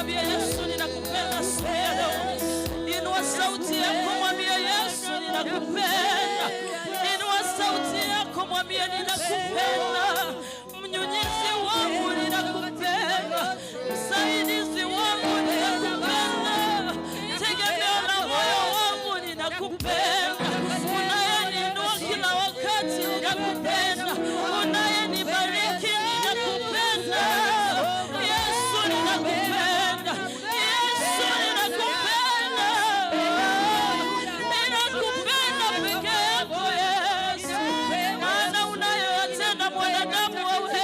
mwambie Yesu, ninakupenda asubuhi ya leo. Inua sauti yako, mwambie Yesu, ninakupenda. Inua sauti yako, mwambie ninakupenda. Mnyunyizi wangu, ninakupenda. Msaidizi wangu, ninakupenda. Tegemeo la moyo wangu, ninakupenda. Unayeniinua kila wakati, ninakupenda. Unayenibariki, ninakupenda. Yesu, ninakupenda. Yesu, ninakupenda. Ninakupenda peke yako, Yesu, maana unayoyatenda mwanadamu hawezi,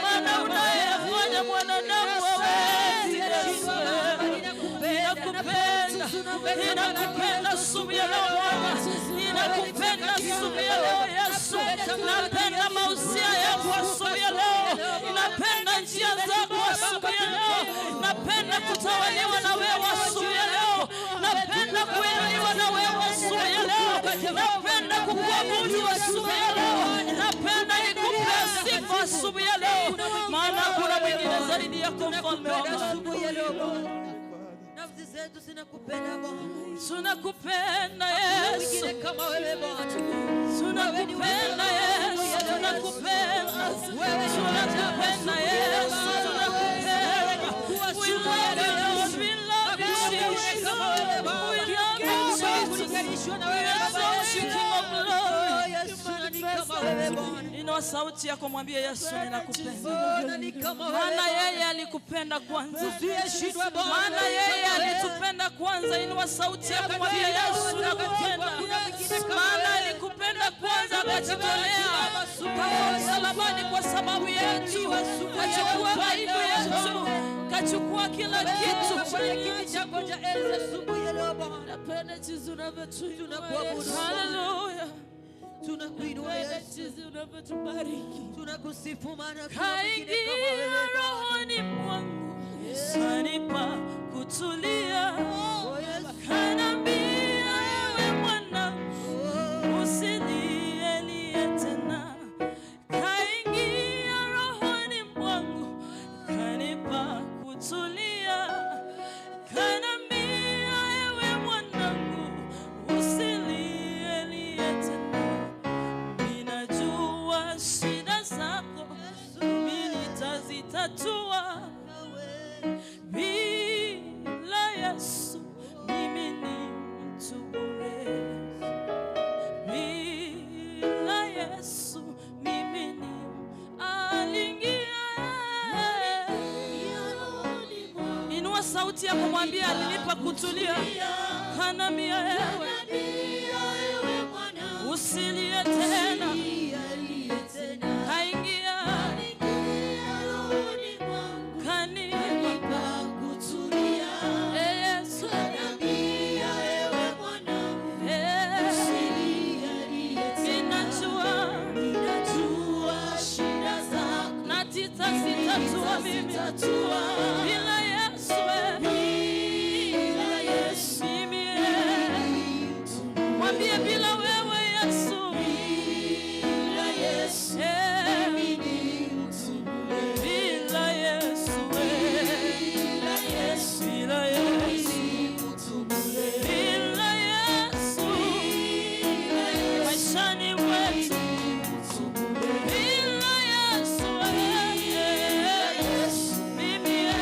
maana unayoyafanya mwanadamu hawezi. Yesu, ninakupenda, ninakupenda asubuhi ya leo, Bwana, ninakupenda asubuhi ya leo, Yesu. Napenda mausia yako asubuhi ya leo, napenda njia zako asubuhi ya leo, napenda kutawaliwa na wewe asubuhi ya leo, napenda kuinuliwa na wewe asubuhi ya leo, napenda kukuabudu asubuhi ya leo, napenda nikupe sifa asubuhi ya leo, maana hakuna mwingine zaidi yako, mfalme wa amani. Asubuhi ya leo, Bwana. Nafsi zetu zinakupenda, Bwana. Tunakupenda, Yesu. Mwingine kama wewe, Bwana. Tunakupenda, Yesu, tunakupenda, tunakupenda, Yesu, tunakupenda. We love you, Lord, we love you, Jesus. We love you, Jesus. Kulinganishwa na We wewe, Baba exalt you, yetu. King of glory. Oh, Yesu, nani kama wewe, Bwana? Inua sauti yako, mwambie Yesu, ninakupenda. Oh, nani kama wewe, Maana Bwana? yeye alikupenda kwanza. Usiyeshindwa, Bwana. Maana yeye alitupenda kwanza. Inua sauti yako, mwambie Yesu, nakupenda. Maana alikupenda kwanza, akajitolea kafa msalabani kwa sababu yetu, kachukua aibu yetu, kachukua kila kitu. Kwenye kiti chako cha enzi asubuhi ya leo, Bwana. Napenda jinsi unavyotuinua, Tunakuabudu. Yesu. Haleluya. Tunakuinua, Napenda Yesu. jinsi unavyotubariki. Tunakusifu maana hakuna mwingine Kaingia kama wewe, Bwana. rohoni mwangu, kanipa kutulia, Oh, Yesu. kanambia, ewe mwanangu, usilielie tena. Kaingia rohoni mwangu, kanipa kutulia, kanambia, ewe mwanangu, usilielie tena. Ninajua shida zako, mimi nitazitatua. Bila Yesu mimi ni mtu bure. Bila Yesu mimi ni aliingia. Inua sauti ya kumwambia alinipa kutulia. Kanambia, ewe, usilie tena. Kaingia, kanipa. Eh, Yesu. Eh, ninajua na titazitatua mimi bila Yesu, eh. Mimi, eh. Mwambie bila wewe, Yesu. Eh, bila Yesu, eh. Bila Yesu, bila Yesu maishani mwetu, bila Yesu, eh, mimi, eh.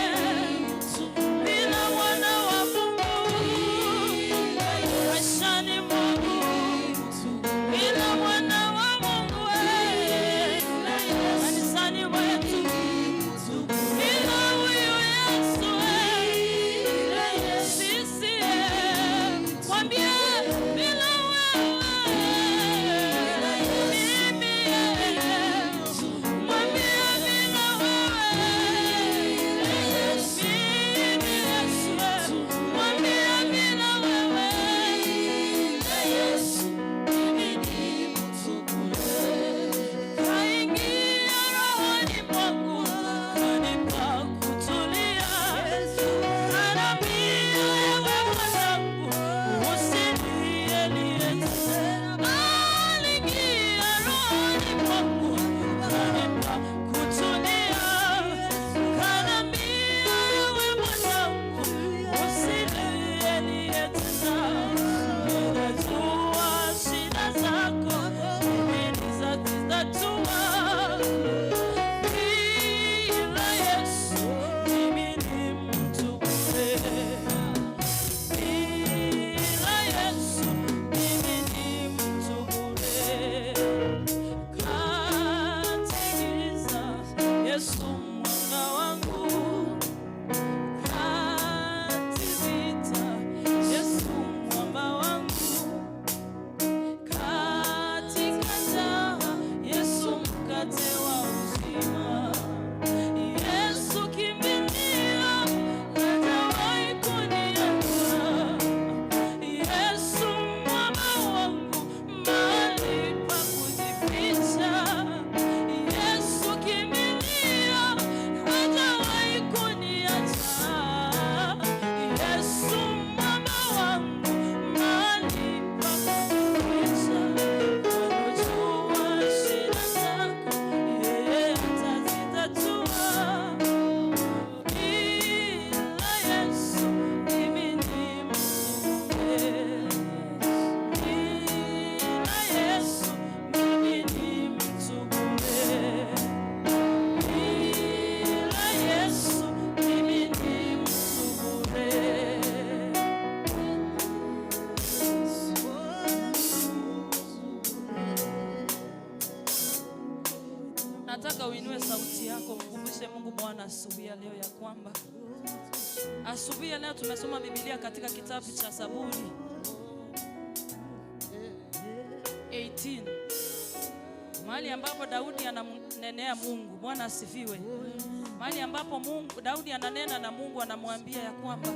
Nataka uinue sauti yako, mkumbushe Mungu Bwana asubuhi ya leo ya kwamba asubuhi ya leo tumesoma Biblia katika kitabu cha Zaburi 18, mahali ambapo Daudi anamnenea Mungu. Bwana asifiwe. Mahali ambapo Mungu Daudi ananena na Mungu, anamwambia ya kwamba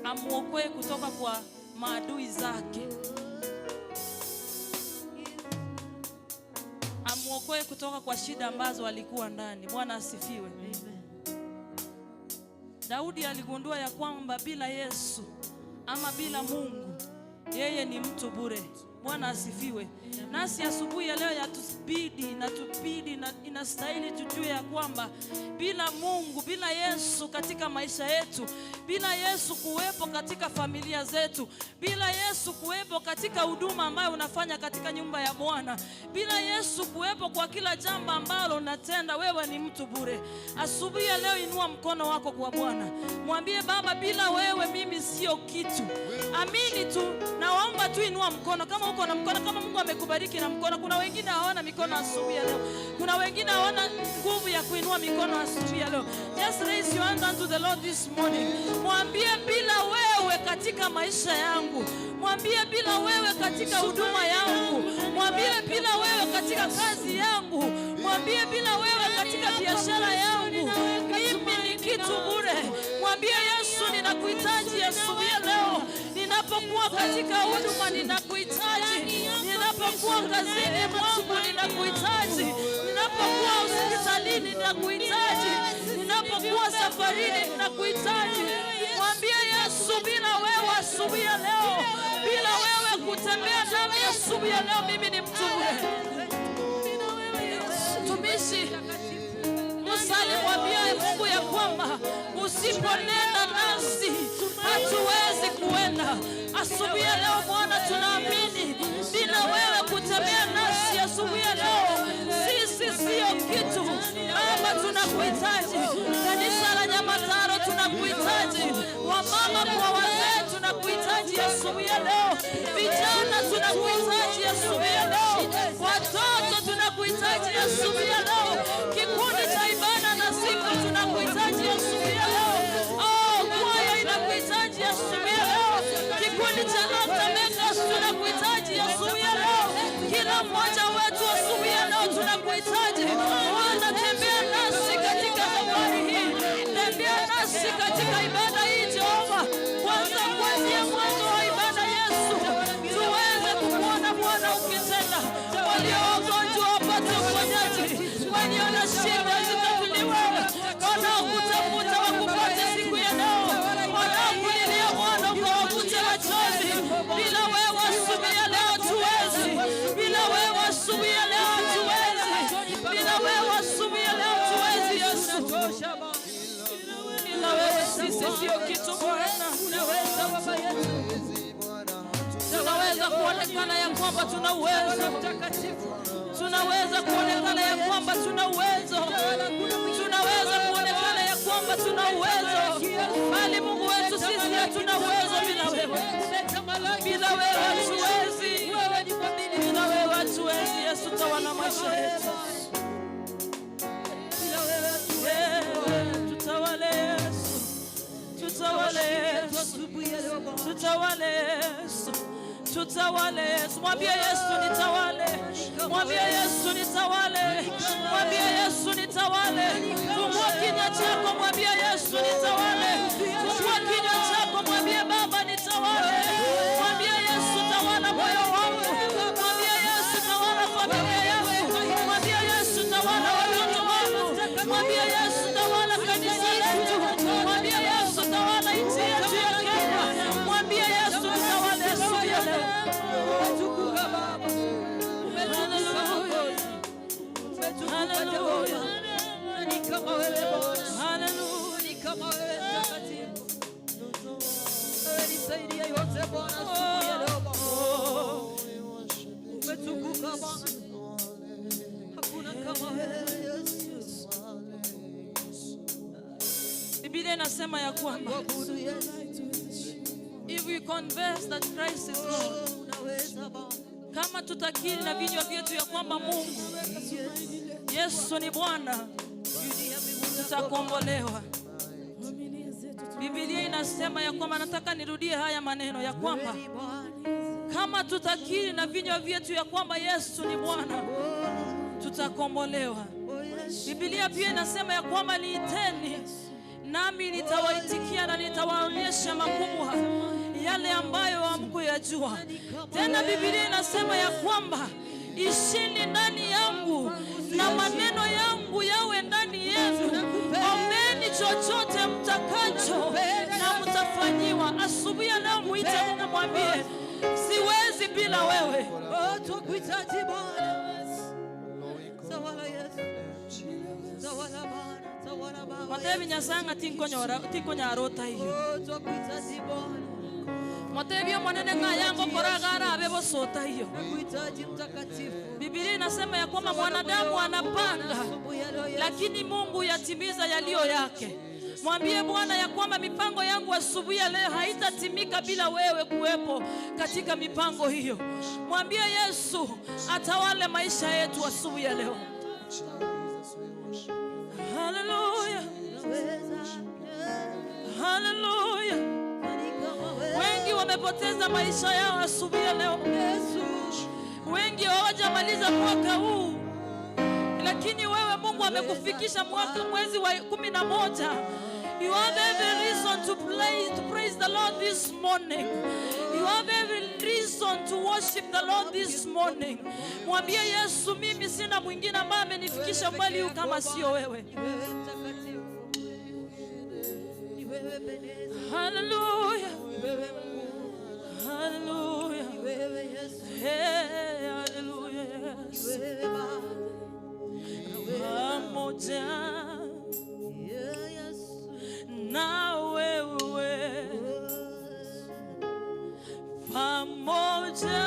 amuokoe kutoka kwa maadui zake, amuokoe kutoka kwa shida ambazo alikuwa ndani. Bwana asifiwe. Daudi aligundua ya kwamba bila Yesu ama bila Mungu yeye ni mtu bure. Bwana asifiwe. Nasi asubuhi ya leo yatubidi na tubidi na inastahili tujue ya kwamba bila Mungu, bila Yesu katika maisha yetu, bila Yesu kuwepo katika familia zetu, bila Yesu kuwepo katika huduma ambayo unafanya katika nyumba ya Bwana, bila Yesu kuwepo kwa kila jambo ambalo unatenda, wewe ni mtu bure. Asubuhi ya leo inua mkono wako kwa Bwana, mwambie Baba, bila wewe mimi sio kitu. Amini tu, naomba tu inua mkono kama uko na mkono, kama Mungu amekubariki na mkono. Kuna wengine hawana mikono asubuhi ya leo, kuna wengine hawana nguvu ya kuinua mikono asubuhi ya leo. Just raise your hand unto the Lord this morning. Mwambie, bila wewe katika maisha yangu, mwambie, bila wewe katika huduma yangu, mwambie, bila wewe katika kazi yangu, mwambie, bila wewe katika biashara yangu, mimi ni kitu bure. Mwambie Yesu, ninakuhitaji asubuhi ya leo. Ninapokuwa katika huduma ninakuhitaji, ninapokuwa kazini mwangu ninakuhitaji, ninapokuwa hospitalini ninakuhitaji, ninapokuwa safarini ninakuhitaji. Mwambie Yesu, bila wewe asubuhi ya leo, bila wewe kutembea nami asubuhi ya leo, mimi ni mtu bure. Mtumishi Musa alimwambia Mungu ya kwamba usiponena nasi hatuwezi kuenda. Asubuhi ya leo Bwana, tunaamini bila wewe kutembea nasi asubuhi ya leo sisi sio kitu. Baba, tunakuhitaji. Kanisa la Nyamataro tunakuhitaji, wamama kwa wazee tunakuhitaji asubuhi ya leo, vijana tunakuhitaji asubuhi ya leo, watoto tunakuhitaji asubuhi ya leo, kikundi cha ibada na sifa tunakuhitaji asubuhi ya leo. Oh, kwaya inakuhitaji asubuhi ya leo, kikundi cha Altar tunakuhitaji asubuhi ya leo, kila mmoja wetu asubuhi ya leo tunakuhitaji. Bwana, tembea nasi katika safari hii, tembea nasi katika ibada hii Jehova, kwanza kuanzia mwanzo wa ibada Yesu, tuweze kukuona Bwana ukitenda, walio wagonjwa wapate uponyaji, walio na shida zitatuliwe, wanaokutafuta wakupate siku ya leo, wanaokulilia Bwana ukawafute machozi. Bila wewe asubuhi ya leo tuwezi, bila wewe asubuhi ya leo tuwezi, bila wewe asubuhi ya leo tuwezi Yesu, bila wewe sisi sio kitu Bwana. Unaweza, Baba yetu. Tunaweza kuonekana ya kwamba tuna uwezo, Mtakatifu. Tunaweza kuonekana ya kwamba tuna uwezo, tunaweza kuonekana ya kwamba tuna uwezo, bali Mungu wetu, sisi hatuna uwezo bila wewe. Bila wewe hatuwezi, Wewe ni mwaminifu. Bila wewe hatuwezi. Yesu, tawala maisha yetu. Bila wewe Eh, tutawale Yesu, tutawale Yesu. asubuhi ya leo, Bwana. Tutawale Yesu, tutawale Yesu. Mwambie Yesu, nitawale. Mwambie Yesu, nitawale. Mwambie Yesu, nitawale. Fungua kinywa chako, mwambie Yesu, nitawale. Fungua kinywa chako, mwambie Baba, nitawale. Mwambie Yesu, tawala moyo wangu. Mwambie Yesu, tawala familia yangu. Mwambie Yesu, tawala watoto wangu. Mwambie Yesu, tawala kanisa letu. Mwambie Yesu, tawala nchi yetu ya Kenya. Mwambie Yesu, tawala asubuhi ya leo. Umetukuka, Baba. Umetukuka, Mwokozi. Umetukuka, Hallelujah. Jehova. Nani kama wewe, Bwana? Hallelujah. Nani kama wewe, Mtakatifu? Wewe ni zaidi ya yote, Bwana, asubuhi ya leo, Bwana. Umetukuka, Bwana. Hakuna kama wewe, Yesu. Biblia inasema ya kwamba Kuabudu Yesu. If we confess that Christ is Lord, Unaweza, Bwana. kama tutakiri na vinywa vyetu ya kwamba Mungu Yesu ni Bwana, tutakombolewa. Biblia inasema ya kwamba, nataka nirudie haya maneno ya kwamba kama tutakiri na vinywa vyetu ya kwamba Yesu ni Bwana, tutakombolewa. Biblia pia inasema ya kwamba niiteni nami nitawaitikia na nitawaonyesha makubwa yale ambayo hamkuyajua. Tena Biblia inasema ya kwamba ishini ndani yangu na maneno yangu yawe ndani yenu, ombeni chochote mtakacho na mtafanyiwa. Asubuhi ya leo muite Mungu, mwambie siwezi bila wewe. Oh, tukuhitaji Bwana. Tawala Yesu. Tawala Bwana. Tawala Baba. Matebi nyasanga tinkonyora tinkonyarota iyo. Oh, tukuhitaji Bwana. Matebi omonene ng'a yango koragara abe bosota iyo. Tukuhitaji Mtakatifu. Biblia inasema ya kwamba mwanadamu anapanga, Asubuhi ya leo Yesu. Lakini Mungu yatimiza yaliyo yake. Mwambie Bwana ya kwamba mipango yangu asubuhi ya leo haitatimika bila wewe kuwepo katika mipango hiyo. Mwambie Yesu atawale maisha yetu asubuhi ya leo. Haleluya, Unaweza. Haleluya. Nani kama wewe? Wengi wamepoteza maisha yao asubuhi ya leo. Yesu. Wengi hawajamaliza mwaka huu, lakini wewe Mungu amekufikisha mwaka mwezi wa 11. You have every reason to praise the Lord this morning. You have every reason to worship the Lord this morning. Mwambie Yesu, mimi sina mwingine ambaye amenifikisha mbali huu kama sio wewe. Ni wewe Mtakatifu. Ni wewe Ebeneza. Hallelujah. Ni wewe mkuu. Hallelujah. Ni wewe Yesu. Hey, hallelujah. Ni Yes. wewe Baba. Pamoja Yeah, Yesu. Na wewe, pamoja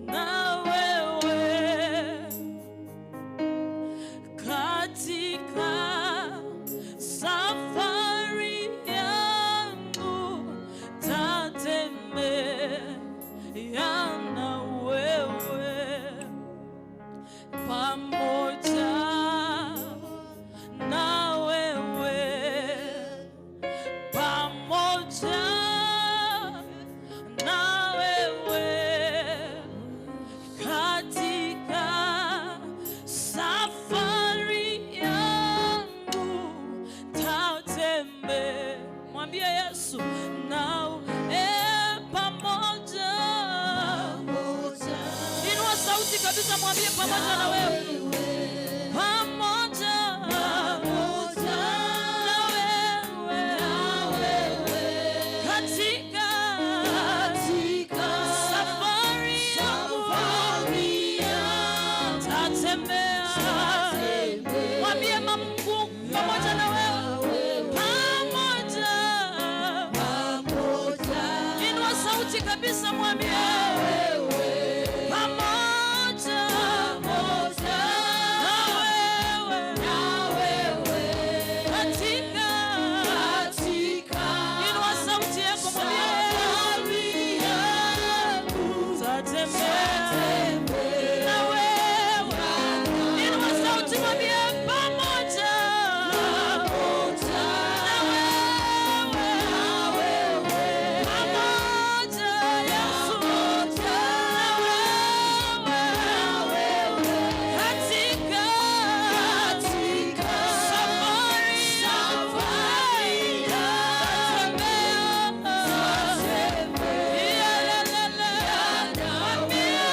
na wewe katika safari yangu tatembea na wewe, pamoja na wewe, pamoja na wewe katika safari yangu tatembea. Mwambie Yesu na pamoja. Inua sauti kabisa, mwambie pamoja na wewe, pamoja na wewe katika safari yangu tatembea. Mwambie Mungu pamoja na wewe, pamoja. Inua sauti kabisa, mwambie pamoja na wewe katika. Inua sauti yako, mwambie tatembea na wewe. Inua sauti, mwambie pamoja na wewe, pamoja Yesu na wewe katika safari tatembea. Mwambie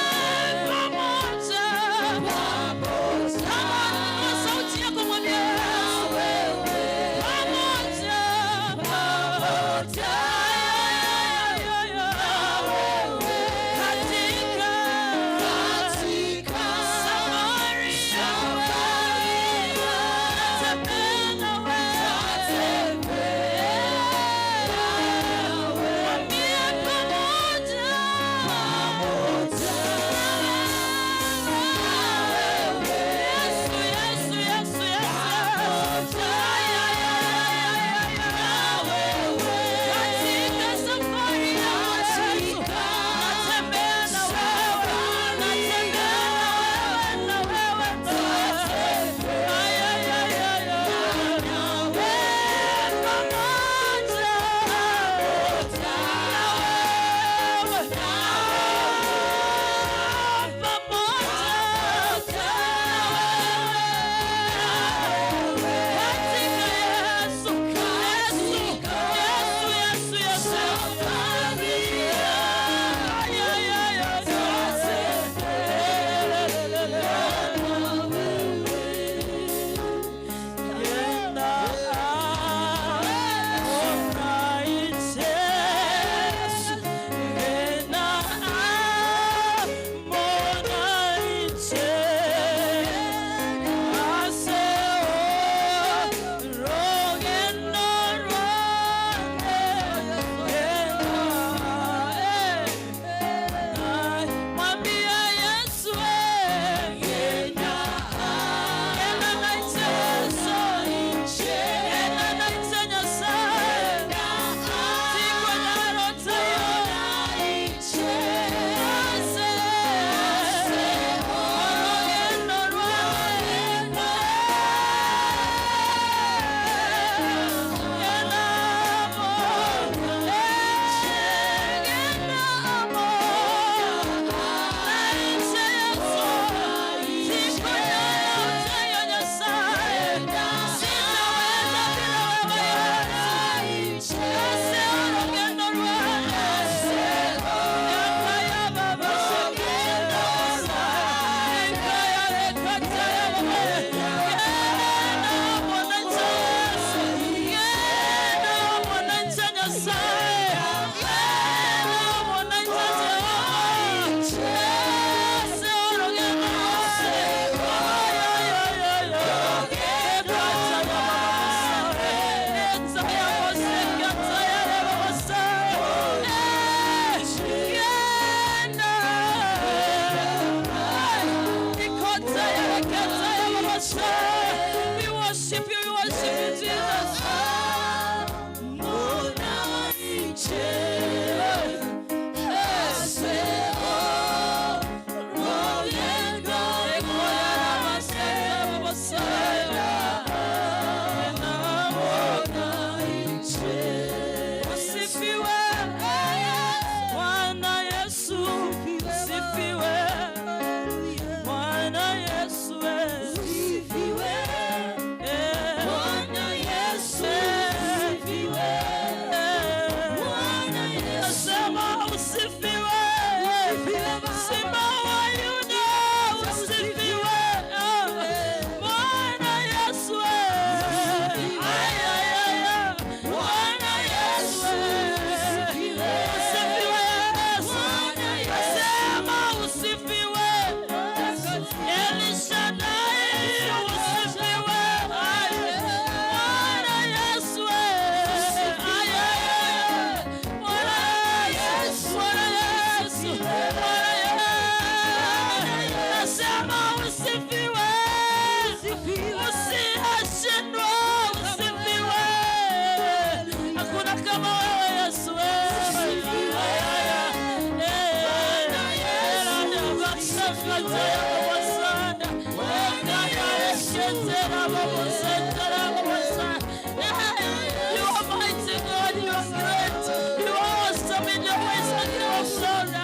You are mighty God, you are great, you are awesome in your ways and you are glorious.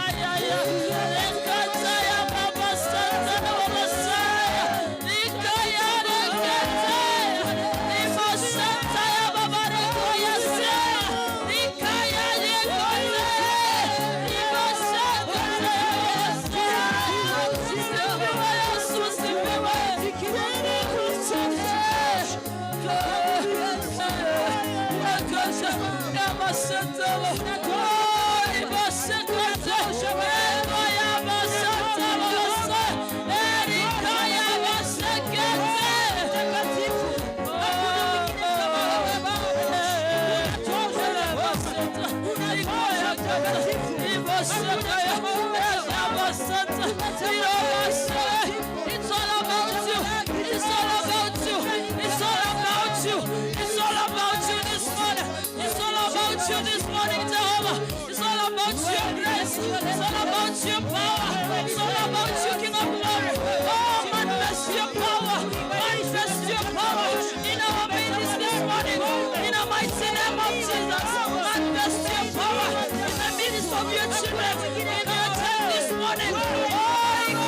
It's all about you. It's all about you. It's all about you. It's all about you this morning. It's all about you this morning, Jehovah. It's all about your grace. It's all about your power. It's all about you, King of Glory. Oh, manifest your power. Manifest your power in our midst this morning. In the mighty name of Jesus. Manifest your power in the midst of your children. In your church this morning. Oh, in the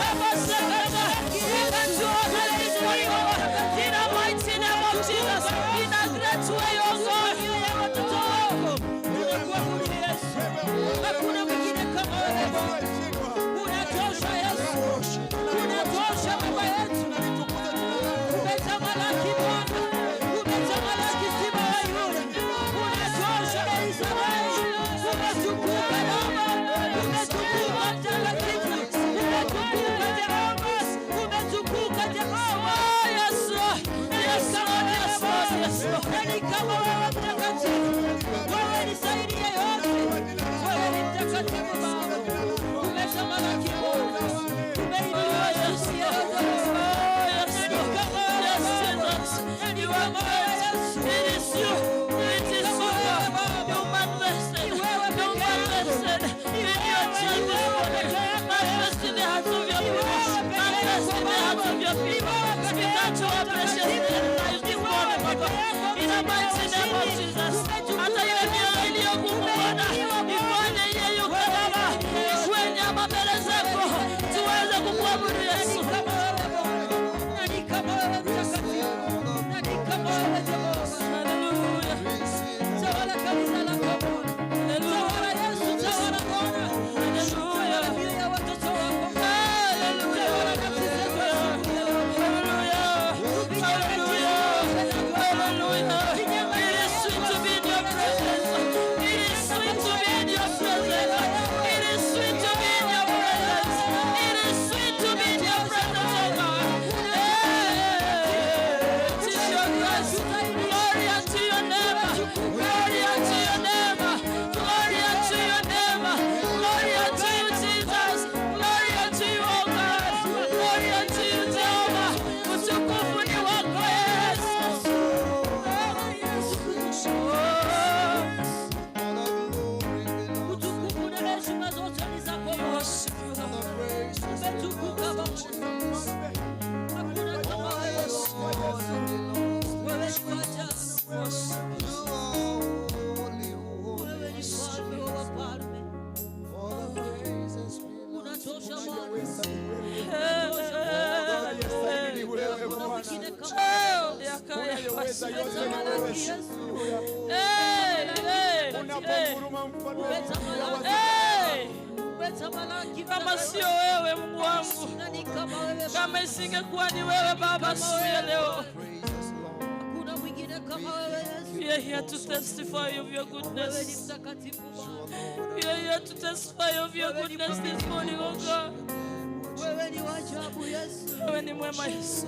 mighty name of Jesus. In a great way, oh God. Hakuna mwingine kama wewe Bwana. Unatosha Yesu, unatosha Baba yetu. Umetamalaki Bwana, umetamalaki Simba wa Yuda, unatosha Israeli. Umetukuka Baba, umetukuka Mtakatifu, umetukuka Jehova, umetukuka Jehova. Yes, Lord. Yes, Lord. Yes, Lord. Yes, Lord. Nani kama wewe Mtakatifu? Wewe ni zaidi ya yote. Wewe ni mtakatifu Baba. Umetamalaki Bwana. Umeinuliwa juu ya yote. Yes, Lord. Yes, Jesus. You are great. It is you. It is you, God. You manifested. You manifested in your church this morning. Manifest in the hearts of your people. Manifest in the hearts of your people. Speak unto our precious lives this morning, Baba. In the mighty name of Jesus. Hata ile mioyo iliyo ngumu Bwana, ifanye iyeyuke Baba, ikuwe nyama mbele zako, tuweze kukuabudu Yesu. Kama wewe Bwana. Nani kama wewe Mtakatifu? Nani kama wewe Jehova? Hallelujah. Tawala kanisa lako Bwana. Tawala Yesu, tawala Bwana. Tawala mioyo ya watoto wako. Tawala nafsi zetu asubuhi ya leo. Hallelujah. Hallelujah. Hallelujah. It is sweet to be in your presence. It is sweet to be in your presence. It is sweet to be in your presence. It is sweet to be in your presence, oh God. Hey, it is your grace. Glory unto your name. Glory unto your name. Glory unto your name. Glory unto you, Jesus. Glory unto you, oh God. Glory unto you, Jehovah. Utukufu ni wako Yesu. Oh, Utukufu na heshima zote ni zako Bwana. worship you, Lord. Umetukuka Baba. Hakuna kama wewe. Wewe ni wa ajabu. Wewe ni mfalme wa wafalme. Unatosha Bwana. Hakuna mwingine kama wewe. Umetamalaki Yesu. Hey, hey, hey. Umetamalaki. Hey. Umetamalaki. Kama sio wewe Mungu wangu, Nani kama wewe? Kama isingekuwa ni wewe Baba, siku ya leo. Hakuna mwingine kama wewe Yesu. We are here to testify of your Wewe ni goodness. mtakatifu Bwana. We are here to testify of your goodness this morning, oh God. Wewe ni wa ajabu Yesu. Wewe ni mwema Yesu.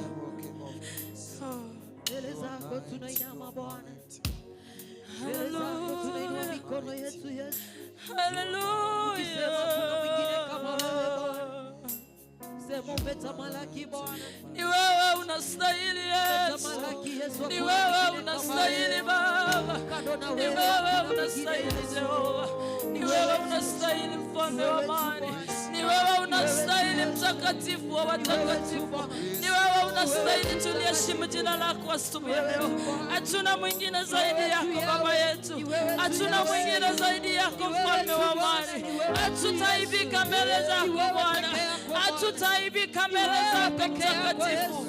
Mbele zako tunainama Bwana. Mbele zako tunainua mikono yetu Yesu. Ukisema kuna mwingine kama wewe Bwana. Sema umetamalaki Bwana. Ni wewe unastahili Yesu. Umetamalaki Yesu. Ni Hakuna wewe mwingine kama unastahili wewe. Baba. Kando na Ni wewe wewe hakuna mwingine unastahili Yesu. Jehova. Ni wewe unastahili mfalme wa amani. Ni wewe unastahili mtakatifu. mtakatifu wa watakatifu. Ni wewe unastahili tuliheshimu jina lako asubuhi ya leo. Hatuna mwingine zaidi yako Baba yetu, hatuna mwingine zaidi yako Mfalme wa amani. Hatutaibika mbele zako Bwana, hatutaibika mbele zako Mtakatifu.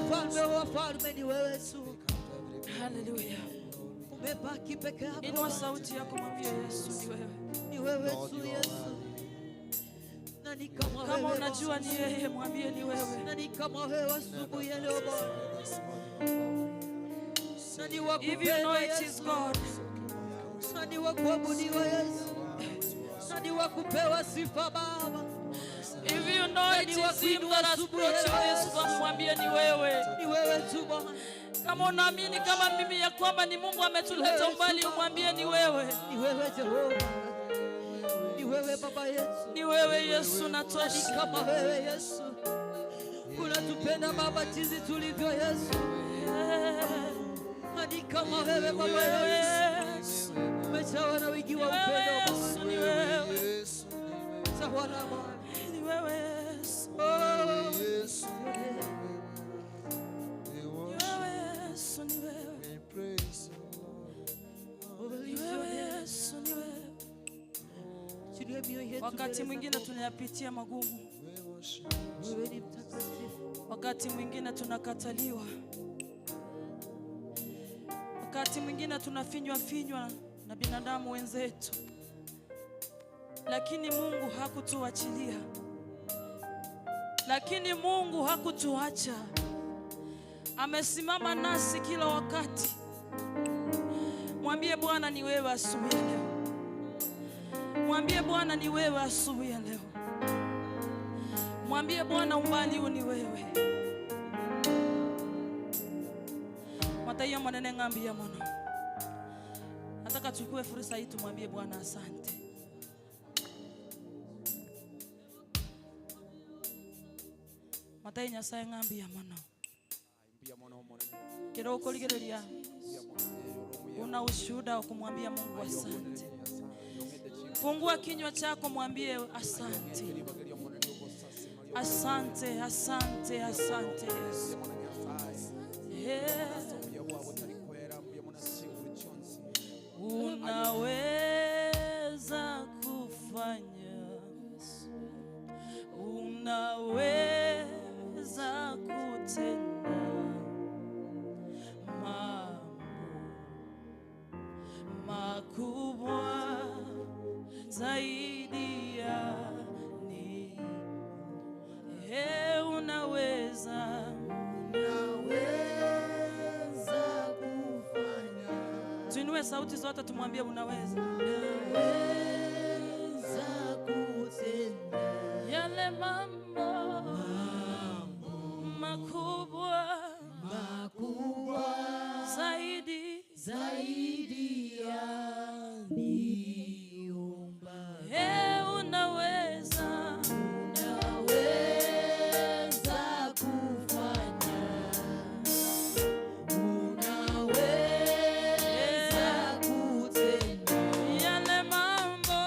Mfalme wa wafalme ni wewe tu. Haleluya. Umebaki peke yako. Inua sauti yako, mwambie Yesu ni wewe. Ni wewe tu Yesu. Nani kama Kama wewe? unajua ni yeye, mwambie ni wewe. Nani kama wewe asubuhi ya leo Bwana? Nani wa If you kupendwa know it is Yesu? God. Nani wa kuabudiwa Yesu? Nani wa kupewa sifa Baba? If you know it is him that has brought you this far, mwambie ni wewe. Ni wewe tu Bwana. Kama unaamini kama mimi ya kwamba ni Mungu ametuleta umbali, umwambie ni wewe. Ni wewe Jehova. Ni wewe Baba yetu. Ni wewe Yesu, Nani natosha. kama wewe Yesu? Unatupenda Baba jinsi tulivyo Yesu. Nani kama wewe Ni Baba wewe yetu? Yesu. Umejawa na wingi Ni wa wewe upendo Yesu, Bwana. ni wewe. Tawala Bwana. Ni wewe Yesu. Oh. Ni wewe Yesu, ni wewe. Ni wewe Yesu, ni wewe. Tuinue mioyo yetu Wakati mbele mwingine zako. tunayapitia magumu, Wewe ni mtakatifu. wakati mwingine tunakataliwa, wakati mwingine tunafinywa finywa na binadamu wenzetu, lakini Mungu hakutuachilia, lakini Mungu hakutuacha. Amesimama nasi kila wakati. Mwambie Bwana ni wewe asubuhi ya leo. Mwambie Bwana ni wewe asubuhi ya leo. Mwambie Bwana umbali huu ni wewe. Mataiya manene ngambi ya mwana. Nataka tuchukue fursa hii tumwambie Bwana asante. Mataiya Nyasaye ngambi ya mwana. Kiroko ligereria. Una ushuhuda wa kumwambia Mungu asante. Fungua kinywa chako mwambie asante. Asante, asante, asante Yesu. Yeah. Unaweza kufanya, unaweza kutenda mambo makubwa zaidi ya ni. Hey, unaweza, Unaweza kufanya. Tuinue sauti zote tumwambie unaweza. Unaweza kutenda yale mambo makubwa makubwa zaidi zaidi ya niomba. Hey, unaweza, Unaweza kufanya, unaweza kutenda yale mambo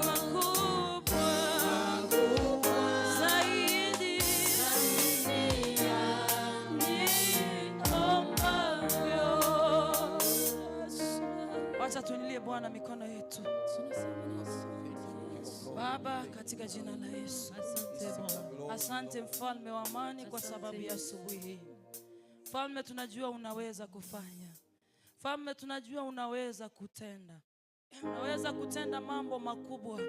makubwa zaidi niombayo. Wacha tuinulie Bwana mikono yetu. Baba, katika jina la Yesu. Asante Bwana. Asante mfalme wa amani kwa sababu ya asubuhi hii. Mfalme, tunajua unaweza kufanya. Mfalme, tunajua unaweza kutenda. Unaweza kutenda mambo makubwa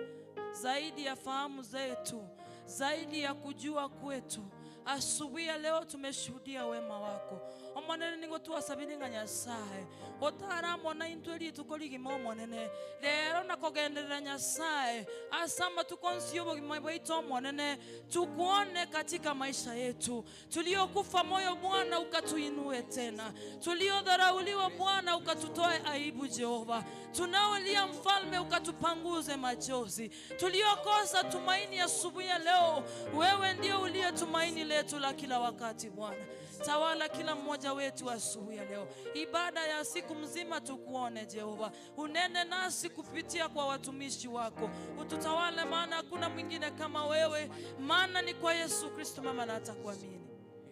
zaidi ya fahamu zetu, zaidi ya kujua kwetu. Asubuhi ya leo tumeshuhudia wema wako. Omonene nigo twasabire Nyasaye. Otaramona intwe rituko rigima omonene. Rero nakogenderera Nyasaye. Asama tukonsi obogima bwaitu omonene. Tukuone katika maisha yetu. Tuliokufa moyo Bwana ukatuinue tena. Tuliodharauliwa Bwana ukatutoe aibu Jehova. Tunaolia mfalme ukatupanguze machozi. Tuliokosa tumaini asubuhi ya leo, wewe ndio uliye tumaini letu la kila wakati Bwana. Tawala kila mmoja wetu asubuhi ya leo, ibada ya siku mzima tukuone Jehova, unene nasi kupitia kwa watumishi wako, ututawale, maana hakuna mwingine kama wewe, maana ni kwa Yesu Kristo mama na atakuamini.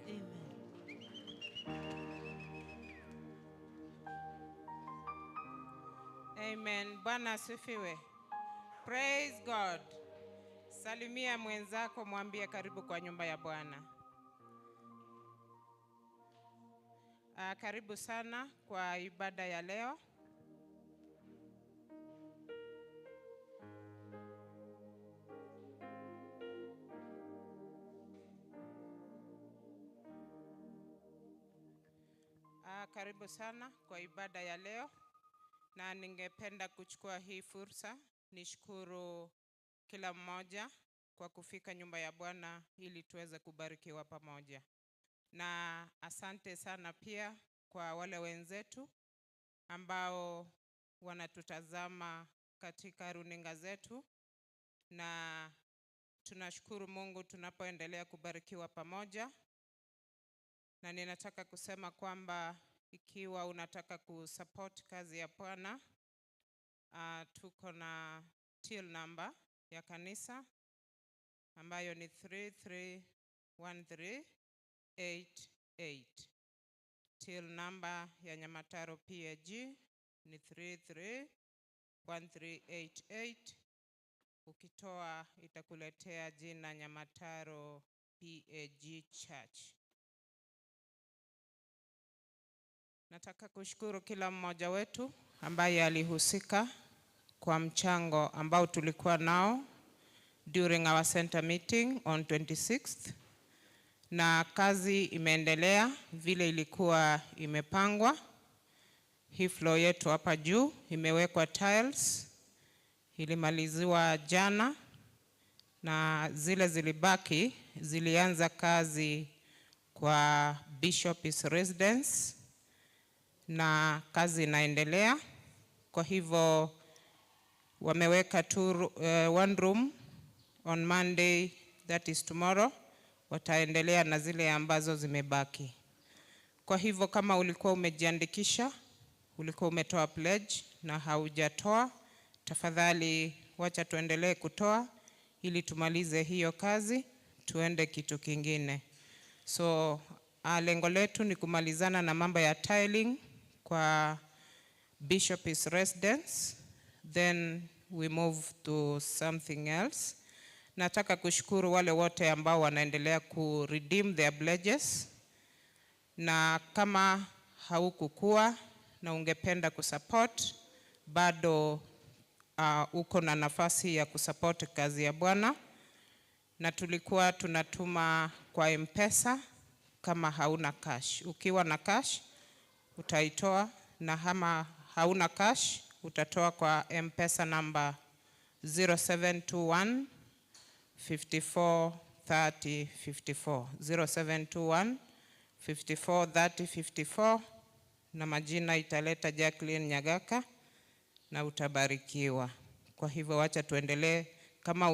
Amen. Amen. Bwana asifiwe. Praise God. Salimia mwenzako, mwambie karibu kwa nyumba ya Bwana. Karibu sana kwa ibada ya leo. Karibu sana kwa ibada ya leo, na ningependa kuchukua hii fursa nishukuru kila mmoja kwa kufika nyumba ya Bwana ili tuweze kubarikiwa pamoja. Na asante sana pia kwa wale wenzetu ambao wanatutazama katika runinga zetu, na tunashukuru Mungu tunapoendelea kubarikiwa pamoja. Na ninataka kusema kwamba ikiwa unataka kusupport kazi ya Bwana, tuko na till number ya kanisa ambayo ni 331388. Till number ya Nyamataro PAG ni 331388. Ukitoa itakuletea jina Nyamataro PAG Church. Nataka kushukuru kila mmoja wetu ambaye alihusika kwa mchango ambao tulikuwa nao during our center meeting on 26th. Na kazi imeendelea vile ilikuwa imepangwa. Hii floor yetu hapa juu imewekwa tiles, ilimaliziwa jana, na zile zilibaki zilianza kazi kwa Bishop's residence na kazi inaendelea. Kwa hivyo wameweka one room on Monday, that is tomorrow, wataendelea na zile ambazo zimebaki. Kwa hivyo kama ulikuwa umejiandikisha, ulikuwa umetoa pledge na haujatoa, tafadhali wacha tuendelee kutoa ili tumalize hiyo kazi, tuende kitu kingine. So lengo letu ni kumalizana na mambo ya tiling kwa Bishop's residence, then we move to something else. Nataka kushukuru wale wote ambao wanaendelea ku redeem their pledges, na kama haukukua na ungependa kusupport, bado uko na nafasi ya kusupport kazi ya Bwana. Na tulikuwa tunatuma kwa M-Pesa kama hauna cash. Ukiwa na cash utaitoa, na kama hauna cash utatoa kwa M-Pesa number 0721 54 30 54. 0721 54 30 54, na majina italeta Jacqueline Nyagaka na utabarikiwa. Kwa hivyo wacha tuendelee. Kama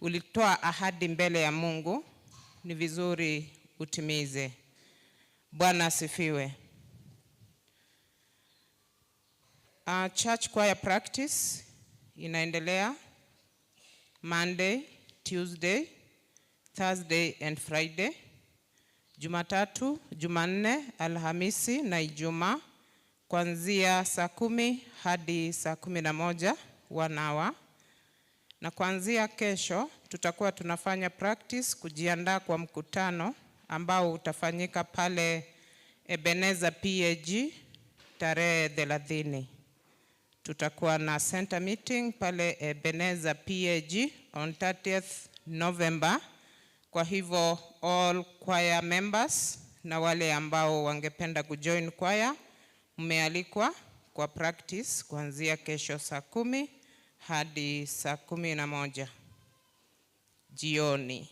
ulitoa ahadi mbele ya Mungu, ni vizuri utimize. Bwana asifiwe. Church choir practice inaendelea Monday, Tuesday, Thursday and Friday. Jumatatu, Jumanne, Alhamisi na Ijumaa kuanzia saa 10 hadi saa 11, 1 hour. Na kuanzia kesho tutakuwa tunafanya practice kujiandaa kwa mkutano ambao utafanyika pale Ebenezer PAG tarehe 30. Tutakuwa na center meeting pale Ebenezer PAG on 30th November. Kwa hivyo all choir members na wale ambao wangependa kujoin choir mmealikwa kwa practice kuanzia kesho saa 10 hadi saa 11 jioni.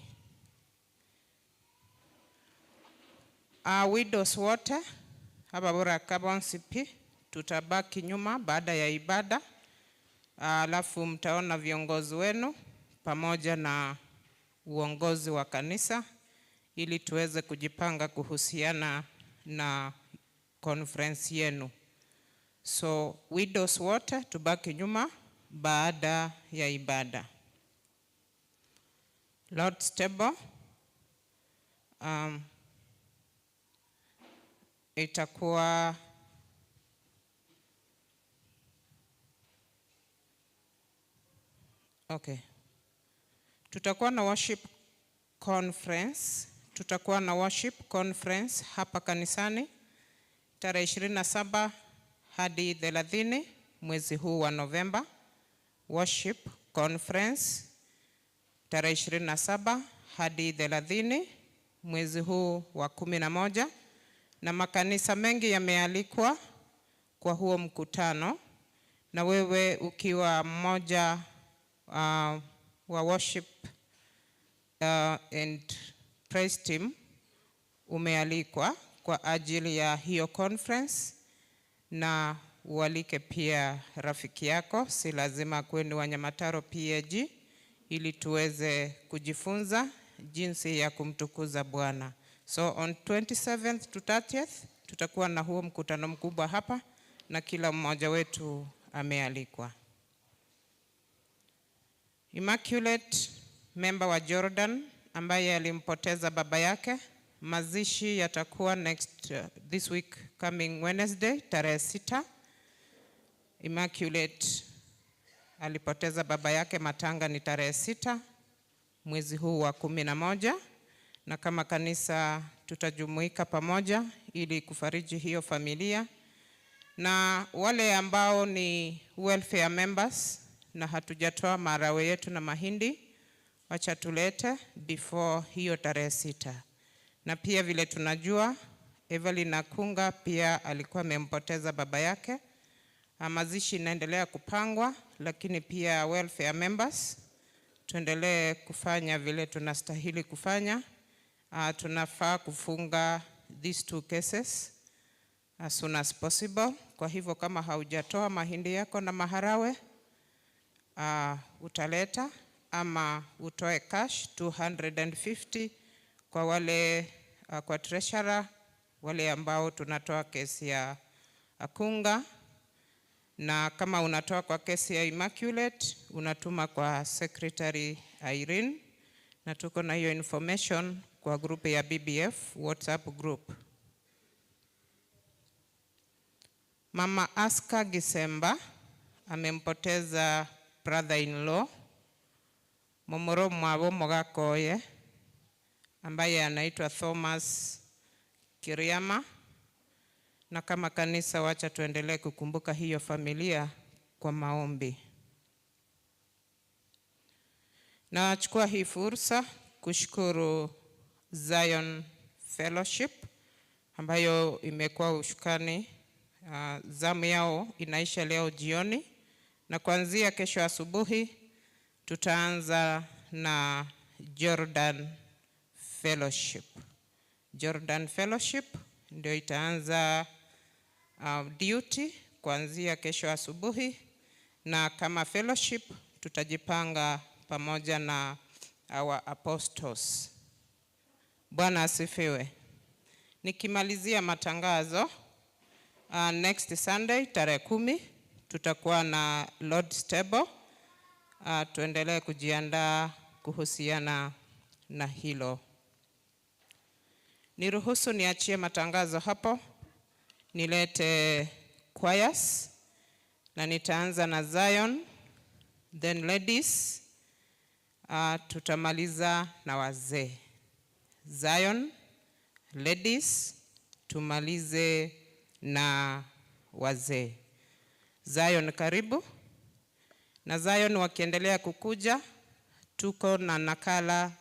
Widows wote hapa bora kabonsi pi tutabaki nyuma baada ya ibada, alafu mtaona viongozi wenu pamoja na uongozi wa kanisa ili tuweze kujipanga kuhusiana na conference yenu. So widows wote tubaki nyuma baada ya ibada. Lord's table itakuwa okay. Tutakuwa na worship conference, tutakuwa na worship conference hapa kanisani tarehe 27 hadi 30 mwezi huu wa Novemba. Worship conference tarehe 27 hadi 30 mwezi huu wa 11, na makanisa mengi yamealikwa kwa huo mkutano, na wewe ukiwa mmoja wa worship and praise team umealikwa kwa ajili ya hiyo conference, na ualike pia rafiki yako, si lazima kuwe ni wa Nyamataro PAG, ili tuweze kujifunza jinsi ya kumtukuza Bwana. So on 27th to 30th tutakuwa na huo mkutano mkubwa hapa, na kila mmoja wetu amealikwa. Immaculate, member wa Jordan ambaye alimpoteza baba yake, mazishi yatakuwa next this week coming Wednesday tarehe 6. Immaculate alipoteza baba yake, matanga ni tarehe 6 mwezi huu wa 11, na kama kanisa tutajumuika pamoja ili kufariji hiyo familia. Na wale ambao ni welfare members na hatujatoa marawe yetu na mahindi, wacha tulete before hiyo tarehe 6. Na pia vile tunajua Evelyn Akunga pia alikuwa amempoteza baba yake. Mazishi inaendelea kupangwa, lakini pia welfare members tuendelee kufanya vile tunastahili kufanya. Tunafaa kufunga these two cases as soon as possible. Kwa hivyo kama haujatoa mahindi yako na maharawe, utaleta ama utoe cash 250 kwa wale kwa treasurer, wale ambao tunatoa kesi ya Akunga, na kama unatoa kwa kesi ya Immaculate unatuma kwa Secretary Irene, na tuko na hiyo information kwa group ya BBF WhatsApp group. Mama Aska Gisemba amempoteza brother-in-law Momoro Mwabo Mogakoye ambaye anaitwa Thomas Kiriama, na kama kanisa wacha tuendelee kukumbuka hiyo familia kwa maombi. Nachukua hii fursa kushukuru Zion Fellowship ambayo imekuwa ushukani. Zamu yao inaisha leo jioni, na kuanzia kesho asubuhi tutaanza na Jordan Fellowship. Jordan Fellowship ndio itaanza duty kuanzia kesho asubuhi, na kama fellowship tutajipanga pamoja na our apostles. Bwana asifiwe. Nikimalizia matangazo, next Sunday tarehe 10 tutakuwa na Lord's Table. Tuendelee kujiandaa kuhusiana na hilo. Niruhusu niachie matangazo hapo, nilete choirs, na nitaanza na Zion, then ladies, tutamaliza na wazee. Zion, ladies, tumalize na wazee. Zion karibu. Na Zion wakiendelea kukuja, tuko na nakala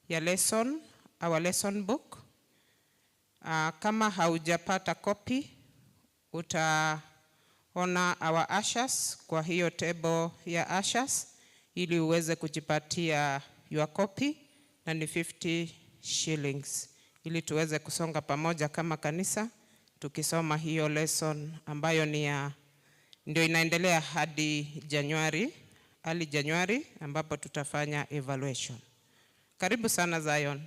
ya lesson, our lesson book. Kama haujapata copy, utaona our ushers kwa hiyo table ya ushers ili uweze kujipatia your copy, na ni 50 shillings, ili tuweze kusonga pamoja kama kanisa tukisoma hiyo lesson ambayo ni ya ndio inaendelea hadi Januari, early Januari ambapo tutafanya evaluation. Karibu sana Zion.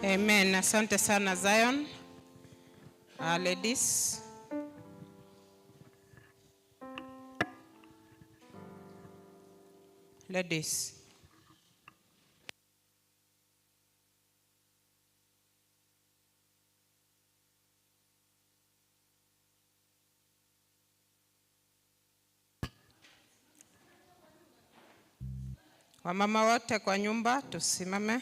Amen. Asante sana Zion. Ladies. Ladies. Wamama wote kwa nyumba tusimame.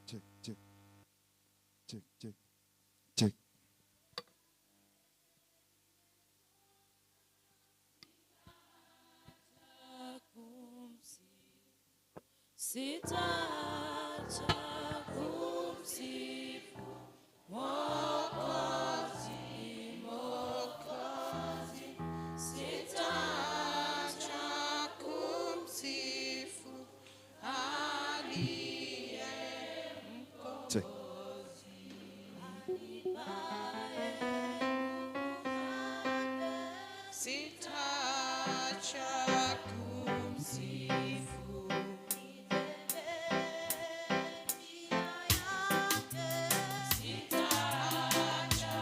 Check, check, check, check, check. Sitaacha kumsifu Mwokozi, Mwokozi. Sitaacha kumsifu aliye Check. Sitaacha kumsifu. Sitaacha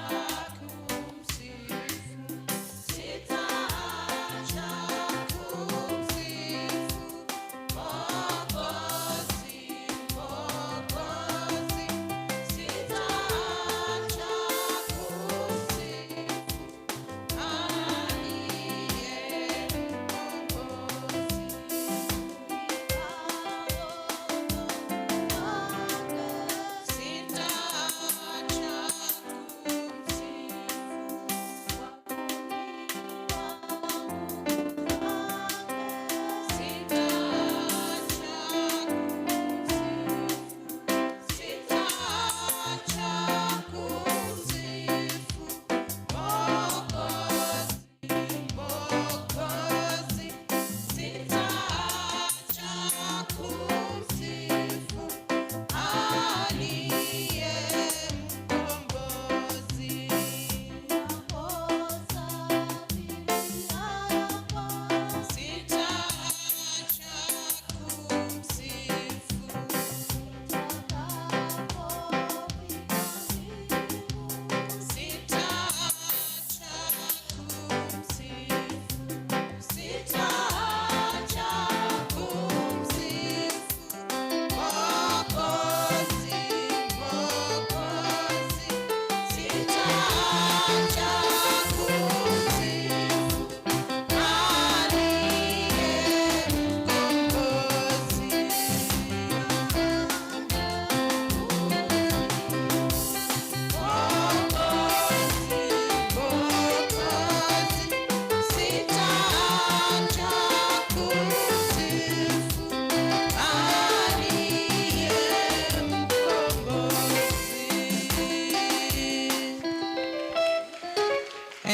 kumsifu. Sitaacha kumsifu. Mwokozi, Mwokozi. Sitaacha kumsifu aliye Mwokozi.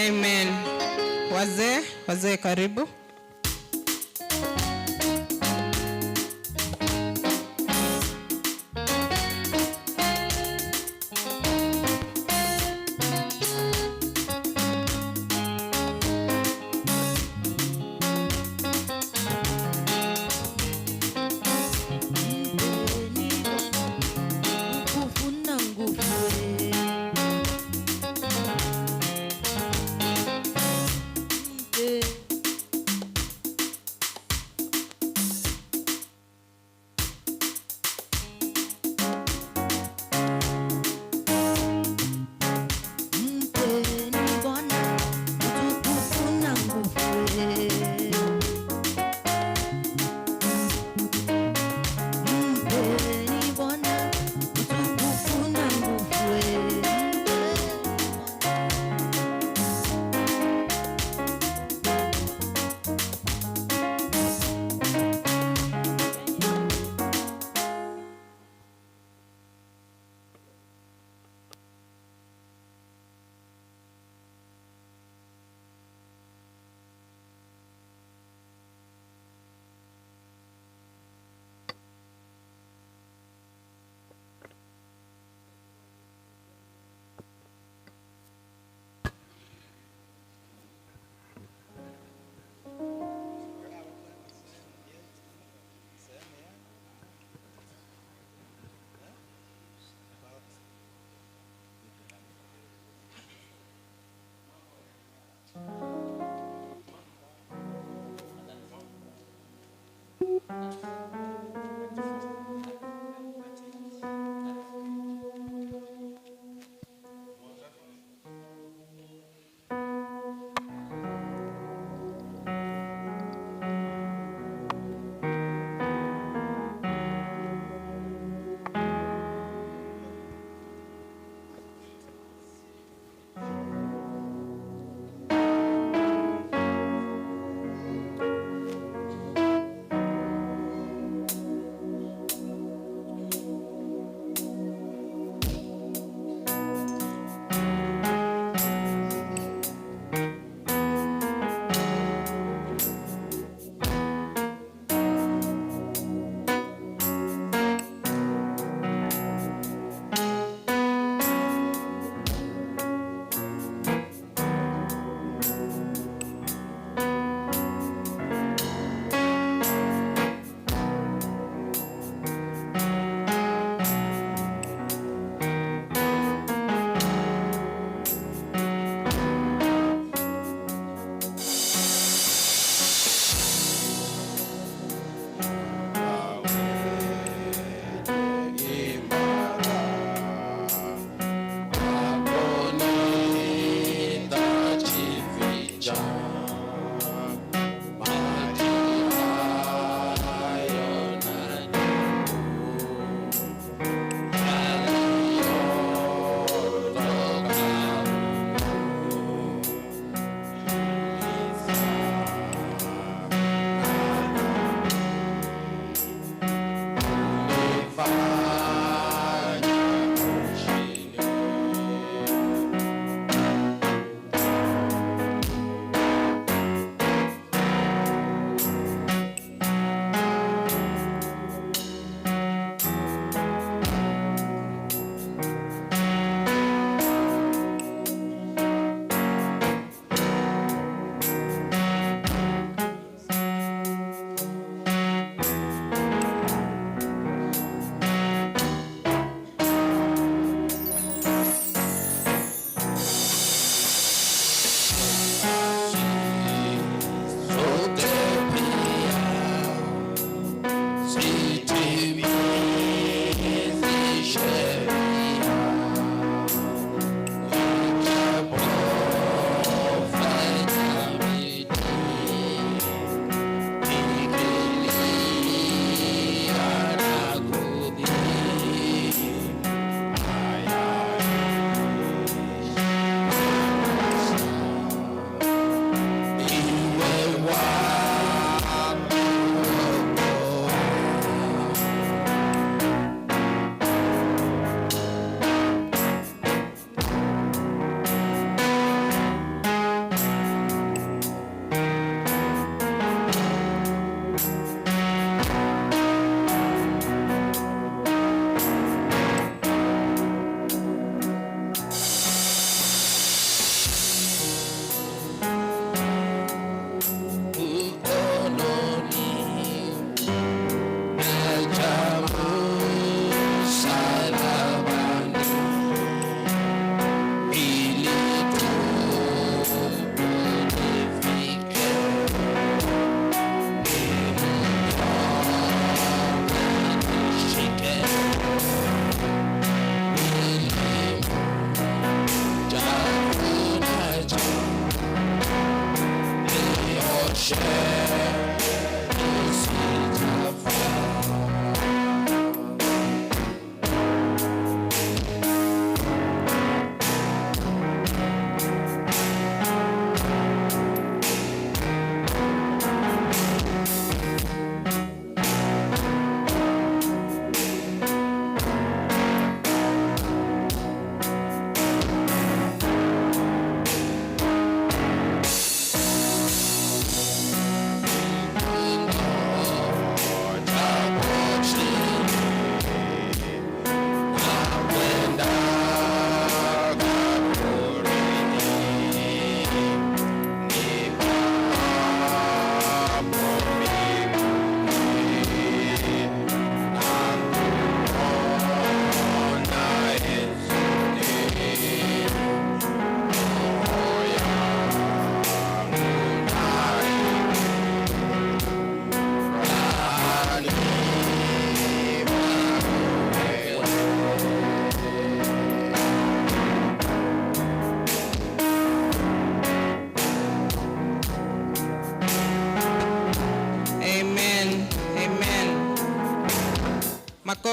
Amen. Wazee, wazee karibu. Kufuna nguvu. Mpeni Bwana utukufu na nguvu. Mpeni Bwana utukufu na nguvu.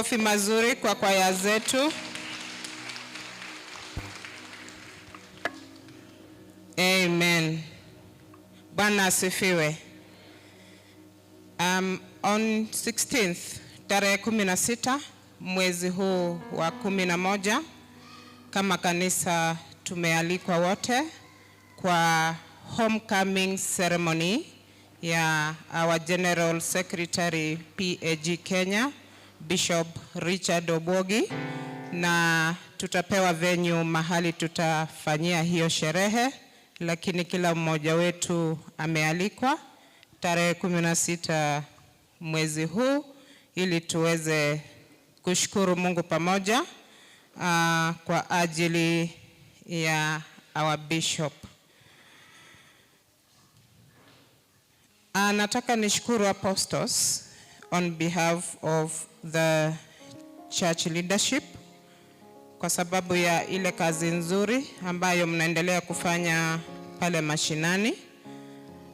Makofi mazuri kwa kwaya zetu. Amen. Bwana asifiwe. On 16th, tarehe 16 mwezi huu wa 11, kama kanisa tumealikwa wote kwa homecoming ceremony ya our General Secretary PAG Kenya, Bishop Richard Obwogi, na tutapewa venue mahali tutafanyia hiyo sherehe, lakini kila mmoja wetu amealikwa tarehe 16 mwezi huu ili tuweze kushukuru Mungu pamoja kwa ajili ya our bishop. Nataka nishukuru apostles on behalf of the church leadership kwa sababu ya ile kazi nzuri ambayo mnaendelea kufanya pale mashinani.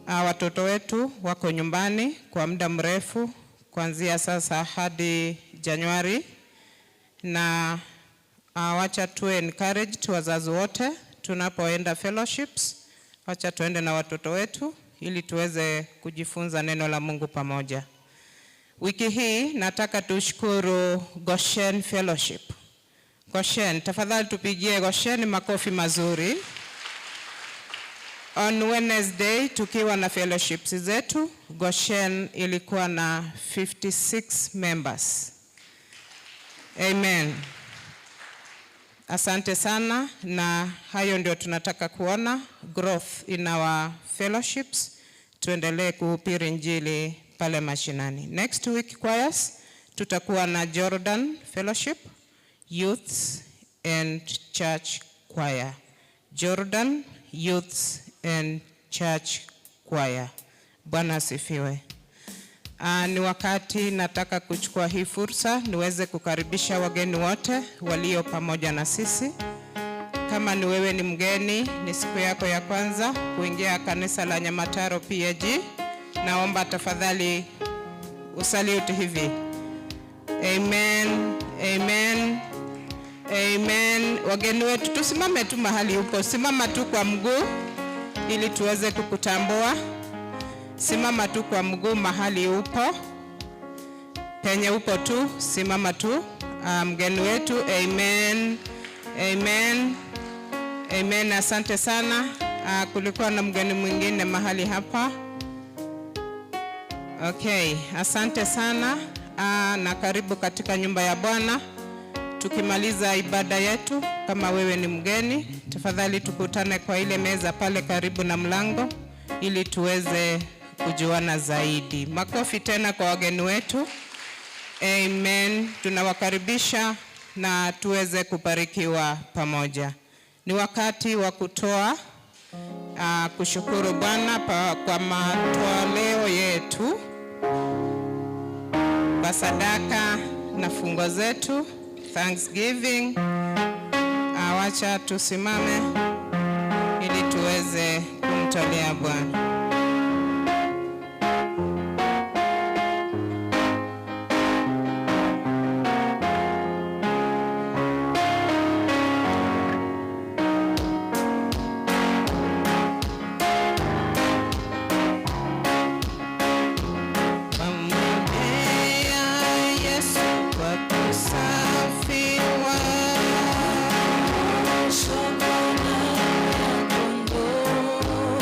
Watoto wetu wako nyumbani kwa muda mrefu kuanzia sasa hadi Januari, na wacha tuwe encouraged wazazi wote tunapoenda fellowships, wacha tuende na watoto wetu ili tuweze kujifunza neno la Mungu pamoja. Wiki hii nataka tushukuru Goshen Fellowship. Goshen, tafadhali tupigie Goshen makofi mazuri. On Wednesday tukiwa na fellowships zetu, Goshen ilikuwa na 56 members. Amen. Asante sana, na hayo ndio tunataka kuona growth in our fellowships. Tuendelee kuhubiri Injili pale mashinani. Next week choirs tutakuwa na Jordan Fellowship, Youths and Church Choir. Jordan Youths and Church Choir. Bwana asifiwe. Ni wakati nataka kuchukua hii fursa niweze kukaribisha wageni wote walio pamoja na sisi. Kama ni wewe ni mgeni, ni siku yako ya kwanza kuingia kanisa la Nyamataro PAG, naomba tafadhali usalute hivi. Amen, amen, amen. Wageni wetu tusimame tu mahali upo, simama tu kwa mguu ili tuweze kukutambua. Simama tu kwa mguu mahali upo, penye upo tu, simama tu. Mgeni wetu, amen, amen, amen. Asante sana. Kulikuwa na mgeni mwingine mahali hapa. Okay, asante sana na karibu katika nyumba ya Bwana. Tukimaliza ibada yetu, kama wewe ni mgeni, tafadhali tukutane kwa ile meza pale karibu na mlango ili tuweze kujuana zaidi. Makofi tena kwa wageni wetu. Amen. Tunawakaribisha na tuweze kubarikiwa pamoja. Ni wakati wa kutoa kushukuru Bwana kwa matoleo yetu, kwa sadaka na fungo zetu, thanksgiving. Wacha tusimame ili tuweze kumtolea Bwana. Wamwendea Yesu kwa kusafiwa. Shamba la kondoo.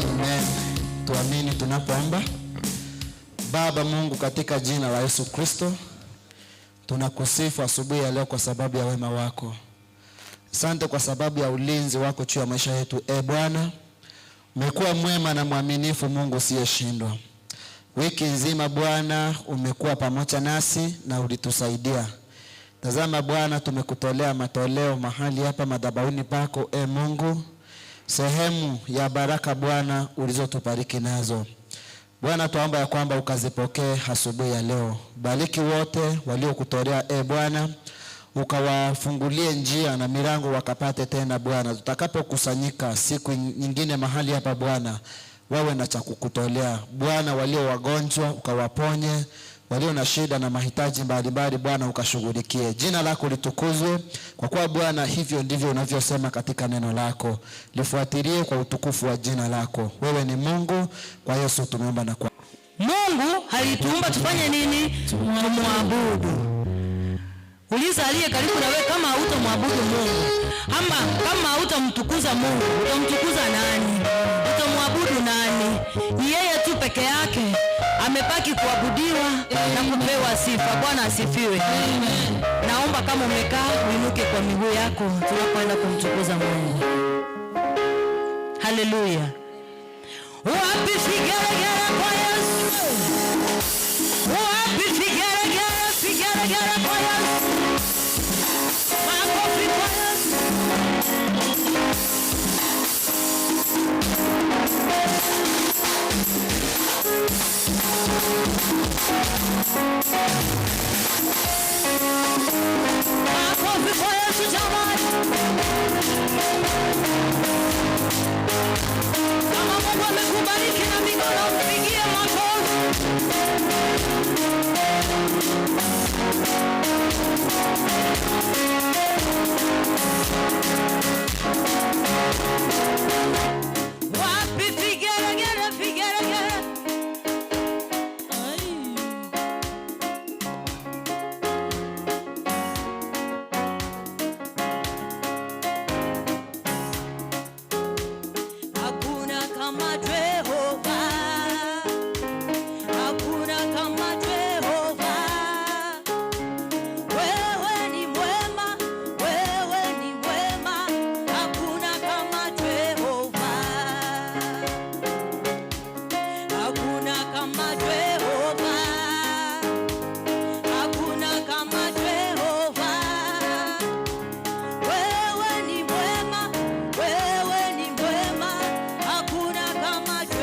Amen. Tuamini tunapoomba. Baba Mungu, katika jina la Yesu Kristo, tunakusifu asubuhi ya leo kwa sababu ya wema wako. Asante kwa sababu ya ulinzi wako juu ya maisha yetu. E Bwana, umekuwa mwema na mwaminifu, Mungu usiyeshindwa. Wiki nzima Bwana umekuwa pamoja nasi na ulitusaidia. Tazama Bwana, tumekutolea matoleo mahali hapa madhabahuni pako, e Mungu, sehemu ya baraka Bwana ulizotubariki nazo. Bwana, tuomba ya kwamba ukazipokee asubuhi ya leo. Bariki wote waliokutolea, e Bwana, ukawafungulie njia na milango wakapate tena Bwana. Tutakapokusanyika siku nyingine mahali hapa Bwana, wawe na cha kukutolea Bwana. Walio wagonjwa ukawaponye, walio na shida na mahitaji mbalimbali Bwana ukashughulikie. Jina lako litukuzwe, kwa kuwa Bwana hivyo ndivyo unavyosema katika neno lako. Lifuatilie kwa utukufu wa jina lako. Wewe ni Mungu. Kwa Yesu tumeomba na kwa Mungu alituumba tufanye nini? Tumwabudu. Uliza aliye karibu na wewe, kama hautamwabudu Mungu ama kama hautamtukuza Mungu, utamtukuza nani? Utamwabudu nani? Ni yeye tu peke yake amebaki kuabudiwa na kupewa sifa. Bwana asifiwe. Naomba kama umekaa uinuke kwa miguu yako tunapoenda kumtukuza Mungu. Haleluya. Wapi vigelegele kwa Yesu? Wapi vigelegele, vigelegele kwa Yesu? Makofi kwa Yesu. Makofi kwa Yesu jamani. Kama Mungu amekubariki na mikono, mpigie makofi. Wapi vigelegele, vigelegele? Hakuna kama Jehova, hakuna kama Jehova. Wewe ni mwema, wewe ni mwema, hakuna kama Jehova. Hakuna kama Jehova, hakuna kama Jehova. Wewe ni mwema, wewe ni mwema, hakuna kama Jehova.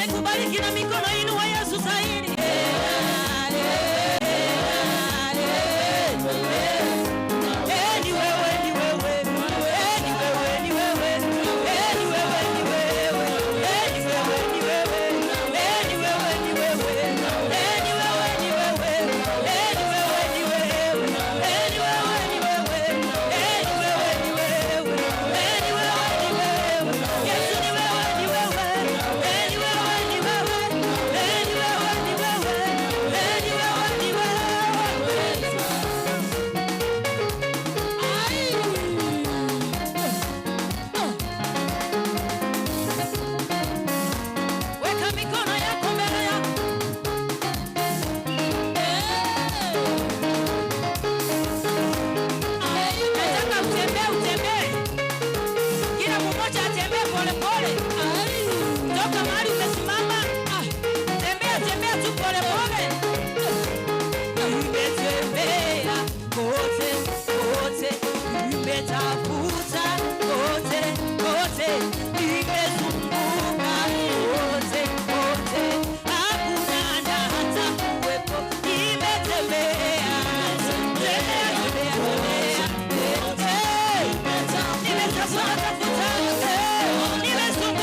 Amekubariki na mikono, inua Yesu zaidi. Ni wewe, ni wewe, ni wewe, ni wewe, ni wewe, ni wewe, ni wewe, ni wewe, ni wewe, ni wewe, ni wewe, ni wewe, ni wewe, ni wewe, ni wewe, ni wewe, ni wewe, ni wewe, ni wewe, ni wewe. Yesu ni wewe, ni wewe, ni wewe, ni wewe, ni wewe, ni wewe, ni wewe, ni wewe. Weka mikono yako mbele yako. Nataka utembee, utembee. Kila mmoja atembee pole pole. Toka mahali umesimama. Tembea, tembea tu pole pole. Nimetembea kote kote, nimetafuta kote kote, nimezunguka kote kote, hakuna na hata kuwepo. Nimetembea, tembea, tembea, tembea, nimetafuta tafuta, nimezunguka,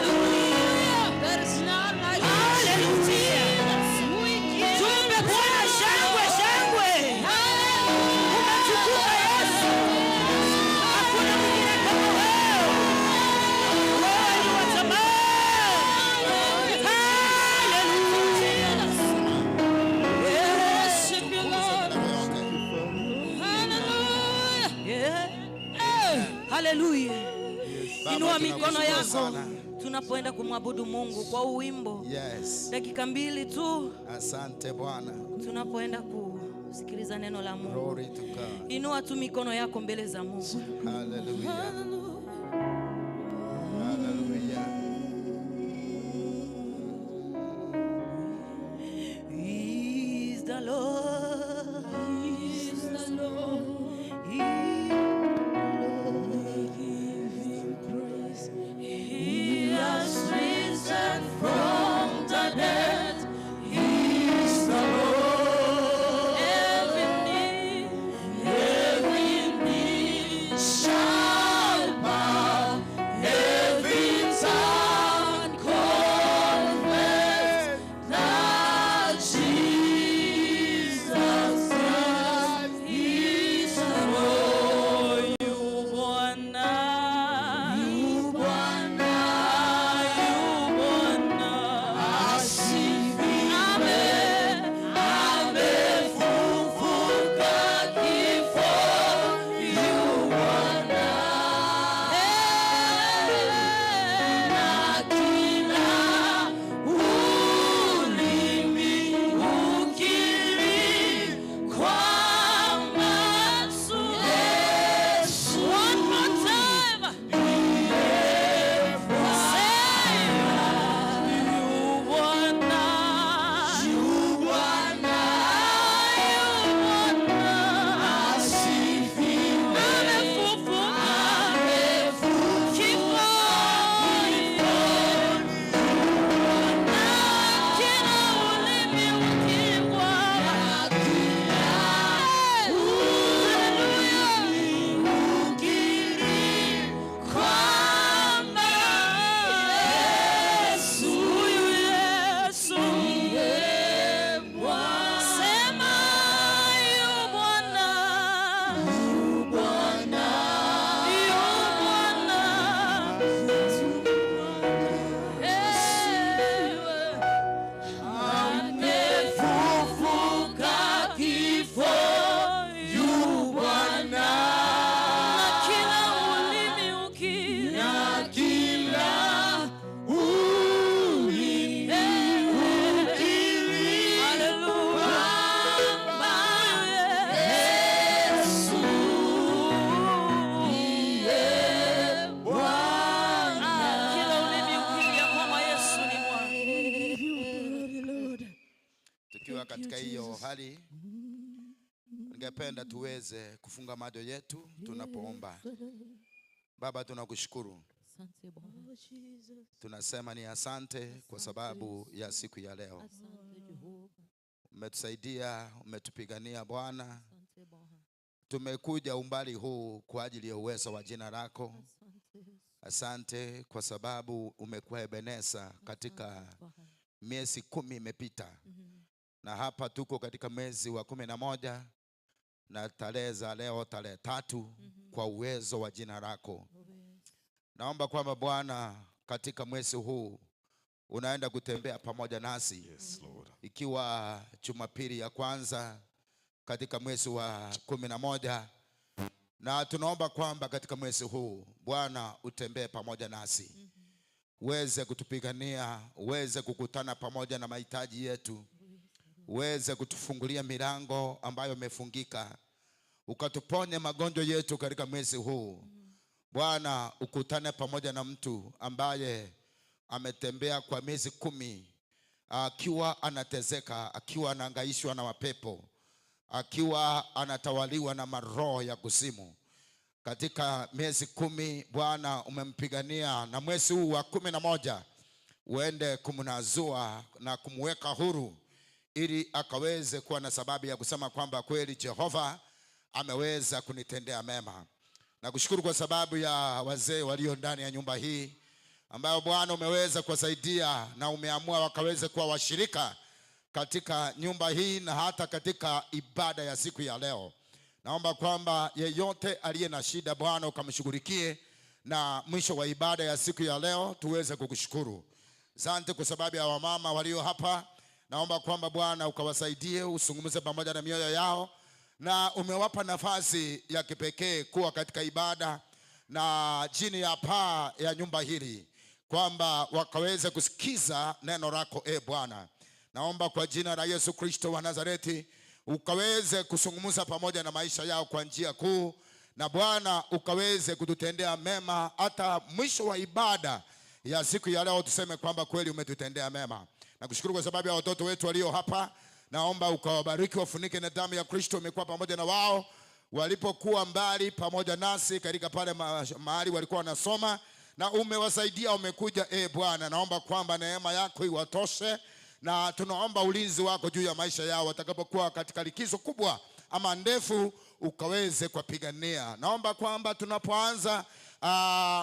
There is none like Tumpe Bwana shangwe, shangwe. Umetukuka Yesu. Hakuna mwingine kama wewe. Wewe ni wa thamani. Hallelujah. Worship you, Lord. Hallelujah. Yeah. Hallelujah. Baba, Inua mikono tunakushukuru yako sana. tunapoenda kumwabudu Mungu kwa uwimbo. Yes. Dakika 2 tu Asante Bwana. tunapoenda kusikiliza neno la Mungu. Glory to God. Inua tu mikono yako mbele za Mungu. Hallelujah. Hallelujah. He's the Lord. He's the Lord. He has risen from the dead. He's the Lord. Every knee shall Tukiwa katika hiyo hali, ningependa tuweze kufunga macho yetu tunapoomba. Baba, tunakushukuru. Asante Bwana. Tunasema ni asante kwa sababu ya siku ya leo. Asante Jehova. Umetusaidia, umetupigania Bwana. Asante Bwana. Tumekuja umbali huu kwa ajili ya uwezo wa jina lako. Asante Yesu. Asante kwa sababu umekuwa Ebeneza katika Bwana. miezi 10 imepita, na hapa tuko katika mwezi wa 11 na tarehe za leo tarehe 3 kwa uwezo wa jina lako. Naomba kwamba Bwana katika mwezi huu unaenda kutembea pamoja nasi. Yes, Lord. Ikiwa Jumapili ya kwanza katika mwezi wa 11, na tunaomba kwamba katika mwezi huu Bwana utembee pamoja nasi, uweze kutupigania, uweze kukutana pamoja na mahitaji yetu, uweze kutufungulia milango ambayo imefungika, ukatuponye magonjwa yetu katika mwezi huu. Bwana, ukutane pamoja na mtu ambaye ametembea kwa miezi 10 akiwa anatezeka, akiwa anahangaishwa na mapepo, akiwa anatawaliwa na maroho ya kuzimu. Katika miezi 10 Bwana umempigania, na mwezi huu wa 11 uende kumnazua na kumweka huru, ili akaweze kuwa na sababu ya kusema kwamba kweli Jehova ameweza kunitendea mema. Nakushukuru kwa sababu ya wazee walio ndani ya nyumba hii ambayo Bwana umeweza kuwasaidia na umeamua wakaweze kuwa washirika katika nyumba hii na hata katika ibada ya siku ya leo. Naomba kwamba yeyote aliye na shida Bwana ukamshughulikie, na mwisho wa ibada ya siku ya leo tuweze kukushukuru. Asante kwa sababu ya wamama walio hapa. Naomba kwamba Bwana ukawasaidie, usungumze pamoja na mioyo yao, na umewapa nafasi ya kipekee kuwa katika ibada na chini ya paa ya nyumba hili, kwamba wakaweze kusikiza neno lako Bwana. Naomba kwa jina la Yesu Kristo wa Nazareti ukaweze kusungumza pamoja na maisha yao kwa njia kuu, na Bwana ukaweze kututendea mema hata mwisho wa ibada ya siku ya leo tuseme kwamba kweli umetutendea mema. Nakushukuru kwa sababu ya watoto wetu walio hapa. Naomba ukawabariki, wafunike na damu ya Kristo. Umekuwa pamoja na wao walipokuwa mbali pamoja nasi katika pale mahali walikuwa wanasoma, na umewasaidia, umekuja Bwana. Naomba kwamba neema yako iwatoshe, na tunaomba ulinzi wako juu ya maisha yao watakapokuwa katika likizo kubwa ama ndefu, ukaweze kuwapigania. Naomba kwamba tunapoanza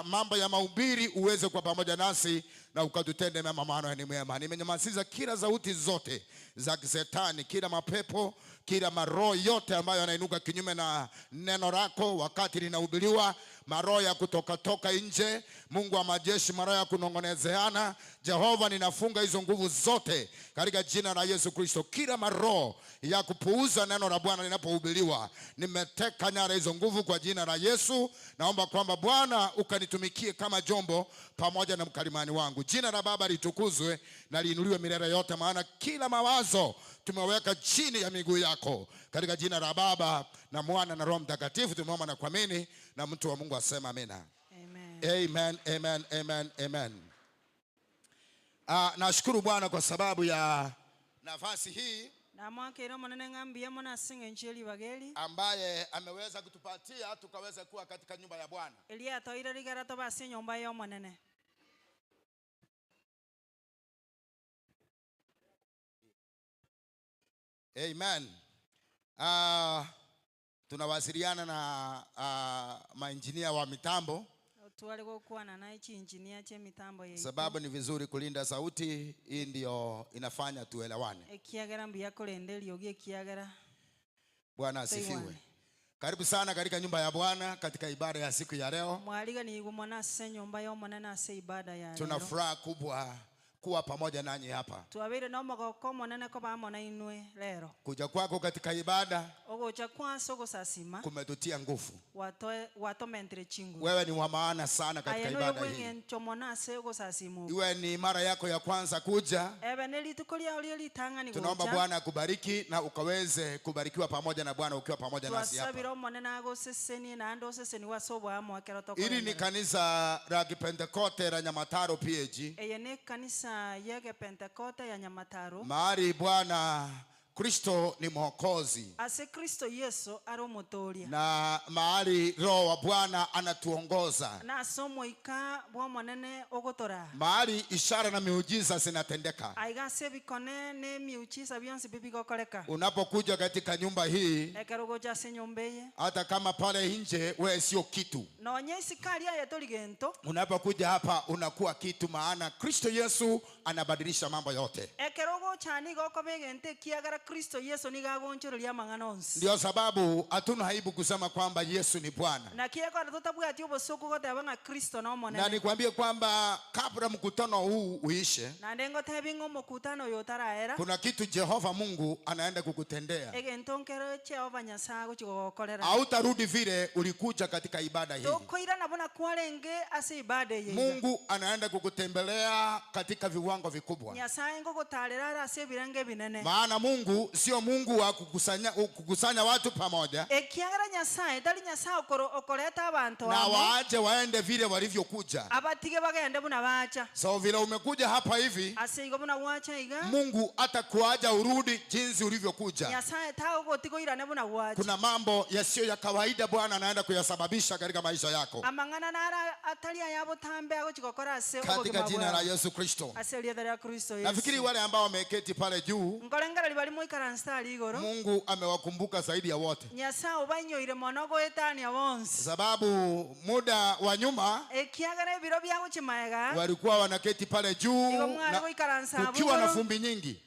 mambo ya mahubiri uweze kuwa pamoja nasi na ukatutende mema, maana ni mwema. Nimenyamaziza kila sauti zote za kisetani, kila mapepo, kila maroho yote ambayo yanainuka kinyume na neno lako wakati linahubiriwa, maroho ya kutoka toka nje, Mungu wa majeshi, maroho ya kunongonezeana. Jehova, ninafunga hizo nguvu zote katika jina la Yesu Kristo. Kila maroho ya kupuuza neno la Bwana linapohubiriwa, nimeteka nyara hizo nguvu kwa jina la Yesu. Naomba kwamba Bwana ukanitumikie kama jombo pamoja na mkalimani wangu. Jina la Baba litukuzwe na liinuliwe milele yote, maana kila mawazo tumeweka chini ya miguu yako. Katika jina la Baba na Mwana na Roho Mtakatifu tumeomba na kuamini, na mtu wa Mungu asema amina. Amen. Amen, amen, amen, amen. Nashukuru Bwana kwa sababu ya nafasi hii ambaye ameweza kutupatia tukaweza kuwa katika nyumba ya Bwana. Amen. Tunawasiliana na maengineer wa mitambo, sababu ni vizuri kulinda sauti hii, ndio inafanya tuelewane. Bwana asifiwe. Karibu sana katika nyumba ya Bwana katika ibada ya siku ya leo. Tuna furaha kubwa kuwa pamoja nanyi hapa. Kuja kwako katika ibada kumetutia nguvu. Wewe ni wa maana sana katika ibada hii. Iwe ni mara yako ya kwanza kuja, tunaomba Bwana akubariki na ukaweze kubarikiwa pamoja na Bwana ukiwa pamoja nasi hapa. Hili ni kanisa la Kipentekoste la Nyamataro PAG. Mahali Bwana Kristo ni Mwokozi Ase Kristo Yesu ari omotoria. Na mahali Roho wa Bwana anatuongoza, Na ase omoika bwa omonene ogotora. Mahali ishara na miujiza zinatendeka. Aiga ase ebikone na emiujiza bionsi bibigokoreka. Unapokuja katika nyumba hii, Ekero ogocha ase enyomba eye, hata kama pale nje wewe sio kitu, nonya isikari aye tori gento, unapokuja hapa unakuwa kitu, maana Kristo Yesu anabadilisha mambo yote. Ekero ogocha nigo okoba egento ekiagera Kristo Yesu nigo agonchoreria amang'ana onsi. Ndio sababu hatuna aibu kusema kwamba Yesu ni Bwana. Naki ekora totabwati obosoku goteba ng'a Kristo Na nomonene. nikwambie kwamba kabla mkutano huu uishe, Naende ngotebi ng'a omokutano oyo otaraera, kuna kitu Jehova Mungu anaenda kukutendea. Egento nkero Jehova Nyasaye agochi gogokorera. Hautarudi vile ulikuja katika ibada hii. Tokoirana buna kwarenge ase ibada eye iga. Mungu anaenda kukutembelea katika viwango vikubwa. Nyasaye ngogotarera are ase ebirenge ebinene. Maana Mungu sio Mungu wa kukusanya watu pamoja Ekiagera Nyasaye tari Nyasaye okoreta abantu na amo waache waende vile walivyokuja. Abatige bagende buna bacha. So vile umekuja hapa hivi, Ase igo buna gwacha iga, Mungu atakuaja urudi jinsi ulivyokuja. Nyasaye tagogotiga oirane buna gwacha. Kuna mambo yasiyo ya kawaida Bwana anaenda kuyasababisha katika maisha yako, Amang'ana nara atari ayabotambe agochi gokora ase katika obogima jina la bwao. Yesu Kristo. Ase erietha ria Kristo Nafikiri Yesu. wale ambao wameketi pale juu, Nkorengereri bari moikaransa ari igoro, Mungu amewakumbuka zaidi ya wote, Nyasaye obainyoire mono goetania bonsi. Sababu muda wa nyuma Ekiagera ebiro byagochimaega, walikuwa wanaketi pale juu igo mware na goikaransa kukiwa na abwo vumbi nyingi,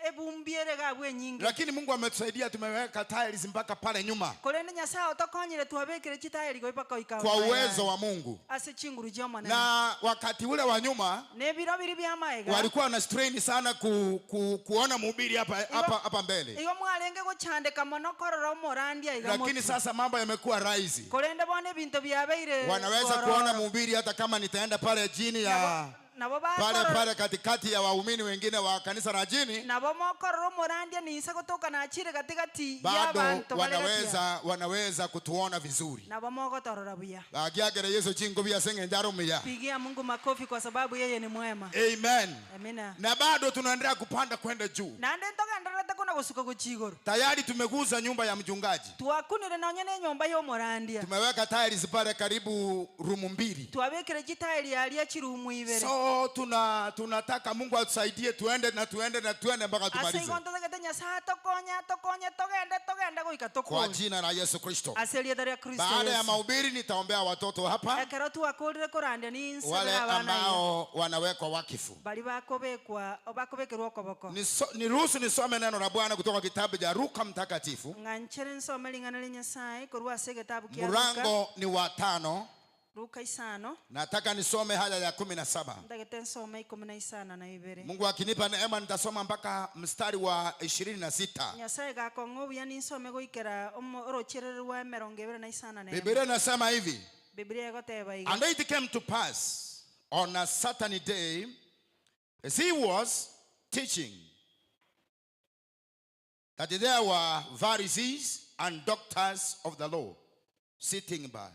ebumbi ere gabwo enyinge. Lakini Mungu ametusaidia, tumeweka tiles mpaka pale nyuma Korende Nyasaye otokonyire twabekire chitairi goipaka oika kwa uwezo wa Mungu. Ase chinguru chiomonene. Na wakati ule wa nyuma Na ebiro biri bia maega, walikuwa na strain sana kuona mhubiri hapa mbele, igo mwarenge gochandeka mono korora omorandia iga lakini motwe. sasa mambo yamekuwa rahisi. Korende bono ebinto byabeire Wanaweza bororo. kuona mhubiri hata kama nitaenda pale chini ya Nabo pale bakorora pale katikati ya waumini wengine wa kanisa la chini, nabo mokorora omorandia ninsa gotoka nachire katikati ya bado banto bare gatia. wanaweza kutuona vizuri. Nabo mogotorora buya. Agiagere Yesu chingo bia senge njaro miya. Pigia Mungu makofi kwa sababu yeye ni mwema. Amen. Amina. Na bado tunaendelea kupanda kwenda juu. Naende ntogendererete kuna gusuka guchigoro. Tayari tumeguza nyumba ya mchungaji, Twakunire nonye ne nyomba y'omorandia. Tumeweka tiles pale karibu rumu 2. Twabekire chitairi aria chirumu ibere. So tunataka Mungu atusaidie tuende na tuende na tuende mpaka Ase tumalize igo ntotagete Nyasaye atokonye atokonye togende togende goika kwa tokore. jina la Yesu Kristo. Ase erietha ria Kristo Baada ya Yesu. mahubiri nitaombea watoto hapa, Ekero twakorire korandia ninsabere wale abana iga. ambao wanawekwa wakifu. Bari bakobekwa bakobekerwa okoboko. Niruhusu nisome neno la Bwana kutoka kitabu cha Luka Mtakatifu, Ng'anchere nsome ring'ana ria Nyasaye korwa ase egetabu kia Luka. mlango ni wa 5. Luka 5. Nataka nisome haya ya 17. Ndagete nsome 12. Mungu akinipa neema nitasoma mpaka mstari wa 26. Nyasaye gakong'a obuya ninsome goikera orocherere rwa 21. Biblia inasema hivi. Biblia egoteba iga. And it came to pass on a certain day, as he was teaching, that there were Pharisees and doctors of the law sitting by,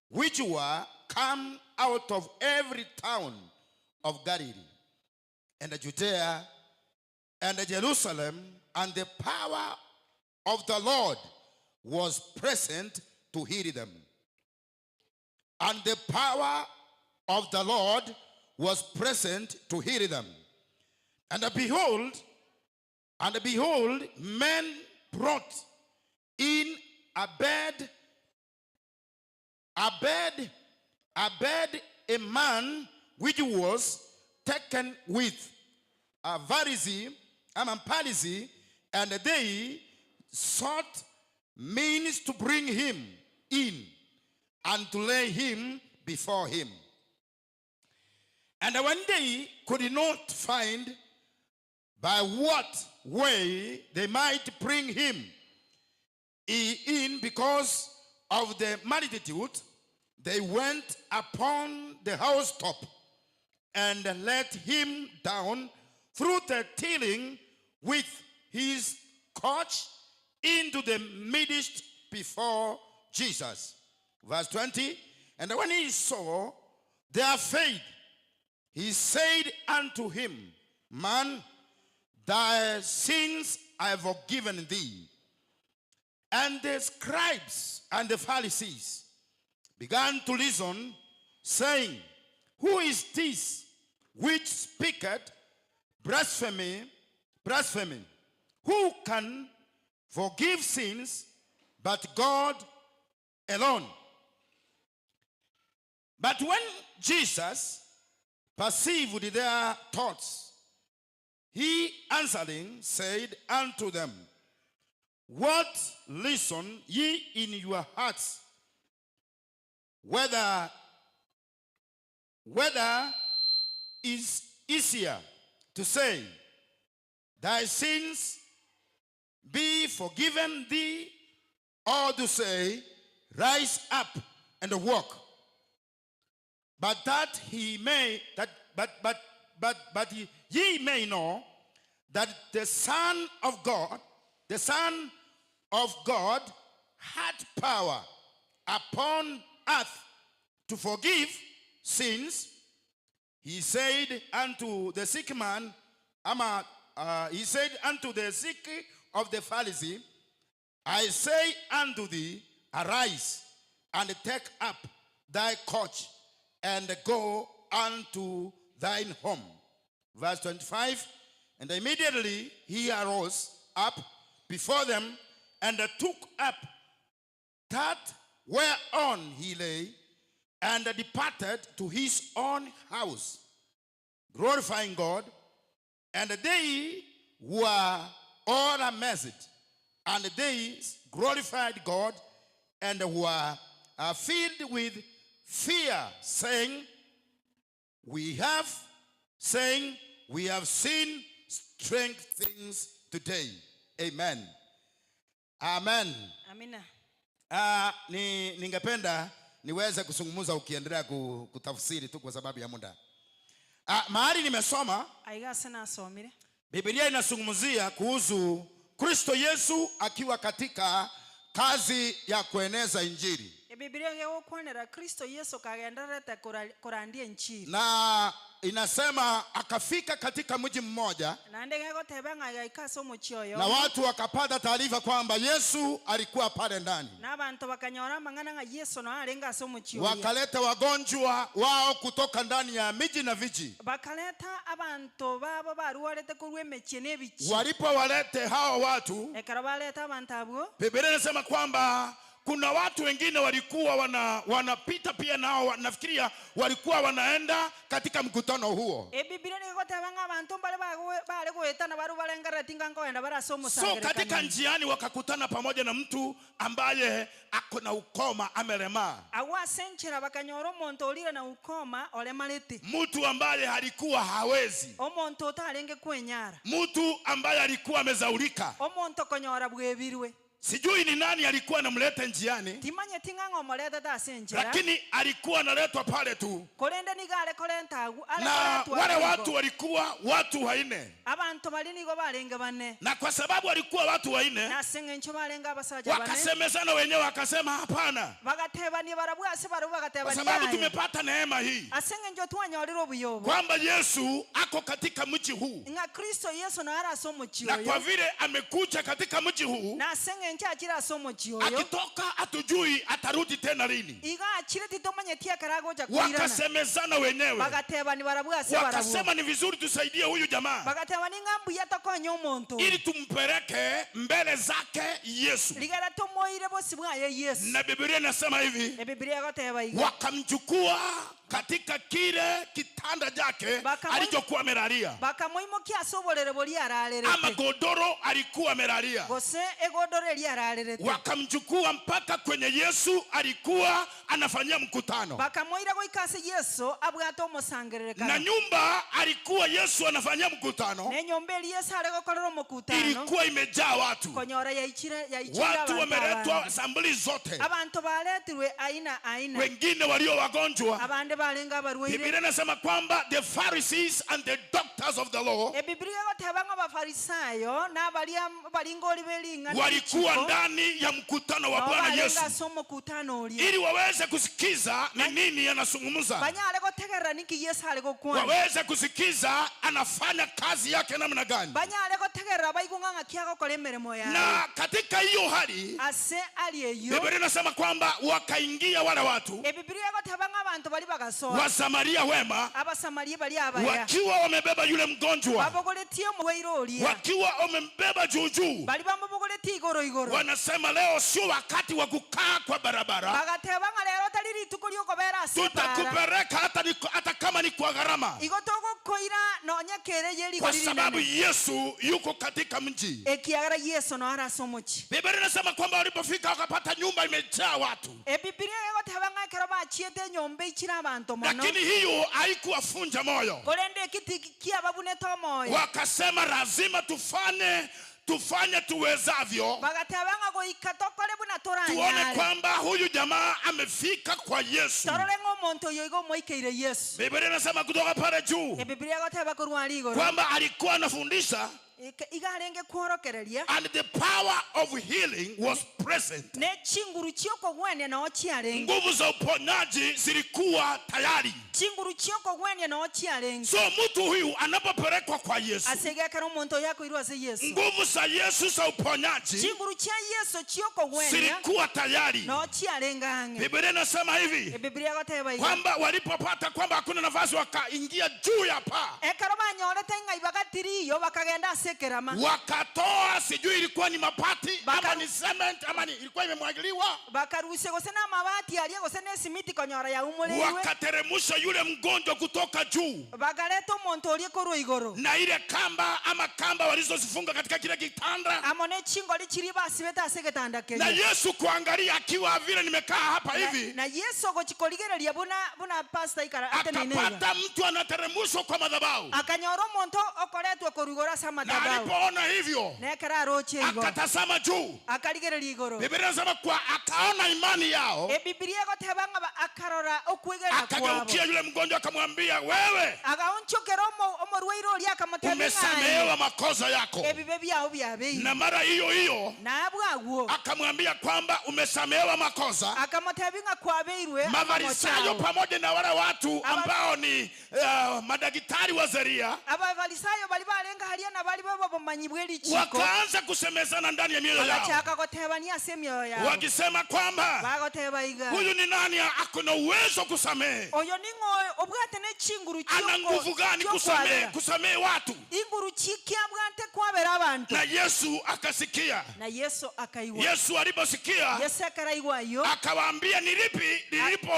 which were come out of every town of Galilee and Judea and Jerusalem, and the power of the Lord was present to heal them. And the power of the Lord was present to heal them. And behold, men brought in a bed, a man which was taken with a Pharisee, a palsy, and they sought means to bring him in and to lay him before him. And when they could not find by what way they might bring him in because of the multitude, they went upon the housetop and let him down through the ceiling with his couch into the midst before Jesus. Verse 20, and when he saw their faith, he said unto him, "Man, Thy sins I have forgiven thee." And the scribes and the Pharisees began to reason, saying, "Who is this which speaketh blasphemy? Blasphemy? Who can forgive sins but God alone?" But when Jesus perceived their thoughts, he answering said unto them, "What reason ye in your hearts? Whether is easier to say, 'Thy sins be forgiven thee,' or to say, 'Rise up and walk'? But that he may that but ye may know that the Son of God had power upon earth to forgive sins," he said unto the sick man, ama, he said unto the sick of the Pharisee, "I say unto thee, arise and take up thy couch and go unto thine home." Verse 25, and immediately he arose up before them and took up that whereon he lay and departed to his own house, glorifying God. And they were all amazed, and they glorified God and were filled with fear, saying, "We have seen strange things today." Amen. Amen. Amina. Ningependa niweze kuzungumza ukiendelea kutafsiri tu kwa sababu ya muda. Mahali nimesoma, Aiga ase nasomire. Biblia inazungumzia kuhusu Kristo Yesu akiwa katika kazi ya kueneza Injili. Ebibilia gegokwanera Kristo Yesu kagendererete korandia enchiri. Na inasema akafika katika mji mmoja Naende gegoteba ng'a gaika ase omochi oyo. Na watu wakapata taarifa kwamba Yesu alikuwa pale ndani. Na abantu bakanyora amang'ana ng'a Yesu no arenge ase omochi oyo. Wakaleta wagonjwa wao kutoka ndani ya miji na viji. Bakaleta abantu babo barwarete korwa emechie na ebichi. Walipowalete hawa watu, Ekero baleta abantu abwo, Biblia inasema kwamba kuna watu wengine walikuwa wanapita pia nao, nafikiria walikuwa wanaenda katika mkutano huo. Ebibilia nigoteba ng'a abantu mbare bare goetana baru barengereti ng'a nkoenda bare ase So omosangererekano. katika njiani wakakutana pamoja na mtu ambaye ako na ukoma, amelemaa. Agwo ase enchera bakanyora omonto orire na ukoma oremarete. Mtu ambaye alikuwa hawezi. Omonto otarenge kwenyara. Mtu ambaye alikuwa amezaulika. Omonto konyora bwebirwe. Sijui ni nani alikuwa anamleta njiani, Timanyeti ng'a ng'omoretete ase enchera. lakini alikuwa analetwa pale tu. Korende nigo are korenta agwo, are Na koretwa wale nigo. watu walikuwa watu wanne. Abantu bari nigo barenge bane. Na kwa sababu walikuwa watu wanne, Na ase eng'encho barenge abasacha bane. wakasemezana wenyewe, wakasema hapana, Bagatebania barabwo ase barabwo kwa bagatebania sababu aye. tumepata neema hii Ase eng'encho twanyorire obuya obo. kwamba Yesu ako katika mji huu, Ng'a Kristo Yesu no are ase omochi na kwa oyo. vile amekuja katika mji huu, Na ase eng'encho achire ase omochi oyo. Akitoka hatujui atarudi tena lini. Iga achire titomanyeti ekero agocha koirana. Wakasemezana wenyewe, Bagatebani barabwo ase barabwo. Wakasema ni vizuri tusaidie huyu jamaa Bagatebani ng'a mbuya tokonye omonto. Ili tumpeleke mbele zake Yesu. Rigera tomoire bosi bwaye Yesu. Na Biblia inasema hivi, Ebibilia egoteba iga. Wakamchukua katika kile kitanda chake alichokuwa amelalia, Bakamoimokia ase oborere boria ararerete. Ama godoro alikuwa amelalia. Gose egodoro eria ararerete. Wakamchukua mpaka kwenye Yesu alikuwa anafanyia mkutano. Bakamoira goika ase Yesu abwate omosangererekano. Na nyumba alikuwa Yesu anafanyia mkutano Ne nyomba eri Yesu are gokorera omokutano. Ilikuwa imejaa watu. Konyora yaichire Watu abantu wameletwa abange. sambuli zote. Abantu baletirwe aina aina. Wengine walio wagonjwa. Abande Naende barenga abarwaire. Biblia inasema kwamba the Pharisees and the doctors of the law Ebiblia egoteba ng'a abafarisayo na abaria baringori bering'ana walikuwa ndani ya mkutano wa Bwana Yesu ase omokutano oria ili waweze kusikiza ni nini anazungumza, banyare gotegerera ninki Yesu are gokwana, waweze kusikiza anafanya kazi yake namna gani. Banyare gotegerera baigwe ng'a ng'aki agokora emeremo yaye. Na katika hiyo hali ase ari eyo Biblia inasema kwamba wakaingia wale watu Ebiblia egoteba ng'a abanto bari bagasoa Wasamaria wema Abasamaria bari abaya wakiwa wamebeba yule mgonjwa, babogoretie omorwaire oria, wakiwa wamembeba juu juu, bari bamobogoretie igoro igoro, wanasema leo sio wakati wa kukaa kwa barabara, bagateba ng'a rero tari rituko riokobera ase bara, tutakupeleka hata kama ni kwa gharama, igo togokoira nonya kere ye kwa rigori sababu rinene, Yesu yuko katika mji. ekiagera Yesu no arase omochi. Biblia inasema kwamba walipofika wakapata nyumba imejaa watu, Ebiblia egoteba ng'a ekero bachiete enyomba ichire abanto mono, lakini hiyo haikuwafunja moyo. Korende ekiti kiababunete omoyo, Wakasema lazima tufanye tuwezavyo, bagateba ng'a goika tokore buna tuone toranyare, kwamba huyu jamaa amefika kwa Yesu. Torore ng'a omonto oyo igo omoikeire Yesu. Biblia inasema kutoka pale juu Ebiblia egoteba korwa aria igoro kwamba alikuwa anafundisha igarenge kworokereria, and the power of healing was present. Ne chinguru chiokogwenia noo chiarenge, Nguvu za uponyaji zilikuwa tayari. Chinguru chiokogwenia noo chiarenge. So mtu huyu anapopelekwa kwa Yesu, Ase egekero omonto oyo akoirwa ase Yesu, nguvu za Yesu za uponyaji chinguru chia Yesu chiokogwenia zilikuwa tayari. noo chiarenge ang'e. Biblia inasema hivi Ebiblia egoteba iga kwamba walipopata kwamba hakuna nafasi, wakaingia juu ya paa, ekero banyorete ng'ai bagatiriyo bakagenda ase ekerama, wakatoa sijui ilikuwa ni mabati ama ni cement ama ni ilikuwa imemwagiliwa, bakarusia gose na amabati aria gose na esimiti konyora yaumoreirwe, wakateremusha yule mgonjwa kutoka juu bakareta omonto oria korwa igoro na ile kamba ama kamba walizozifunga katika kile kitanda, amo ne chingori chiria basibete ase egetanda na keria, Yesu kuangalia akiwa vile nimekaa hapa hivi, na Yesu ogochikorigereria buna pastor ikara atenene iga, akapata mtu anateremushwa kwa madhabahu, akanyora omonto okoretwa korwa igoro ase na amadhabahu, alipoona hivyo nekero aroche igo akatazama juu. Akarigereria igoro. Biblia inasema kwa akaona imani yao, Ebibilia egoteba ng'a akarora okwegena kwabo, akageukia yule mgonjwa akamwambia, wewe agaonchokera omorwaire oria akamotebia ng'a umesamehewa makosa yako. Ebibe byao byabeire. Na mara hiyo hiyo Nabwo agwo akamwambia kwamba umesamehewa makosa. Akamotebia ng'a kwabeirwe Mafarisayo amamochao. pamoja na wale watu ambao ni madaktari wa sheria Abafarisayo bari barenga haria na bari babomanyi bw'erichiko, wakaanza kusemezana ndani ya mioyo yao, bagachaka gotebania ase emioyo yao, wakisema kwamba bagoteba iga huyu ni nani ako na uwezo kusamehe? Oyo ning'o obwate ne chinguru Ana nguvu gani kusamehe, kusamehe watu? Inguru chikiabwate kwabera abantu. Na Yesu akasikia. Na Yesu akaigwa. Yesu aliposikia Yesu akaraigwa iyo, akawaambia ni lipi lilipo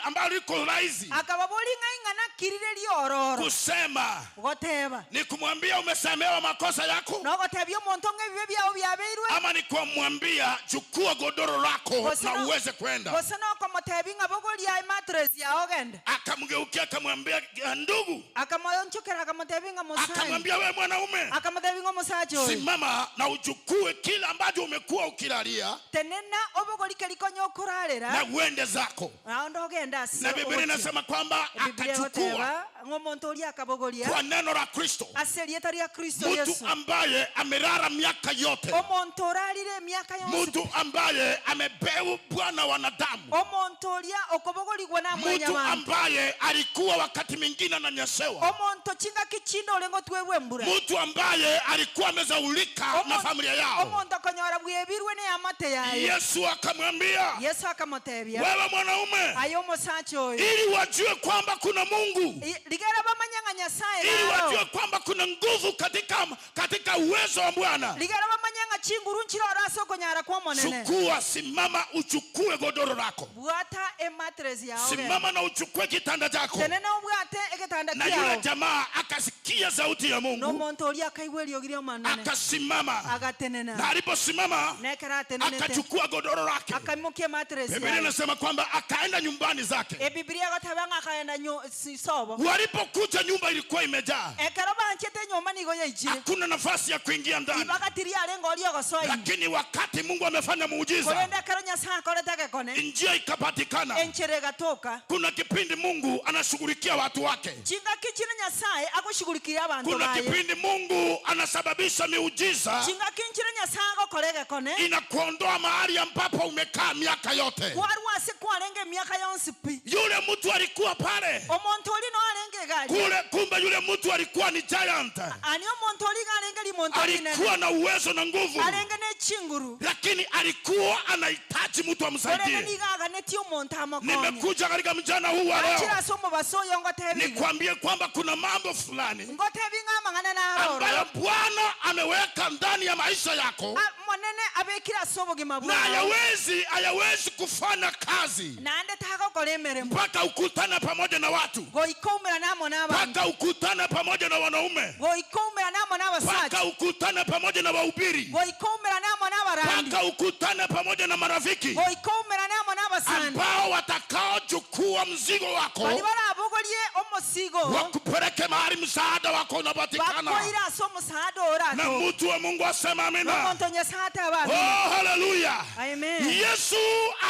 ambalo liko rahisi akababori ng'a ing'ana kirire riororo kusema, goteba ni kumwambia umesamehewa makosa yako, nogotebia omonto ng'a ebibe byao byabeirwe, ama ni kumwambia chukua godoro lako na uweze kwenda? Gose nokomotebi ng'a bogoria ematress yao gende. Akamgeukia akamwambia, ndugu, Akamoonchokera akamotebi ng'a mosani, akamwambia wewe mwanaume, akamotebi ng'a omosacha oyo, simama na uchukue kila ambacho umekuwa ukilalia tenena obogori keri konya okorarera na uende zako. Naonde ogende ase Na Biblia ogochia. inasema kwamba Biblia akachukua egoteba ng'a omonto oria akabogoria kwa neno la Kristo, ase erieta ria Kristo mtu Yesu, ambaye amelala miaka yote, omonto orarire emiaka yonsi, mtu ambaye amebebwa na wanadamu, omonto oria okobogorigwa na mtu mwanyabantu, ambaye alikuwa wakati mwingine ananyeshewa, omonto chingaki chinde orengo twebwe embura, mtu ambaye alikuwa amezaulika na familia yao. Omonto akonyora bwebirwe ne amate yaye. Yesu akamwambia, Yesu akamotebia, wewe mwanaume, aye omosacha oyo, ili wajue kwamba kuna Mungu, Ligera bamanye ng'a Nyasaye ili naro, wajue kwamba kuna nguvu katika uwezo wa Bwana, ligera bamanye ng'a chinguru nchirora ase okonyara kwa omonene, chukua, simama, uchukue godoro lako, bwata ematress yao genda. simama na uchukue kitanda chako. Tenena obwate egetanda Na yule kiao. jamaa akasikia sauti ya Mungu, N'omonto oria akaigwa eriogi ria omonene, akasimama, agatenena, na aliposimama nekero atenenete akachukua godoro lake. Akaimokia ematress Biblia yaye. inasema kwamba akaenda nyumbani zake. Ebibilia egoteba ng'a akaenda sobo. Walipokuja nyumba ilikuwa imejaa, Ekero banchete Enyomba nigo yaichire. Hakuna nafasi ya kuingia ndani. Ibagati riarenge oria ogosoa ime. Lakini wakati Mungu amefanya muujiza, Korende ekero Nyasaye akorete egekone, njia ikapatikana. Enchera egatoka. Kuna kipindi Mungu anashughulikia watu wake. Chingaki chire Nyasaye agoshughulikia abanto Kuna baye. kipindi Mungu anasababisha miujiza Chingaki nchire Nyasaye agokora egekone, inakuondoa mahali ambapo umekaa miaka yote. Kwarwa ase kwarenge emiaka yonsi pi. Yule mtu alikuwa pale Omonto ori noarenge egari. kule, kumbe yule mtu alikuwa ni giant, Ani omonto ori iga arenge rimonto rinene. Alikuwa na uwezo na nguvu, Arenge ne chinguru. Lakini alikuwa anahitaji mtu Korende amsaidie. niga aganetie omonto amokonye. Nimekuja katika mchana huu wa leo Achira ase omobaso oyo ngotebi iga. nikwambie kwamba kuna mambo fulani Ngotebi ng'a amang'ana naroro. Ambayo Bwana ameweka ndani ya maisha yako Monene abekire ase obogima na bwao. Hayawezi kufanya kazi Naende tagokora emeremo. Mpaka ukutane pamoja na watu, Goika umerane amo na abanto. mpaka ukutane pamoja na wanaume, Goika umerane amo na abasacha. mpaka ukutane pamoja na wahubiri, Goika umerane amo na abarandi. mpaka ukutane pamoja na marafiki Goika umerane amo na abasani. Ambao watakaochukua mzigo wako Bari barabogorie omosigo wakupeleke mahali msaada wako unapatikana. Bakoire ase omusaada ora Na mtu wa Mungu asema amina. Omonto Nyasaye ateba amina. Oh, haleluya. Amen. Yesu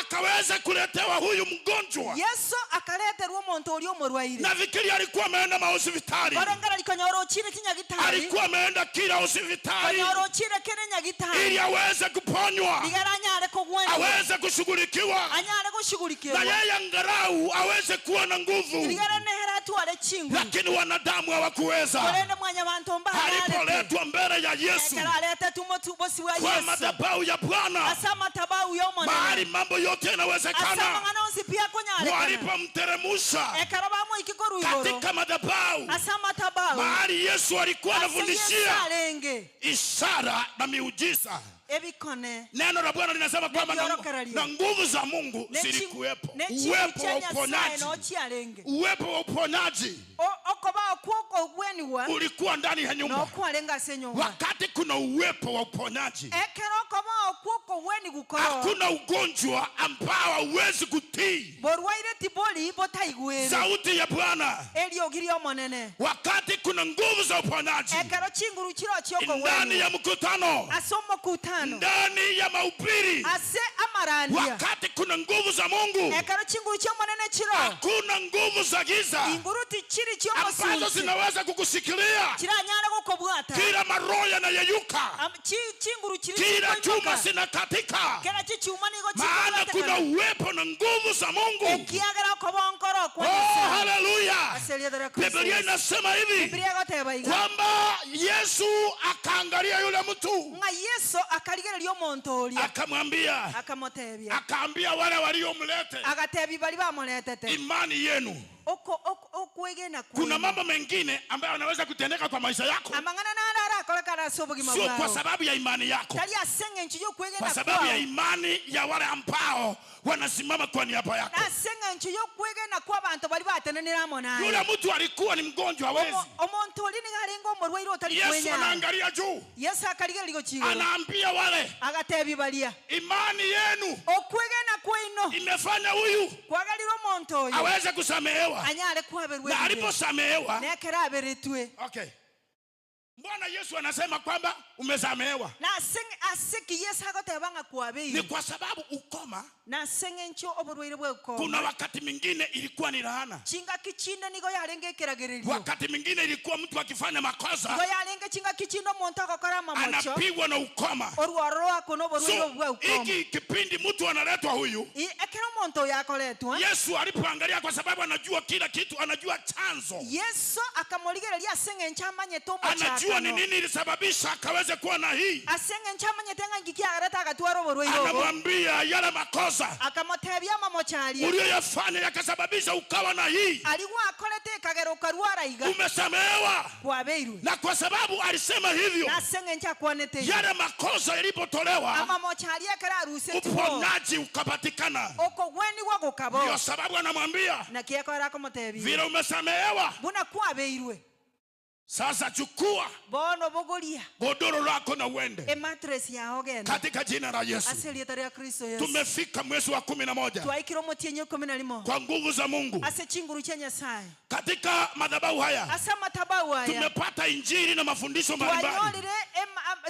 akaweza kuletewa huyu mgonjwa. Yesu akaleterwa omonto oria omorwaire. Nafikiri alikuwa ameenda mahospitali. Korengera rikonyora ochire chinyagitari. Alikuwa ameenda kila hospitali. Konyora ochire kere nyagitari. Ili aweze kuponywa. Ligera anyare kogwenwa. Aweze kushughulikiwa. Anyare kushughulikiwa. Na yeye angalau aweze kuwa na nguvu. Ligera nehera atware chingu. Lakini wanadamu hawakuweza. Korende mwanyabanto mbaharete. Alipoletwa mbele ya Yesu. Ekero alete tumotu bosi wa Kwa Yesu. madhabahu ya Bwana. Ase madhabahu ya Omonene. Mahali mambo yote yanawezekana. Ase amang'ana onsi pia konyarekana. Walipomteremsha Ekero bamoiki korwa igoro. katika madhabahu. Ase madhabahu. Mahali Yesu alikuwa Ase anafundishia Yesu arenge. ishara na miujiza. Ebikone. Neno la Bwana linasema kwamba Nebiorokererio. na nguvu za Mungu zilikuwepo. Uwepo wa uponyaji. Uwepo wa uponyaji ulikuwa ndani ya nyumba. Wakati kuna uwepo wa uponyaji, hakuna ugonjwa ambao hauwezi kutii sauti ya Bwana. Wakati kuna nguvu za uponyaji ndani ya mkutano, ndani ya mahubiri, wakati kuna nguvu za Mungu, hakuna nguvu za giza ambazo zinaweza kukushikilia. Kila maroho yanayeyuka, kila chuma zinakatika, maana kuna uwepo na nguvu za Mungu. Oh, haleluya! Biblia inasema hivi kwamba Yesu akaangalia yule mtu, akamwambia, akaambia wale waliomlete, imani yenu. Kuna mambo mengine ambayo yanaweza kutendeka kwa maisha yako, sio kwa sababu ya imani yako, kwa sababu ya imani ya wale ambao wanasimama kwa niaba yako. Yule mtu alikuwa ni mgonjwa, hawezi. Yesu anaangalia juu, anaambia wale, imani yenu imefanya huyu aweze kusamehewa. Na aliposamehewa, okay, Mbona Yesu anasema kwamba umesamehewa? Ni kwa sababu ukoma. Kuna wakati mwingine ilikuwa ni laana. Wakati mwingine ilikuwa mtu akifanya makosa anapigwa na ukoma. So hiki kipindi mtu analetwa huyu, Yesu alipoangalia, kwa sababu anajua kila kitu, anajua chanzo, anajua ni nini ilisababisha akaweze kuwa na hii. Anamwambia yale makosa uliyoyafanya yakasababisha ukawa na hii, umesamehewa. Na kwa sababu alisema hivyo, yale makosa yalipotolewa, uponyaji ukapatikana. Ndio sababu anamwambia vile umesamehewa, Sasa chukua Bono bogoria godoro lako na uende e mattress yao genda katika jina la Yesu. Ase rieta ria Kristo Yesu. Tumefika mwezi wa 11 Twaikire omotienyi 11 kwa nguvu za Mungu. Ase chinguru cha Nyasaye. Katika madhabahu haya ase matabau haya tumepata injili na mafundisho mbalimbali.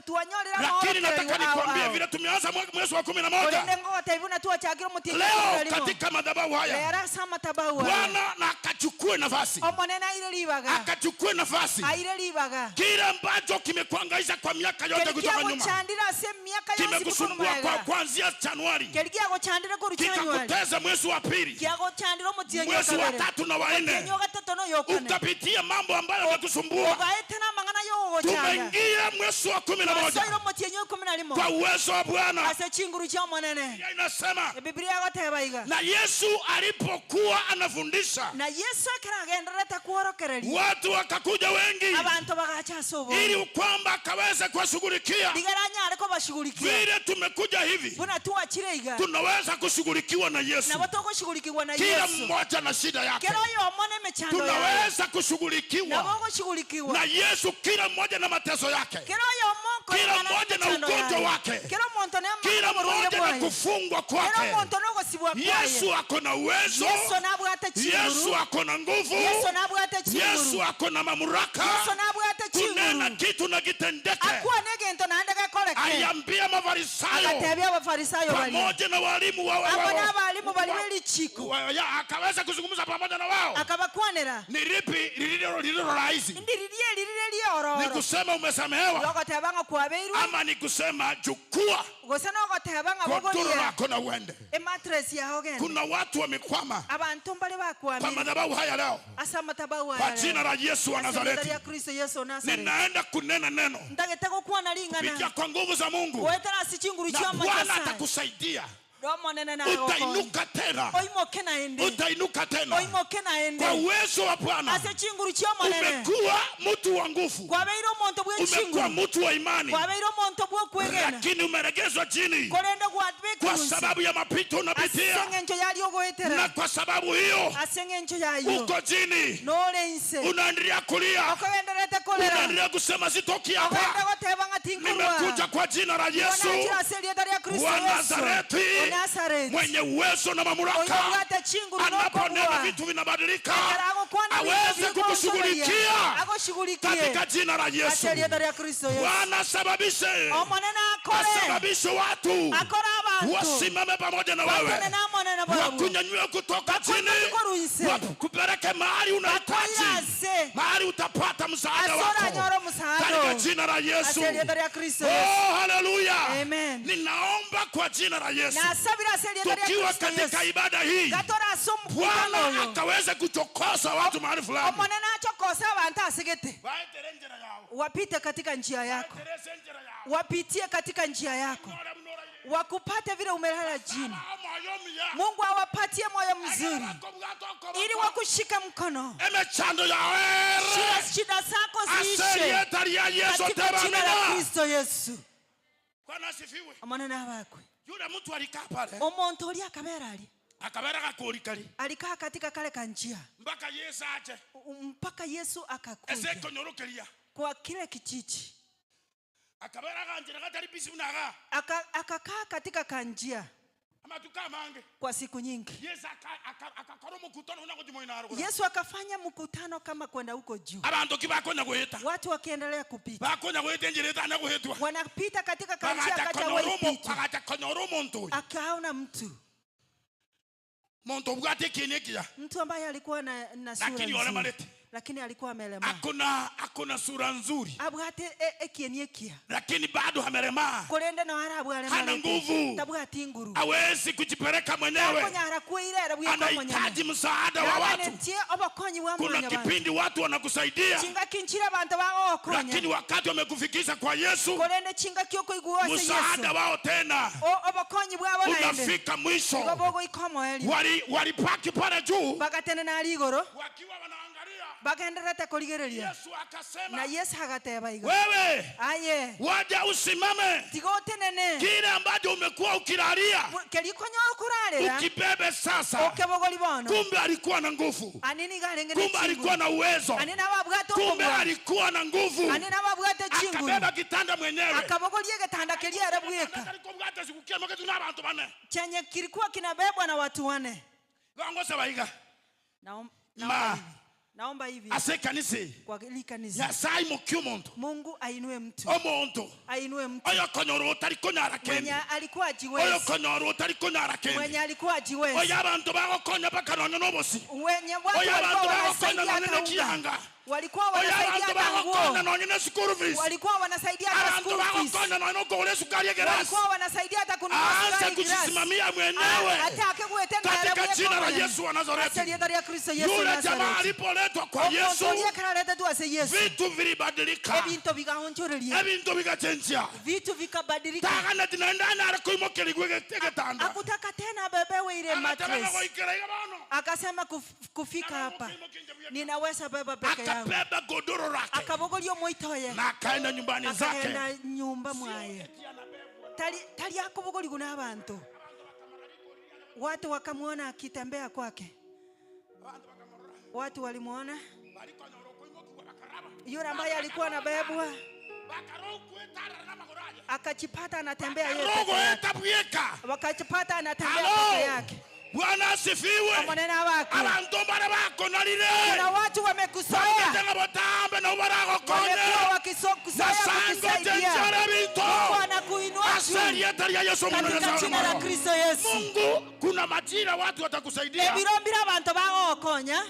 Twanyolire Lakini nataka nikwambie vile tumeanza mwezi wa 11 Korende ngogotebia buna twachakire omotienyi leo 11. katika madhabahu haya Lero ase amatabau haya Bwana na akachukue nafasi. Omonene aire ribaga. Akachukue nafasi. Aire ribaga. Kile ambacho kimekuhangaisha kwa miaka yote Keri kutoka nyuma, kiagochandire ase miaka yonsi kimekusumbua kukorwa kwa maega. kuanzia Januari, Keri kiagochandire korwa Januari, kikakuteza mwezi wa pili, kiagochandire omotienyi mwezi wa okabere, tatu na wa nne, omotienyi ogatatu na oyokane, ukapitia mambo ambayo yamekusumbua. ogaete na amang'ana yogogochanda. Tumeingia mwezi wa 11 Twasoire omotienyi o 11 kwa uwezo wa Bwana. ase chinguru chia omonene. Biblia inasema, Biblia egoteba iga, na Yesu alipokuwa anafundisha na Yesu ekero agenderete kworokereria, watu wakakuja wengi abantu bagacha ase obonge, ili kwamba akaweze kuwashughulikia. Rigera anyare kobashughulikia. Vile tumekuja hivi Buna twachire iga, tunaweza kushughulikiwa na Yesu. nabo togoshughulikiwa na Kila Yesu. mmoja na shida yake. Kera oyomo na emechando yaye. Tunaweza kushughulikiwa Nabo ogoshughulikiwa na Yesu, kila mmoja na mateso yake, Kera oyomo kila koreng'ana na mmoja na emechando ugonjwa yaye. wake, Kera omonto na kila oborwaire mmoja na bwaye. kufungwa Kera kwake. omonto na ogosibwa kwaye. Yesu ako na uwezo. Yesu nabwate chinguru. Yesu ako na nguvu. Yesu nabwate chinguru. Yesu ako na mamlaka Yesu nabwate kunena chinguru. kitu na kitendeke. Akwane gento naende gekoreke. Aliambia Mafarisayo Akatebia Abafarisayo baria pamoja na walimu wa, amo na abalimu bari b'erichiko, akaweza kuzungumza pamoja na wao. Akabakwanera. Ni lipi lililo rahisi? Ndiririe lirire riororo. Ni kusema umesamehewa Logoteba ng'a kwabeirwe, ama ni kusema chukua gose nogoteba ng'a godoro bogoria lako na uende? ematress yao genda. Kuna watu wamekwama Abantu mbare kwa bakwamire madhabahu haya leo. ase amatabau Kwa aya jina la Yesu wa Ase rieta Nazareti ria Kristo Yesu wa Nazareti, ninaenda kunena neno ntagete gokwana kupitia ring'ana kwa nguvu za Mungu, goetera ase chinguru na chia Bwana Nyasaye. atakusaidia. Omonene nagokonya. Utainuka tena, Oimoke naende. utainuka tena Oimoke naende. kwa uwezo wa Bwana. Ase chinguru chia Omonene. Umekuwa mtu wa nguvu, Kwabeire omonto bwe umekuwa chinguru, mtu wa imani, kwabeire omonto bwe okwegena, lakini umeregezwa chini korende kwa gwatbekirwe nse sababu ya mapito ase unapitia, eng'encho yari na ogoetera, kwa sababu hiyo ase eng'encho yayo uko chini, nore inse, unaendelea kulia, okogenderete korera, unaendelea kusema sitoki hapa. ogende goteba ng'a tinkorwa. Nimekuja kwa jina la Yesu Onachire ase rieta ria Kristo wa Yesu Nazareti, o Nazareti, mwenye uwezo na mamlaka. oyobwate chinguru Anaponena nokobua, vitu vinabadilika, ekero agokwana binto aweze bigosoboria, kukushughulikia agoshughulikie katika jina la Yesu. ase rieta ria Kristo Yesu. Bwana asababishe, Omonene akore, asababishe watu akore abantu wasimame pamoja na wewe, batane namonene barabwo, wakunyanyue kutoka chini, bakorwe inse, wakupeleke mahali unahitaji, bakoirase mahali utapata msaada ase wako oranyore omusaada katika jina la Yesu. ase rieta ria Kristo Yesu. Oh, haleluya! Amen. Ninaomba kwa jina la Yesu, Nasabire ase rieta ria tukiwa Kristo katika Yesu, ibada hii, gatora ase omokutano Bwana oyo, akaweze kuchokoza watu mahali fulani. Omonene achokosa abantu asigete, Waetere njira yao, wapite katika njia yako, waeterese njira yao, wapitie katika njia yako, Mnora, mnora, wakupate vile umelala chini. moyo muya. Mungu awapatie moyo mzuri ili wakushike mkono, Emechando yawe shida zako ziishe ase rieta ria Yesu katika teba jina la amina. Kristo Yesu. Bwana asifiwe. Omonene abakwe. Yule mtu alikaa pale, Omonto oria akabera aria, akabera gakurikari alikaa katika kale kanjia mpaka Yesu aje mpaka Yesu akakuja ese konyorokeria, kwa kile kijiji, akabera ganjira gatari bisi munaga, akakaa katika kanjia amatuka mange. kwa siku nyingi. Yesu akakora omokutano una kujimoina aruguru. Yesu akafanya mkutano kama kwenda huko juu, Abantu kibakonya guhita, watu wakiendelea kupita, bakonya guhita enjira etana guhitwa, wanapita katika kanjia bagacha akaja konyora omo, waipita, bagacha konyora omonto oyo, akaona mtu, muntu obwate ekieni ekiya, mtu ambaye alikuwa na sura Lakini nzuri, olemarete. lakini alikuwa amelemaa, akuna sura nzuri, abwate ekieni ekia, lakini bado amelemaa, korende no arabware Hana nguvu. tabwati nguru, hawezi kujipeleka mwenyewe, akonyara kwirera bwiko mwenyewe, anahitaji msaada wa watu. Nabanetie obokonyi bwa Kuna mwenye bantu. kipindi watu wanakusaidia, Chinga kinchira abantu bagokonya, lakini wakati wamekufikisha kwa Yesu, korende chinga kiokoigwa ase msaada Yesu, wao tena obokonyi bwabo naende unafika mwisho. igo bogoika omoerio, Walipaki pale juu bagatene nari igoro, wakiwa wanaangalia, Bagenderete kurigereria. Yesu akasema, na Yesu agateba iga, wewe aye waja usimame, tigotenene kile ambacho umekuwa ukilalia kerikonyo okurarera ukibebe sasa. Okebogori bono. Kumbe alikuwa na nguvu, anini garenge, kumbe alikuwa na uwezo, anini ababwate, kumbe alikuwa na nguvu, anini ababwate chinguru. Akabeba kitanda mwenyewe, akabogoria getanda keria arabweka chenye kilikuwa kinabebwa na watu 4. Naomba hivi ase kanisa, kwa hili kanisa, Nyasaye mukyumuntu, Mungu ainue mtu, omuntu ainue mtu oyo konyora utari konyara kende, mwenye alikuwa ajiwezi, oyo konyora utari konyara kende, mwenye alikuwa ajiwezi, oyo abantu bagokonya bakanonya n'obosi, wenye watu oyo abantu walikuwa bagokonya wanasaidia nonye hata unga, n'ekiyanga, walikuwa oyo wanasaidia abantu hata nguo, bagokonya nonye ne school fees, walikuwa wanasaidia hata abantu school fees, bagokonya nonye n'okugula esukari egerasi, walikuwa wanasaidia hata kununua aanze sukari glasi, kujisimamia mwenyewe hata akegwete katika jina la Yesu wa Nazareti. Kristo Yesu Yule Nazareti. jamaa alipoletwa kwa Yesu, Omuntu ekaraletwa ase Yesu, vitu vilibadilika, ebintu bigaonchoreria, ebintu bigachenjia, vitu vikabadilika. Tagana tinaendana arakuimokerigwe egetanda, akutaka tena bebewe ile Anataka mattress, goikera iga bono. Akasema kufika hapa ninaweza beba peke yangu. Akabeba godoro lake akabogoria omoitoye na akaenda nyumbani zake, akagenda nyumba mwaye, tali akobogorigwa na abantu. Watu wakamwona akitembea kwake, watu walimuona yule ambaye alikuwa anabebwa akajipata anatembea yeye peke yake, wakajipata anatembea peke yake. Bwana asifiwe. Omonene wako. Abantu bara bakonarire. Kuna watu wamekuzoea. Bagete botambe na baragokonye. Wamekuwa wakikuzoea kukusaidia. Mungu anakuinua juu. Asali ya Yesu mwana Katika jina la Kristo Yesu. Mungu, kuna majira watu watakusaidia. Ebirombira abantu bagokonya.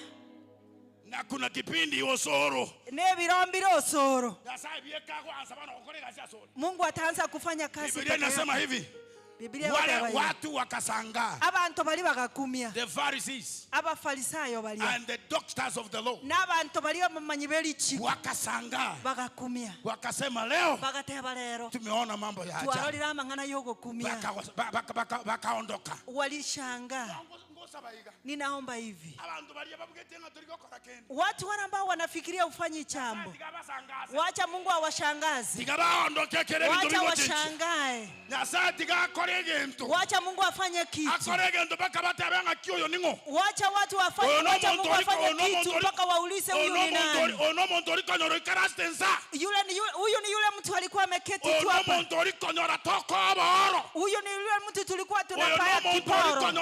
Na kuna kipindi osoro. Nebirombira osoro. Nyasaye biekagwa ansa bana gokorega sia soro. Mungu ataanza kufanya kazi. Biblia inasema hivi. Biblia Wale wale watu wakashangaa. Abantu bali bagakumia. The Pharisees. Abafarisayo bali. And the doctors of the law. N'abantu bali bamanyi b'elichiko. Wakashangaa. Bagakumia. Wakasema leo bagateba lero. Tumeona mambo ya ajabu. Twarorira amang'ana yogokumia. Bakaondoka. Walishangaa. Ninaomba hivi. Watu wale ambao wanafikiria ufanyi chambo, wacha Mungu awashangaze. Wacha washangae. Wacha Mungu afanye kitu. Wacha watu wafanye, wacha Mungu afanye kitu mpaka waulize huyu ni nani. Yule ni yule, huyu ni yule mtu alikuwa ameketi tu hapa. Huyu ni yule mtu tulikuwa tunapaya kiporo.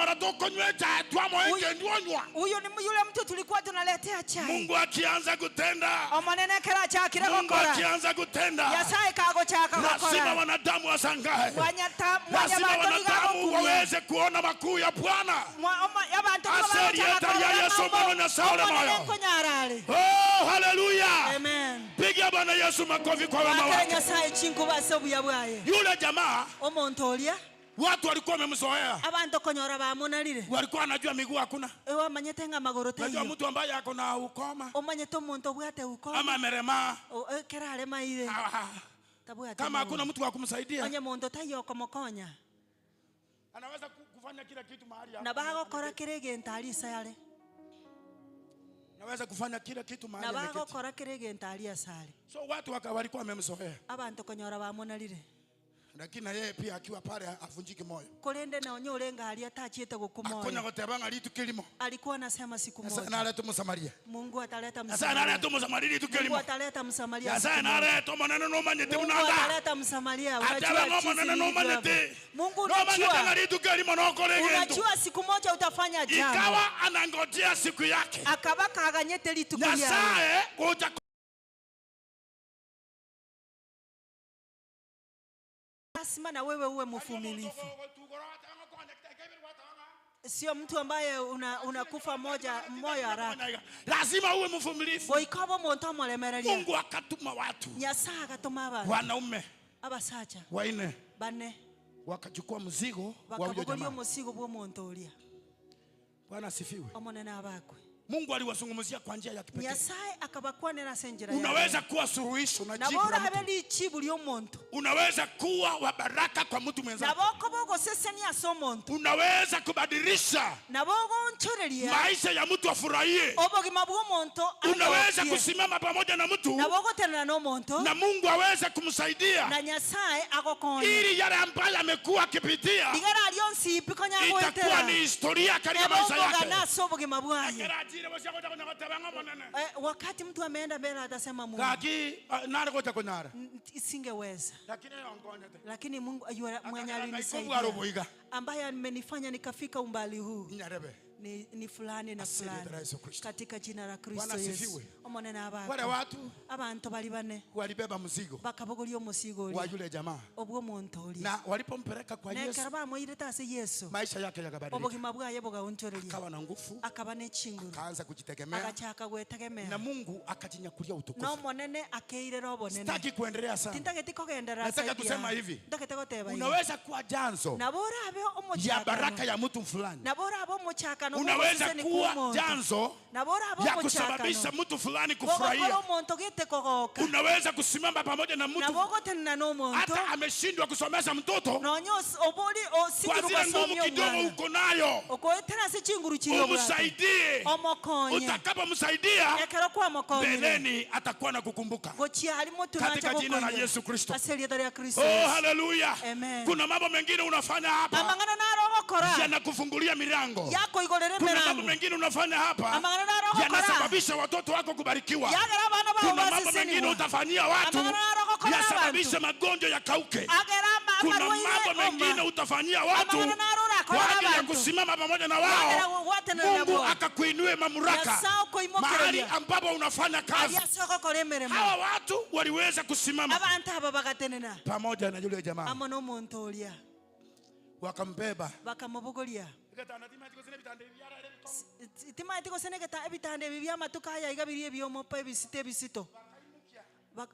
Huyu ni yule mtu tulikuwa tunaletea chai. Mungu akianza kutenda, omonene kera chakire Mungu gokora, akianza kutenda, Nyasaye kagochaka gokora, lazima wanadamu washangae, lazima wanadamu waweze kuona makuu ya Bwana. Aseri ya Yesu mwana na Saule moyo. Oh, haleluya. Amen. Piga Bwana Yesu makofi kwa wema wake. Nyasaye chinkuba obuya bwaye. Yule jamaa omuntu olia watu walikuwa wamemzoea. Abantu konyora bamunarire. Walikuwa wanajua miguu hakuna. Ewa manyete nga magoro teiyo. Unajua mtu ambaye ako na ukoma. Omanyete omuntu obwate ukoma. Ama amerema. Kera aremaire. Tabwate. Kama hakuna mtu wa kumsaidia. Onye muntu taiyo komokonya. Anaweza kufanya kila kitu mahali hapa. Na bagokora kire gento ali sare. Naweza kufanya kila kitu mahali Na ameketi. bagokora kire gento ali sare. So watu walikuwa wamemzoea. Abantu konyora bamunarire. Lakini na yeye pia akiwa pale avunjike moyo. Kolende na onyo lenga ali atachiete gukumoyo. Akonya gotebanga litu kilimo. Alikuwa anasema siku moja. Sasa analeta Msamaria. Mungu ataleta Sasa Msamaria. analeta Msamaria litu kilimo. Mungu ataleta Msamaria. Sasa analeta maneno no manyete Mungu unanda. ataleta Msamaria. Unajua Unajua maneno no manyete. Mungu No manyete unajua. litu kilimo no kolege. Unajua siku moja utafanya jambo. Ikawa anangojea siku yake. Akabaka aganyete litu kilimo. Nyasaye kuja. Lazima na wewe uwe mvumilivu. Sio mtu ambaye unakufa moja moyo haraka. Lazima uwe mvumilivu. Boikabo muntu amolemereria. Mungu akatuma watu. Nyasaye akatuma abantu. Wanaume abasacha waine bane wakachukua mzigo wa huyo bakabogoria jamaa. omusigo bwo muntu oria. Bwana asifiwe. Omonene abakwe. Mungu aliwazungumzia kwa njia ya kipekee. Nyasaye akabakwanera ase enjira yaye. Unaweza kuwa suluhisho na jibu Nabo la mtu. orabe lichibu lyomuntu. Unaweza kuwa wa baraka kwa mtu mwenzako. Unaweza kubadilisha maisha ya mtu afurahie. Unaweza kusimama pamoja na mtu na Mungu aweze kumsaidia ili yale ambayo amekuwa akipitia itakuwa ni historia katika maisha yake. Wakati mtu ameenda mbele atasema Mungu singeweza, lakini Mungu mwenye alinisaidia, ambaye amenifanya nikafika umbali huu ni fulani na fulani, katika jina la Kristo Yesu. Wale watu abantu bali bane walibeba mzigo bakabogoria omusigo wa yule jamaa obwo muntu oli, na walipompeleka kwa Yesu maisha yake yakabadilika, obugima bwaye bugaonchoreria, akawa na nguvu, akaba n'echinguru, akaanza kujitegemea, agachaka gwetegemea, na Mungu akajinyakulia utukufu. No monene akeirera obonene. Sitaki kuendelea sana, tintageti kogendera. Nataka kusema hivi, unaweza kuwa chanzo ya baraka ya mtu fulani. Unaweza kuwa chanzo ya kusababisha mtu fulani kufurahia. Unaweza kusimama pamoja na mtu hata ameshindwa kusomesha mtoto, kwa zile nguvu kidogo uko nayo umsaidie. Utakapomsaidia mbeleni atakuwa na kukumbuka, katika jina la Yesu Kristo. Oh, haleluya. Kuna mambo mengine unafanya hapa yanakufungulia milango. Kuna mambo mengine unafanya hapa yanasababisha watoto wako kubarikiwa. Kuna mambo mengine utafanyia watu yasababisha magonjwa yakauke. Kuna mambo mengine utafanyia watu kwa ajili ya kusimama pamoja na wao, Mungu akakuinue mamlaka mahali ambapo unafanya kazi. Hawa watu waliweza kusimama pamoja na yule jamaa, wakambeba, bakamubuguria.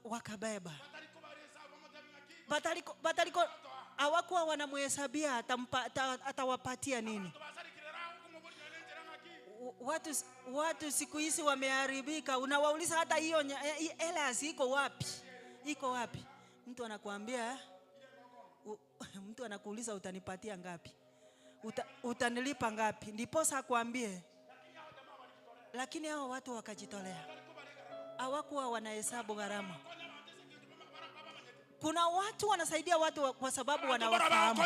Wakabeba. Bataliko hawakuwa wanamhesabia atawapatia nini. Watu siku hizi wameharibika. Unawauliza hata hiyo hela iko wapi? Iko wapi? Mtu anakuambia, mtu anakuuliza utanipatia ngapi? Utanilipa ngapi? Ndiposa akwambie. Lakini hao watu wakajitolea. Hawakuwa wanahesabu gharama. Kuna watu wanasaidia watu kwa sababu wanawafahamu.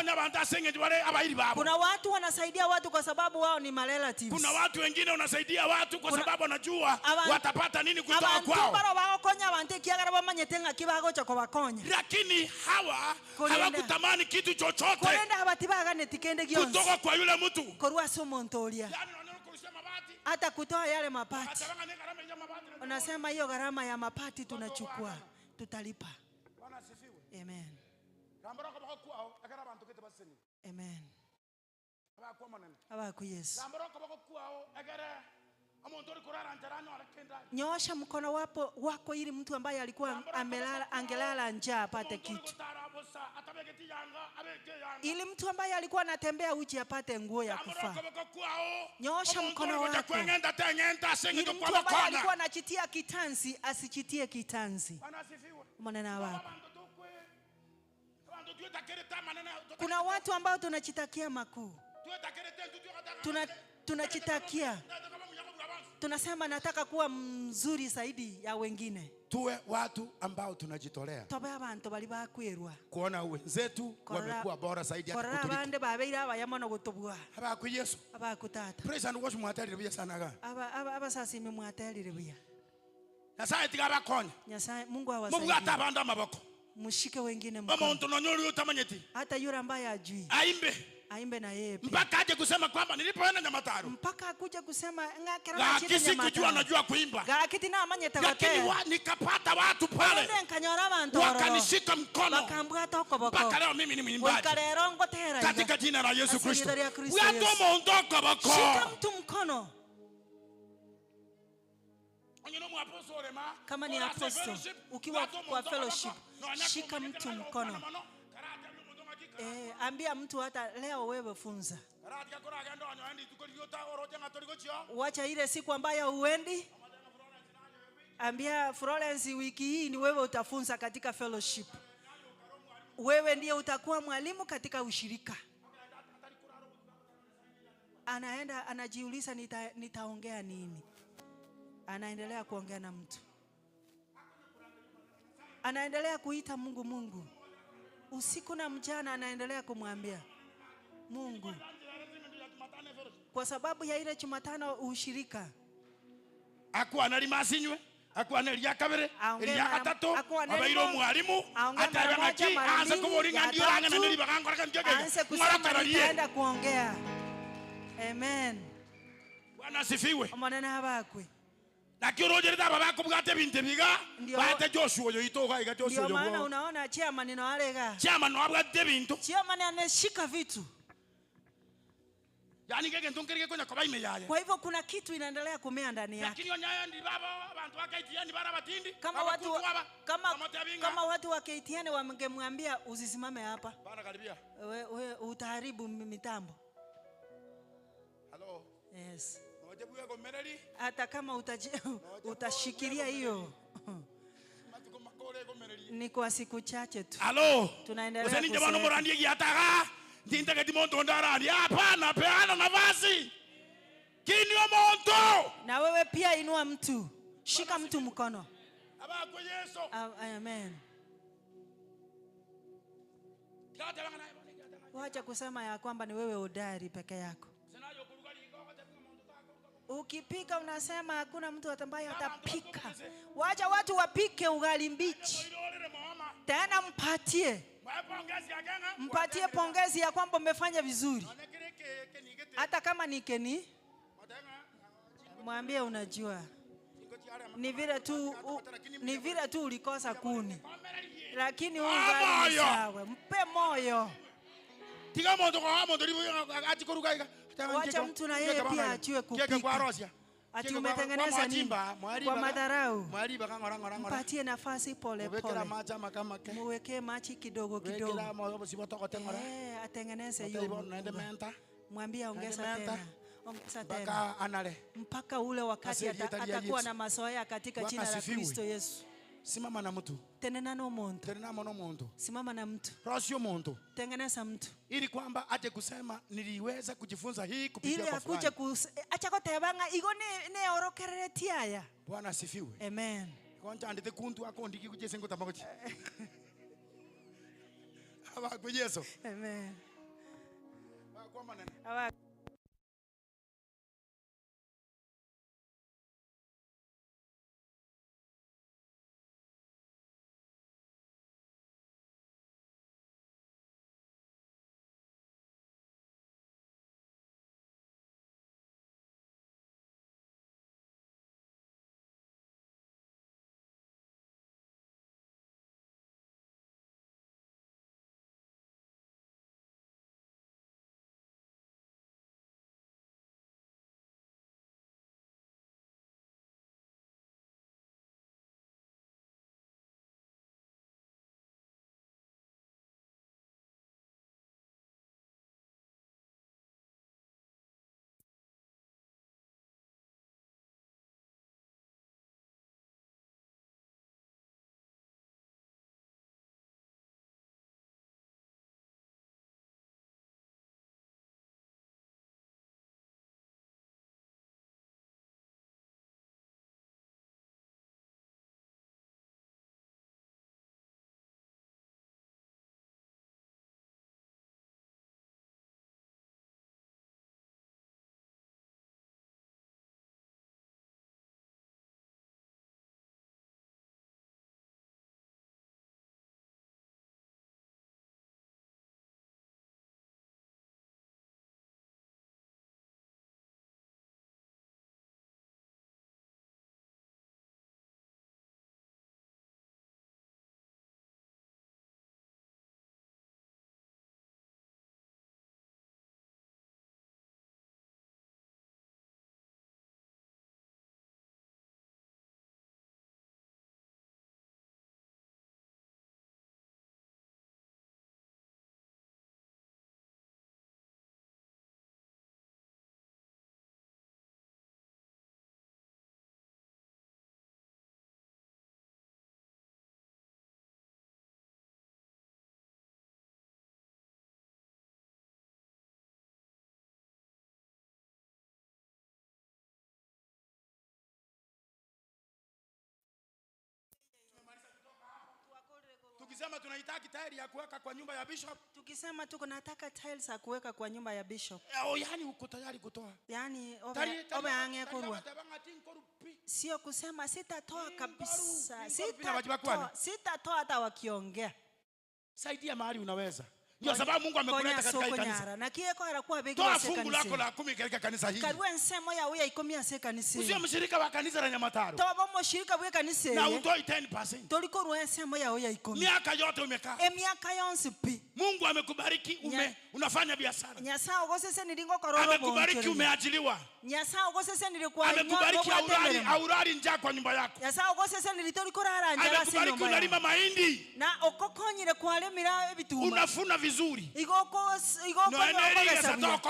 Kuna watu wanasaidia watu kwa sababu wao ni relatives. Kuna watu wengine wanasaidia watu kwa sababu wanajua watapata nini kutoka kwao. Lakini hawa hawakutamani kitu chochote kutoka kwa yule mtu. Hata kutoa yale mapati. Unasema hiyo gharama ya mapati tunachukua, tutalipa. Amen. Amen. Abaku Yesu. Nyoosha mkono wako ili mtu ambaye alikuwa amelala angelala njaa apate kitu. Ili mtu ambaye alikuwa anatembea uchi apate nguo ya kufaa. Nyoosha mkono wako. Ili mtu ambaye alikuwa anachitia kitanzi asichitie kitanzi. Maneno wako. Kuna watu ambao tunachitakia makuu. Tunachitakia. Tunasema nataka kuwa mzuri zaidi ya wengine. Tuwe watu ambao tunajitolea. Tobe abantu bali bakwirwa. Kuona wenzetu wamekuwa bora zaidi hata kutuliko. Abande babeira abayamano gutubwa. Abaku Yesu. Abaku tata. Praise and worship mwaterire buya sana ga. Aba sasimi mwaterire buya. Nyasaye tigabakonya. Nyasaye Mungu awasaidie. Mubwata abandu amaboko. Mshike wengine mkono. Hata yule ambaye hajui. Aimbe. Aimbe na yeye pia. Mpaka aje kusema kwamba nilipoenda Nyamataro. Mpaka akuje kusema ngakera na chini Nyamataro. Sikujua anajua kuimba. Lakini na amanyete gote. Lakini nikapata watu pale. Wakanishika mkono. Bakambwata okoboko. Mpaka leo mimi ni mwimbaji. Katika jina la Yesu Kristo. Watu muondoka boko. Shika mtu mkono. Kama ni apostle, ukiwa kwa fellowship, shika mtu mkono. Ambia mtu hata leo wewe funza. Wacha ile siku ambayo uendi. Ambia Florence wiki hii ni wewe utafunza katika fellowship. Wewe ndiye utakuwa mwalimu katika ushirika. Anaenda anajiuliza nitaongea nini. Anaendelea kuongea na mtu. Anaendelea kuita Mungu Mungu. Usiku na mchana anaendelea kumwambia Mungu. Kwa sababu ya ile Jumatano ushirika. Akwana limasinywe, akwana lya kabere, lya katatu, abairo mwalimu, atabangaki aanze kuboringa ndio ranga na nili bakangora kanjege. Aanze kusema nitaenda kuongea. Amen. Bwana asifiwe. Omonene abakwe. Lakini rojereta baba kubwate bintu biga, baate Joshua yoitoka iga Joshua. Ndio maana unaona chairman no alega. Chairman no abwate bintu. Chairman anashika vitu. Yani ngeke ntonkereke konya kwa ime yaye. Kwa hivyo kuna kitu inaendelea kumea ndani yake. Lakini onyayo ndi baba abantu wa KTN bara batindi. Kama watu wa KTN wangemwambia usisimame hapa. Bana karibia. Wewe utaharibu mitambo. Hello. Yes. Hata kama utashikilia hiyo ni kwa siku chache tu. Hello. Tunaendelea. Useni jamani morandie giataga. Ndinda monto ndarani. Hapana, peana nafasi. Kinyo monto. Na wewe pia inua mtu. Shika mtu mkono. Abakwe Yesu. Amen. Wacha kusema ya kwamba ni wewe hodari peke yako. Ukipika unasema hakuna mtu ambaye atapika. Wacha watu wapike ugali mbichi. Tena mpatie. Mpatie pongezi ya kwamba umefanya vizuri. Hata kama ni keni, mwambie unajua. Ni vile tu ulikosa kuni. Lakini ugali sawa. Mpe moyo. Wacha mtu na yeye pia ajue kupika. Ati umetengeneza nini? Kwa madharau. Mpatie nafasi pole pole. Muwekee maji kidogo kidogo. Atengeneze hiyo. Mwambie ongeza tena. Ongeza tena. Mpaka ule wakati atakuwa na mazoea katika jina la Kristo Yesu. Simama na mtu. Tenena no muntu. Tenena no muntu. Simama na mtu. Rosio muntu. Tengeneza mtu. Ili kwamba aje kusema niliweza kujifunza hii kupitia kwa fulani. Ili akuje acha kotebanga igo ne orokereretia aya. Bwana asifiwe. Amen. Konja andite kuntu akondiki kujese ngotamba kuchi. Abakwe Yesu. Amen. Kwa maneno. tunahitaji tile ya kuweka kwa nyumba ya bishop, Tukisema tuko nataka tiles za kuweka kwa nyumba ya bishop, oh, yani uko tayari kutoa. Yani obe ange kurwa. Sio kusema sitatoa kabisa, sitatoa hata wakiongea. Saidia mahali unaweza. Ndio sababu Mungu amekuleta katika hii kanisa. Na kieko arakuwa begi Toa fungu lako la 10 katika kanisa hili. Karwe nsemo ya uya 10 ase kanisa. Usiwe mshirika wa kanisa la Nyamataro. Toba mshirika wa kanisa. Na utoi 10%. Toliko rwe nsemo ya uya 10. Miaka yote umekaa. Miaka yonse pi. Mungu amekubariki unafanya biashara. Nyasaye ogosese niringo kororo. Amekubariki umeajiliwa. Nyasaye ogosese nilikuwa. Amekubariki aurari njaa kwa nyumba yako. Nyasaye ogosese nilitoriko rara njaa. Amekubariki unalima mahindi. Na okokonyire kwalemira ebituma. Unafuna vizuri. Igoko no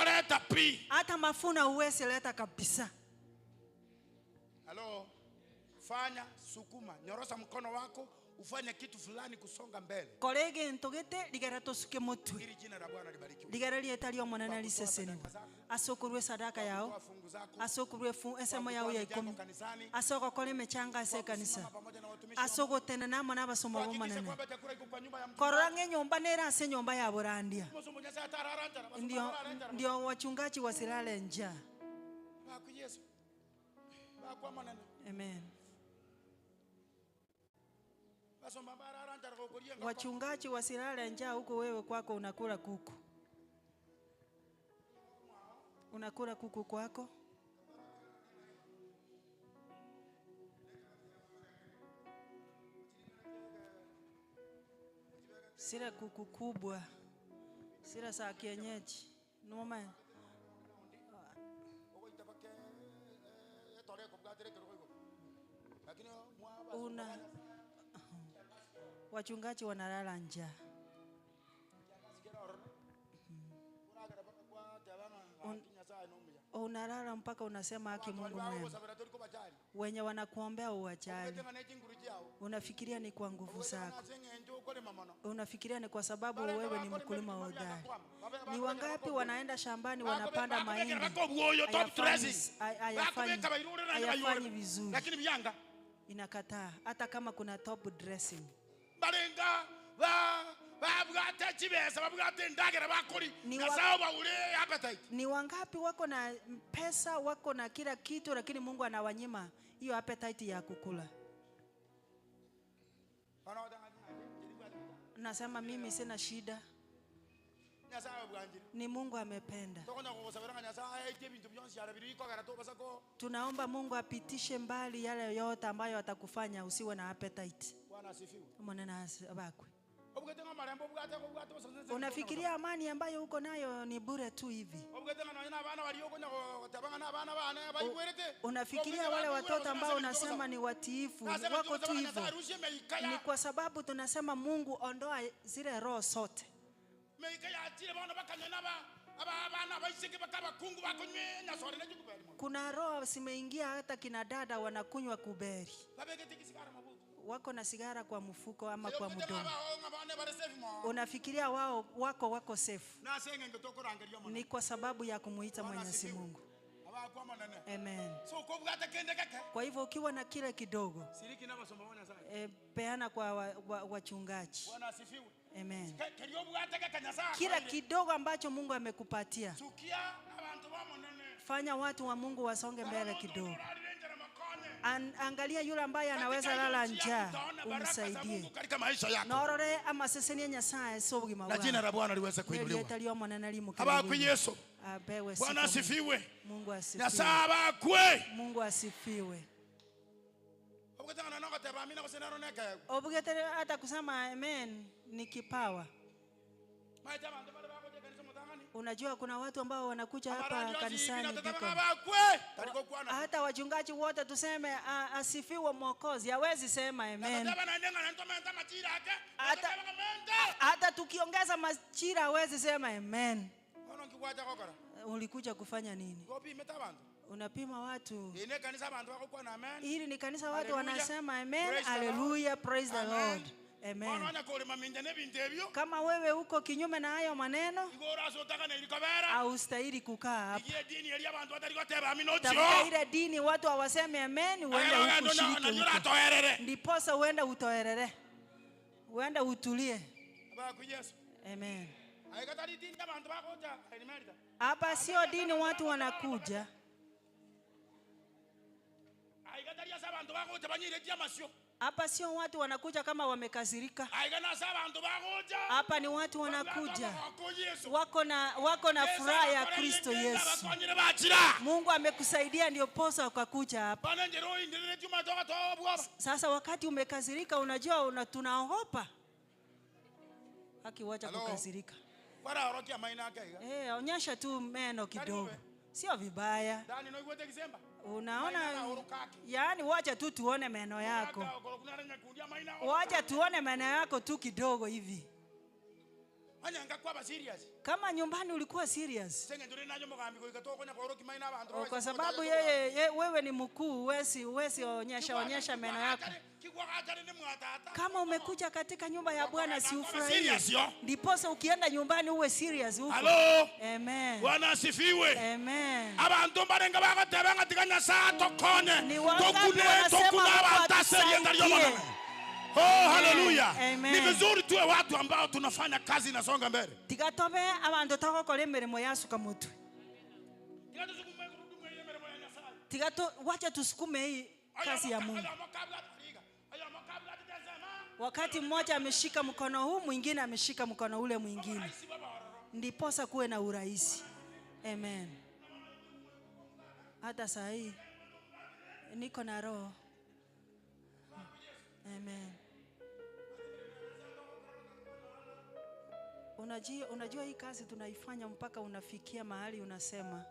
pi. Hata mafuna uweze leta kabisa. Halo, fanya sukuma, nyorosha mkono wako, ufanye kitu fulani kusonga mbele. Kolege ntogete ligara tosuke mutwe. Ili jina la Bwana libarikiwe. Ligara lietali omwana liseseni. Asokurwe sadaka yao. Asokurwe ensemo yao ya 10. Asoko kole mechanga ase kanisa. Asoko tena namo nabasoma bomanene. Kororange nyumba nera ase nyumba ya borandia. Ndio wachungaji wasilale njaa. Amen. Wachungaji wasilale njaa huko, wewe kwako unakula kuku. Unakula kuku kwako? Sira kuku kubwa. Sira za kienyeji. Noma. Una wachungaji wanalala njaa. Unalala mpaka unasema haki Mungu mwema. Wenye wanakuombea uwajali. Unafikiria ni kwa nguvu zako. Unafikiria ni kwa sababu wewe ni mkulima hodari. Ni wangapi wanaenda shambani wanapanda mahindi? Hayafanyi vizuri. Inakataa hata kama kuna top dressing. Ni wangapi wako na pesa, wako na kila kitu, lakini Mungu anawanyima hiyo appetite ya kukula. Nasema mimi sina shida. Ni Mungu amependa. Tunaomba Mungu apitishe mbali yale yote ambayo atakufanya usiwe na appetite. Unafikiria amani ambayo uko nayo ni bure tu hivi. Unafikiria wale watoto ambao unasema ni watiifu wako tu hivyo. Ni kwa sababu tunasema Mungu ondoa zile roho zote. Kuna roho zimeingia hata kina dada wanakunywa kuberi. Wako na sigara kwa mfuko ama kwa mdomo. Unafikiria wao wako safe. Ni kwa sababu ya kumuita Mwenyezi Mungu. Amen. Kwa hivyo ukiwa na kile kidogo, peana kwa wachungaji. Amen. Kila kidogo ambacho Mungu amekupatia, fanya watu wa Mungu wasonge mbele kidogo. Angalia yule ambaye anaweza lala njaa, umsaidie. Norore amaseseni Nyasaye sobugima bwa. Na jina la Bwana liweze kuinuliwa. Abakwe Yesu. Bwana asifiwe. Mungu asifiwe. Nyasaye abakwe. Mungu asifiwe. Obugetere hata kusema amen ni kipawa. Unajua kuna watu ambao wanakuja hapa kanisani. Hata wachungaji wote tuseme asifiwe Mwokozi, hawezi sema amen. Hata tukiongeza majira hawezi sema amen. Ulikuja kufanya nini? Unapima watu. Hili ni kanisa watu wanasema amen, hallelujah, praise the Lord. Amen. Kama wewe uko kinyume na hayo maneno, haustahili kukaa hapa. Tafuta ile dini watu hawaseme amen, uende huko ushiriki huko. Ndiposa uende utoerere. Uende utulie. Amen. Hapa sio dini watu wanakuja. Hapa sio watu wanakuja kama wamekasirika. Hapa ni watu wanakuja wako na furaha ya Kristo Yesu. Mungu amekusaidia ndio posa ukakuja hapa. Sasa wakati umekasirika, unajua tunaogopa. Haki, wacha kukasirika. Onyesha tu meno kidogo. Sio vibaya. Unaona, yaani wacha tu tuone meno yako. Wacha tuone meno yako tu kidogo hivi. Kama nyumbani ulikuwa serious. Kwa sababu yeye wewe ni mkuu, huwezi onyesha meno yako. Kama umekuja katika nyumba ya Bwana si ufurahie. Ndiposa ukienda nyumbani uwe serious huko. Hello. Amen. Bwana asifiwe. Amen. Abantu barenga bagoteba ngatika Nyasaye tokonye. Tokune tokuna abantu. Oh, hallelujah. Ni vizuri tuwe watu ambao tunafanya kazi inasonga mbele. Tigatobe abantu tokokora emirimo yasuka mutwe. Tigato wacha tusukume hii kazi ya Mungu. Wakati mmoja ameshika mkono huu, mwingine ameshika mkono ule mwingine. Ndiposa kuwe na urahisi. Amen. Hata saa hii niko na roho. Amen. Unajua hii kazi tunaifanya mpaka unafikia mahali unasema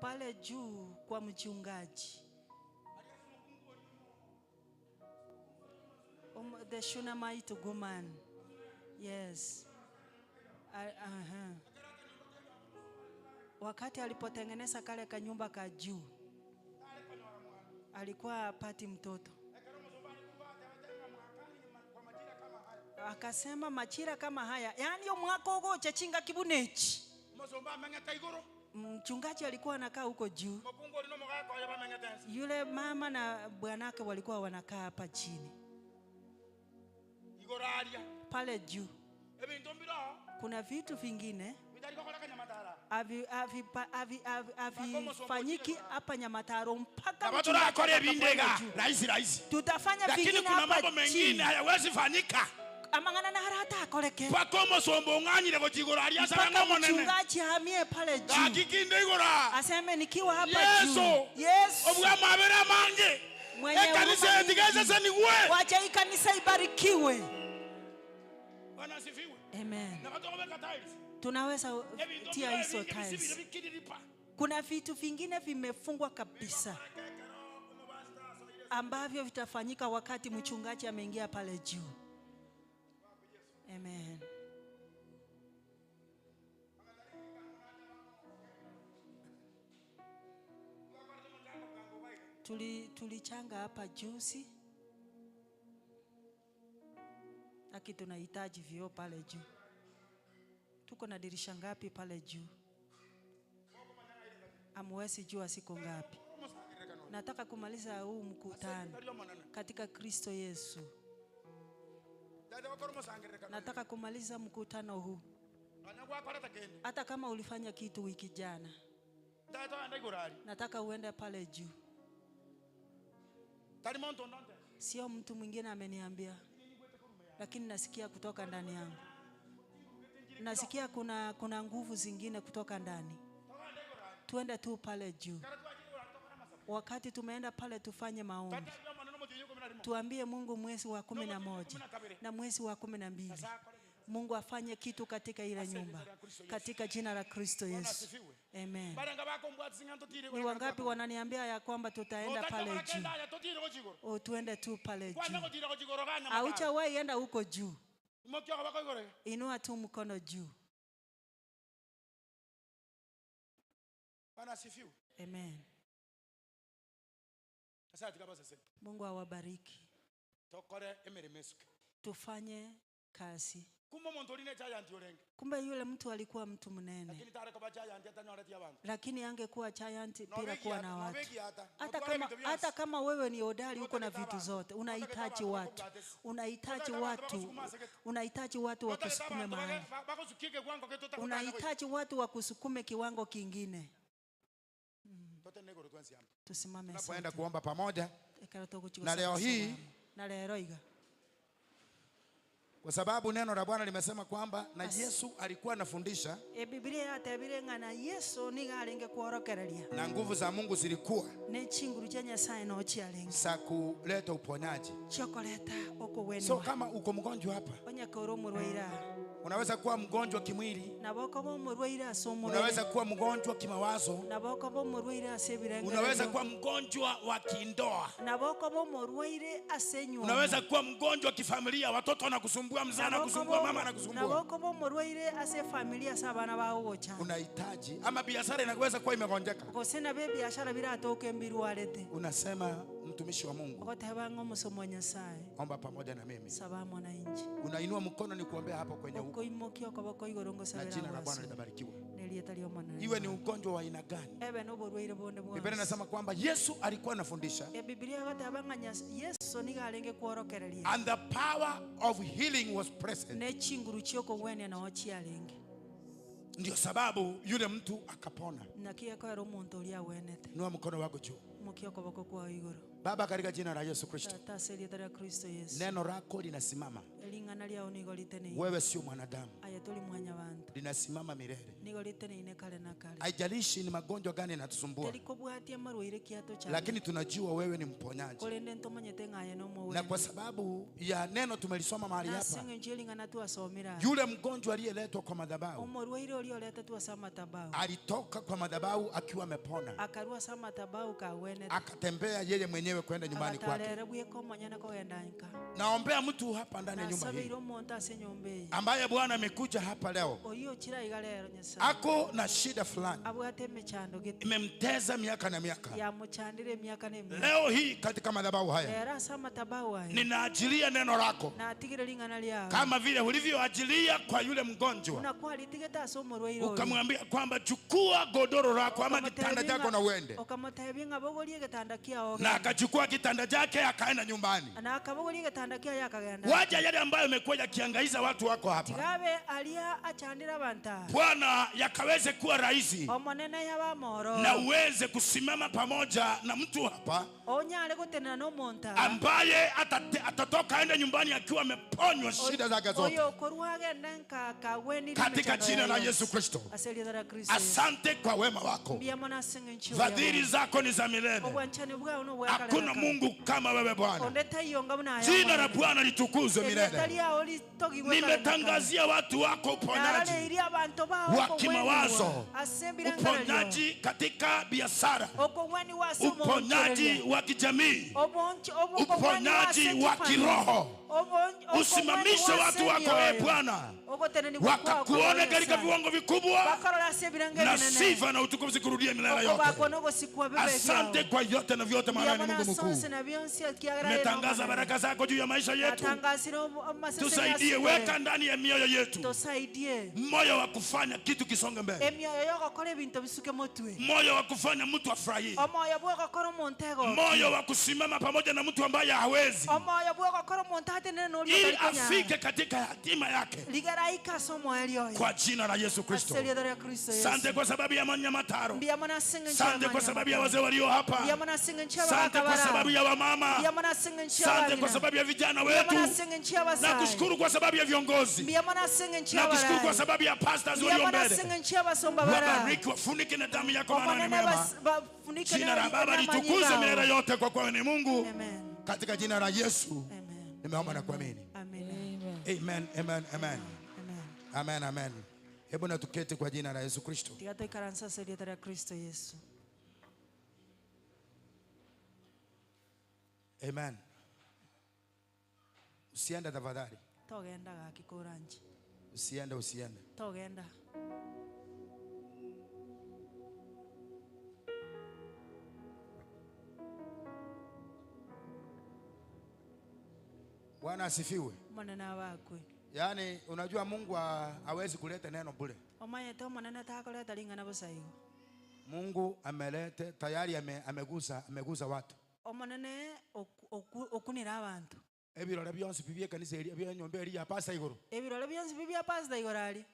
pale juu kwa mchungaji. The Shunammite woman. Yes. Wakati alipotengeneza kale kanyumba ka juu, alikuwa apati mtoto. Akasema majira kama haya, yani mwaka ugocha chinga kibunechi. Mchungaji alikuwa anakaa huko juu. Yule mama na bwanake walikuwa wanakaa hapa chini. Pale juu kuna vitu vingine havifanyiki hapa Nyamataro mpaka tutafanya vingine lakini kuna mambo mengine hayawezi fanyika. Amangana na harata akoleke. Pako mosombo nganyire gochigora aliasa ngamo nene. Mchungaji hamie pale juu. Akikinde igora. Aseme nikiwa hapa juu. Yesu. Obwa mabera mange. Mwenye kanisa etigeze seniwe. Wacha hii kanisa ibarikiwe. Bwana asifiwe. Amen. Tunaweza tia hizo tiles. Kuna vitu vingine vimefungwa kabisa ambavyo vitafanyika wakati mchungaji ameingia pale juu. Amen. Tulichanga hapa juzi. Aki tunahitaji vioo pale juu. Tuko na dirisha ngapi pale juu? Amwezi jua siku ngapi. Nataka kumaliza huu mkutano katika Kristo Yesu. Nataka kumaliza mkutano huu. Hata kama ulifanya kitu wiki jana, nataka uende pale juu. Sio mtu mwingine ameniambia, lakini nasikia kutoka ndani yangu. Nasikia kuna nguvu zingine kutoka ndani. Tuende tu pale juu. Wakati tumeenda pale tufanye maombi. Tuambie Mungu mwezi wa 11 na mwezi wa 12. Mungu afanye kitu katika ile nyumba, katika jina la Kristo Yesu. Amen. Ni wangapi wananiambia ya kwamba tutaenda pale juu? Oh, tuende tu pale juu. Haujawahi enda huko juu. Inua tu mkono juu. Amen. Mungu awabariki. Tufanye Kasi. Kumbe yule mtu alikuwa mtu mnene. Lakini angekuwa giant bila kuwa na watu. Hata kama wewe ni hodari uko na vitu zote, unahitaji watu. Unahitaji watu. Unahitaji watu wakusukume mahali. Unahitaji watu wakusukume kiwango kingine. Tusimame sote. Tunapoenda kuomba pamoja. Na leo hii, na leo iga, kwa sababu neno la Bwana limesema kwamba na Yesu alikuwa anafundisha. Biblia yatebire ng'ana Yesu niga arenge kuorokereria. Na nguvu za Mungu zilikuwa ne chinguru cha Nyasaye no chiarenge za kuleta uponyaji. Chokoleta okuwenwa. So kama uko mgonjwa hapa, onye koro murwaira, unaweza kuwa mgonjwa kimwili, na boko bo murwaira so murwaira, unaweza kuwa mgonjwa kimawazo, na boko bo murwaira ase birenge, unaweza kuwa mgonjwa wa kindoa, na boko bo murwaire ase nyumba, unaweza kuwa mgonjwa kifamilia, watoto wanakusumbua, mzee anakusumbua, mama anakusumbua, na boko bo murwaire ase familia sabana bao gocha, unahitaji ama biashara inaweza kuwa imegonjeka, gosena be biashara biratoke mbirwarete, unasema mtumishi wa Mungu, ogotebango musomo wa Nyasaye, omba pamoja na mimi, sabamo na inji, unainua mkono ni kuombea hapo kwenye huko, na jina la Bwana litabarikiwa. Iwe ni ugonjwa wa aina gani? Biblia inasema kwamba Yesu alikuwa anafundisha. And the power of healing was present. Ndio sababu yule mtu akapona. Inua mkono wako juu. Baba, katika jina la Yesu Kristo, neno lako linasimama. Wewe sio mwanadamu, linasimama milele. Haijalishi ni magonjwa gani yanatusumbua, lakini tunajua wewe ni mponyaji. Na kwa sababu ya neno tumelisoma mahali hapa, yule mgonjwa aliyeletwa kwa madhabahu alitoka kwa madhabahu akiwa amepona, akatembea yeye mwenyewe kwenda nyumbani kwake. Naombea mtu hapa ndani ya nyumba hii ambaye Bwana amekuja hapa leo, ako na shida fulani imemteza miaka na miaka. Leo hii katika madhabahu haya ninaajilia neno lako kama vile ulivyoajilia kwa yule mgonjwa, ukamwambia kwamba chukua godoro lako ama kitanda chako na uende, na akachukua kitanda chake akaenda nyumbani. Waja yale ambayo yamekuwa yakiangaiza watu wako hapa, Bwana, yakaweze kuwa rahisi na uweze kusimama pamoja na mtu hapa ambaye atatoka aende nyumbani akiwa ameponywa shida zake zote, katika jina la Yesu Kristo. Asante kwa wema wako, fadhili zako ni za milele. Hakuna Mungu kama wewe Bwana. Jina la Bwana litukuzwe milele. Nimetangazia watu wako uponyaji wa kimawazo, uponyaji katika biashara, uponyaji wa kijamii, uponyaji wa kiroho. Usimamishe watu wako ee Bwana, wakakuone katika viwango vikubwa, na sifa na utukufu zikurudie milele yote. Asante kwa yote na vyote, maana ni Mungu mkuu. Nimetangaza baraka zako juu ya maisha yetu. Tusaidie, weka ndani ya mioyo yetu moyo wa kufanya kitu kisonge mbele, moyo wa kufanya mtu afurahie, moyo wa kusimama pamoja na mtu ambaye hawezi, ili afike katika hatima yake, kwa jina la Yesu Kristo. Asante kwa sababu ya Manyamataro. Asante kwa sababu ya wazee walio hapa. Asante kwa sababu ya wamama. Asante kwa sababu ya vijana wetu. Na kushukuru kwa sababu ya viongozi. Na kushukuru kwa sababu ya pastors walio mbele. Wabariki, wafunike na damu yako, maana ni mwema. Jina la Baba litukuzwe milele yote, kwa kuwa ni Mungu. Katika jina la Yesu nimeomba na kuamini. Amen. Amen, amen, amen. Amen, amen. Hebu na tuketi kwa jina la Yesu Kristo. Amen. Usiende tafadhali. Usiende, usiende. Bwana asifiwe. Bwana na wakwe. Yaani unajua Mungu hawezi kuleta neno bure. Mungu amelete tayari amegusa watu. Ebirore byonsi bibye kanisa eri byonyombe eri ya pasta igoro. Ebirore byonsi bibye pasta igoro ali.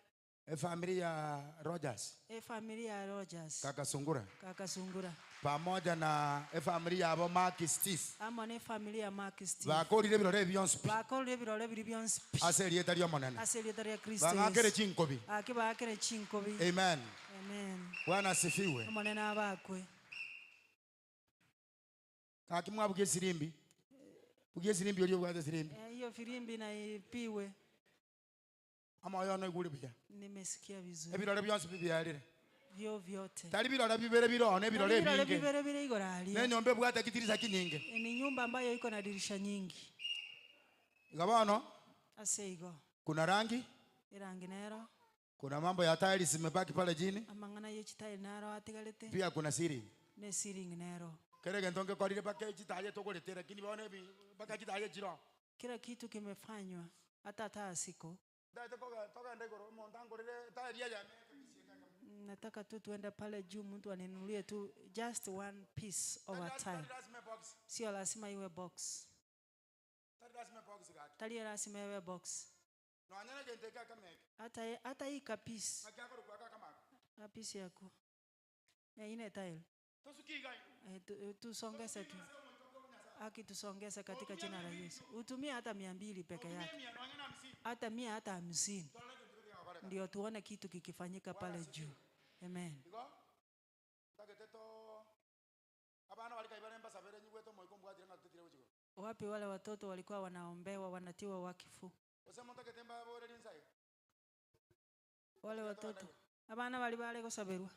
E familia Rogers. E familia Rogers. Kaka Sungura. Kaka Sungura. Pamoja na e familia abo Mark Steve. Amo ne familia Mark Steve. Bakorire birore byonsi. Bakorire birore biri byonsi. Ase erieta ryo monene. Ase erieta rya Kristo. Bangakere chinkobi. Aki bakere chinkobi. Amen. Amen. Bwana asifiwe. Monene abakwe. Kaki mwabuke sirimbi. Buke sirimbi oliyo bwate sirimbi. Hiyo firimbi na ipiwe. Ama yono iguri buya. Nimesikia vizuri. Ebirore byonsi bibyarire. Vyo vyote. Tari birore bibere birone birore bingi. Bibere bire igoro ali. Ne nyombe bwate kitirisa kinyinge. Ni nyumba ambayo iko na dirisha nyingi. Igabano? Ase igo. Kuna rangi? Irangi nero. Kuna mambo ya tiles zimebaki pale chini. Amangana ye tile naro atigalete. Pia kuna ceiling. Ne ceiling nero. Kerege ntonge korire pake chitaye togoletera lakini baone paka chitaye chiro. Kila kitu kimefanywa hata taa siko. Nataka tu tuende pale juu mtu aninunulie tu just one piece of a tile. Sio lazima iwe box. Tali lazima iwe box. Hata hii ka piece. Ka piece yako. Ya ine tile. Tusongeze tu. Aki tusongeze katika jina la Yesu. Utumie hata 200 peke yake. Hata 100 hata 50. Ndio tuone kitu kikifanyika pale juu. Amen. Wapi wale watoto walikuwa wanaombewa wanatiwa wakifu? Wale watoto. Abana bali gosaberwa.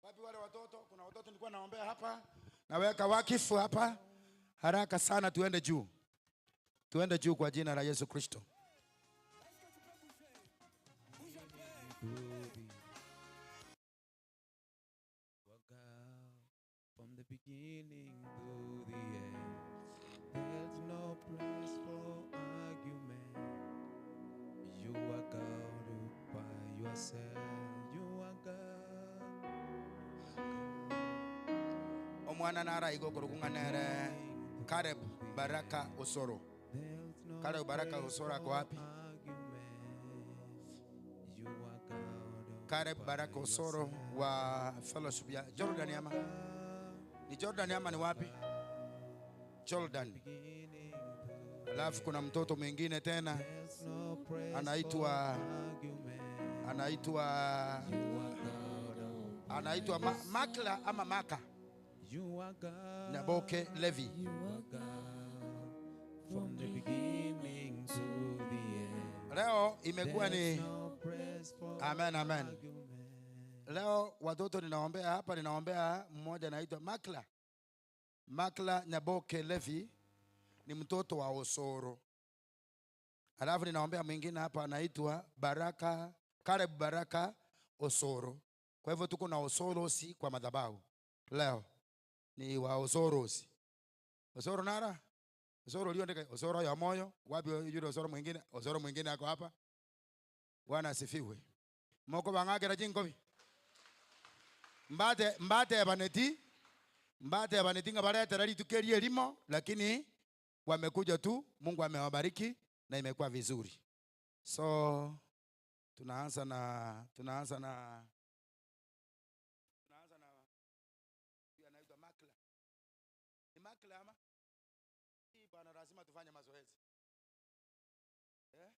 Wapi wale watoto? Kuna watoto nilikuwa naombea hapa. Naweka wakifu hapa. Haraka sana tuende juu. Tuende juu kwa jina la Yesu Kristo. From the beginning to the end, there's no place for argument. You are God by yourself. You are God. Omwana nara igokoro kunganere Caleb Baraka Osoro. Caleb Baraka Osoro ako wapi? Caleb Baraka Osoro wa fellowship ya Jordan ama? Ni Jordan ama ni wapi? Jordan. Alafu kuna mtoto mwingine tena anaitwa Makla ama Maka. Naboke Levi. From the beginning to the end. Leo imekuwa ni amen amen. Leo watoto ninaombea hapa, ninaombea mmoja anaitwa Makla. Makla Nyaboke Levi ni mtoto wa Osoro. Alafu ninaombea mwingine hapa anaitwa Baraka, Caleb Baraka Osoro. Kwa hivyo tuko na Osorosi kwa madhabahu. Leo ni wa Osorosi. Osoro nara? Osoro liondeka Osoro ya moyo, wapi yule Osoro mwingine? Osoro mwingine ako hapa. Bwana asifiwe. Moko bangakera jingobi. Mbate baneti ngabaleta rali tukerie elimo, lakini wamekuja tu, Mungu amewabariki na imekuwa vizuri. So tunaanza na anaitwa Makla. Ni Makla ama? Hii bwana lazima tufanye mazoezi. Eh?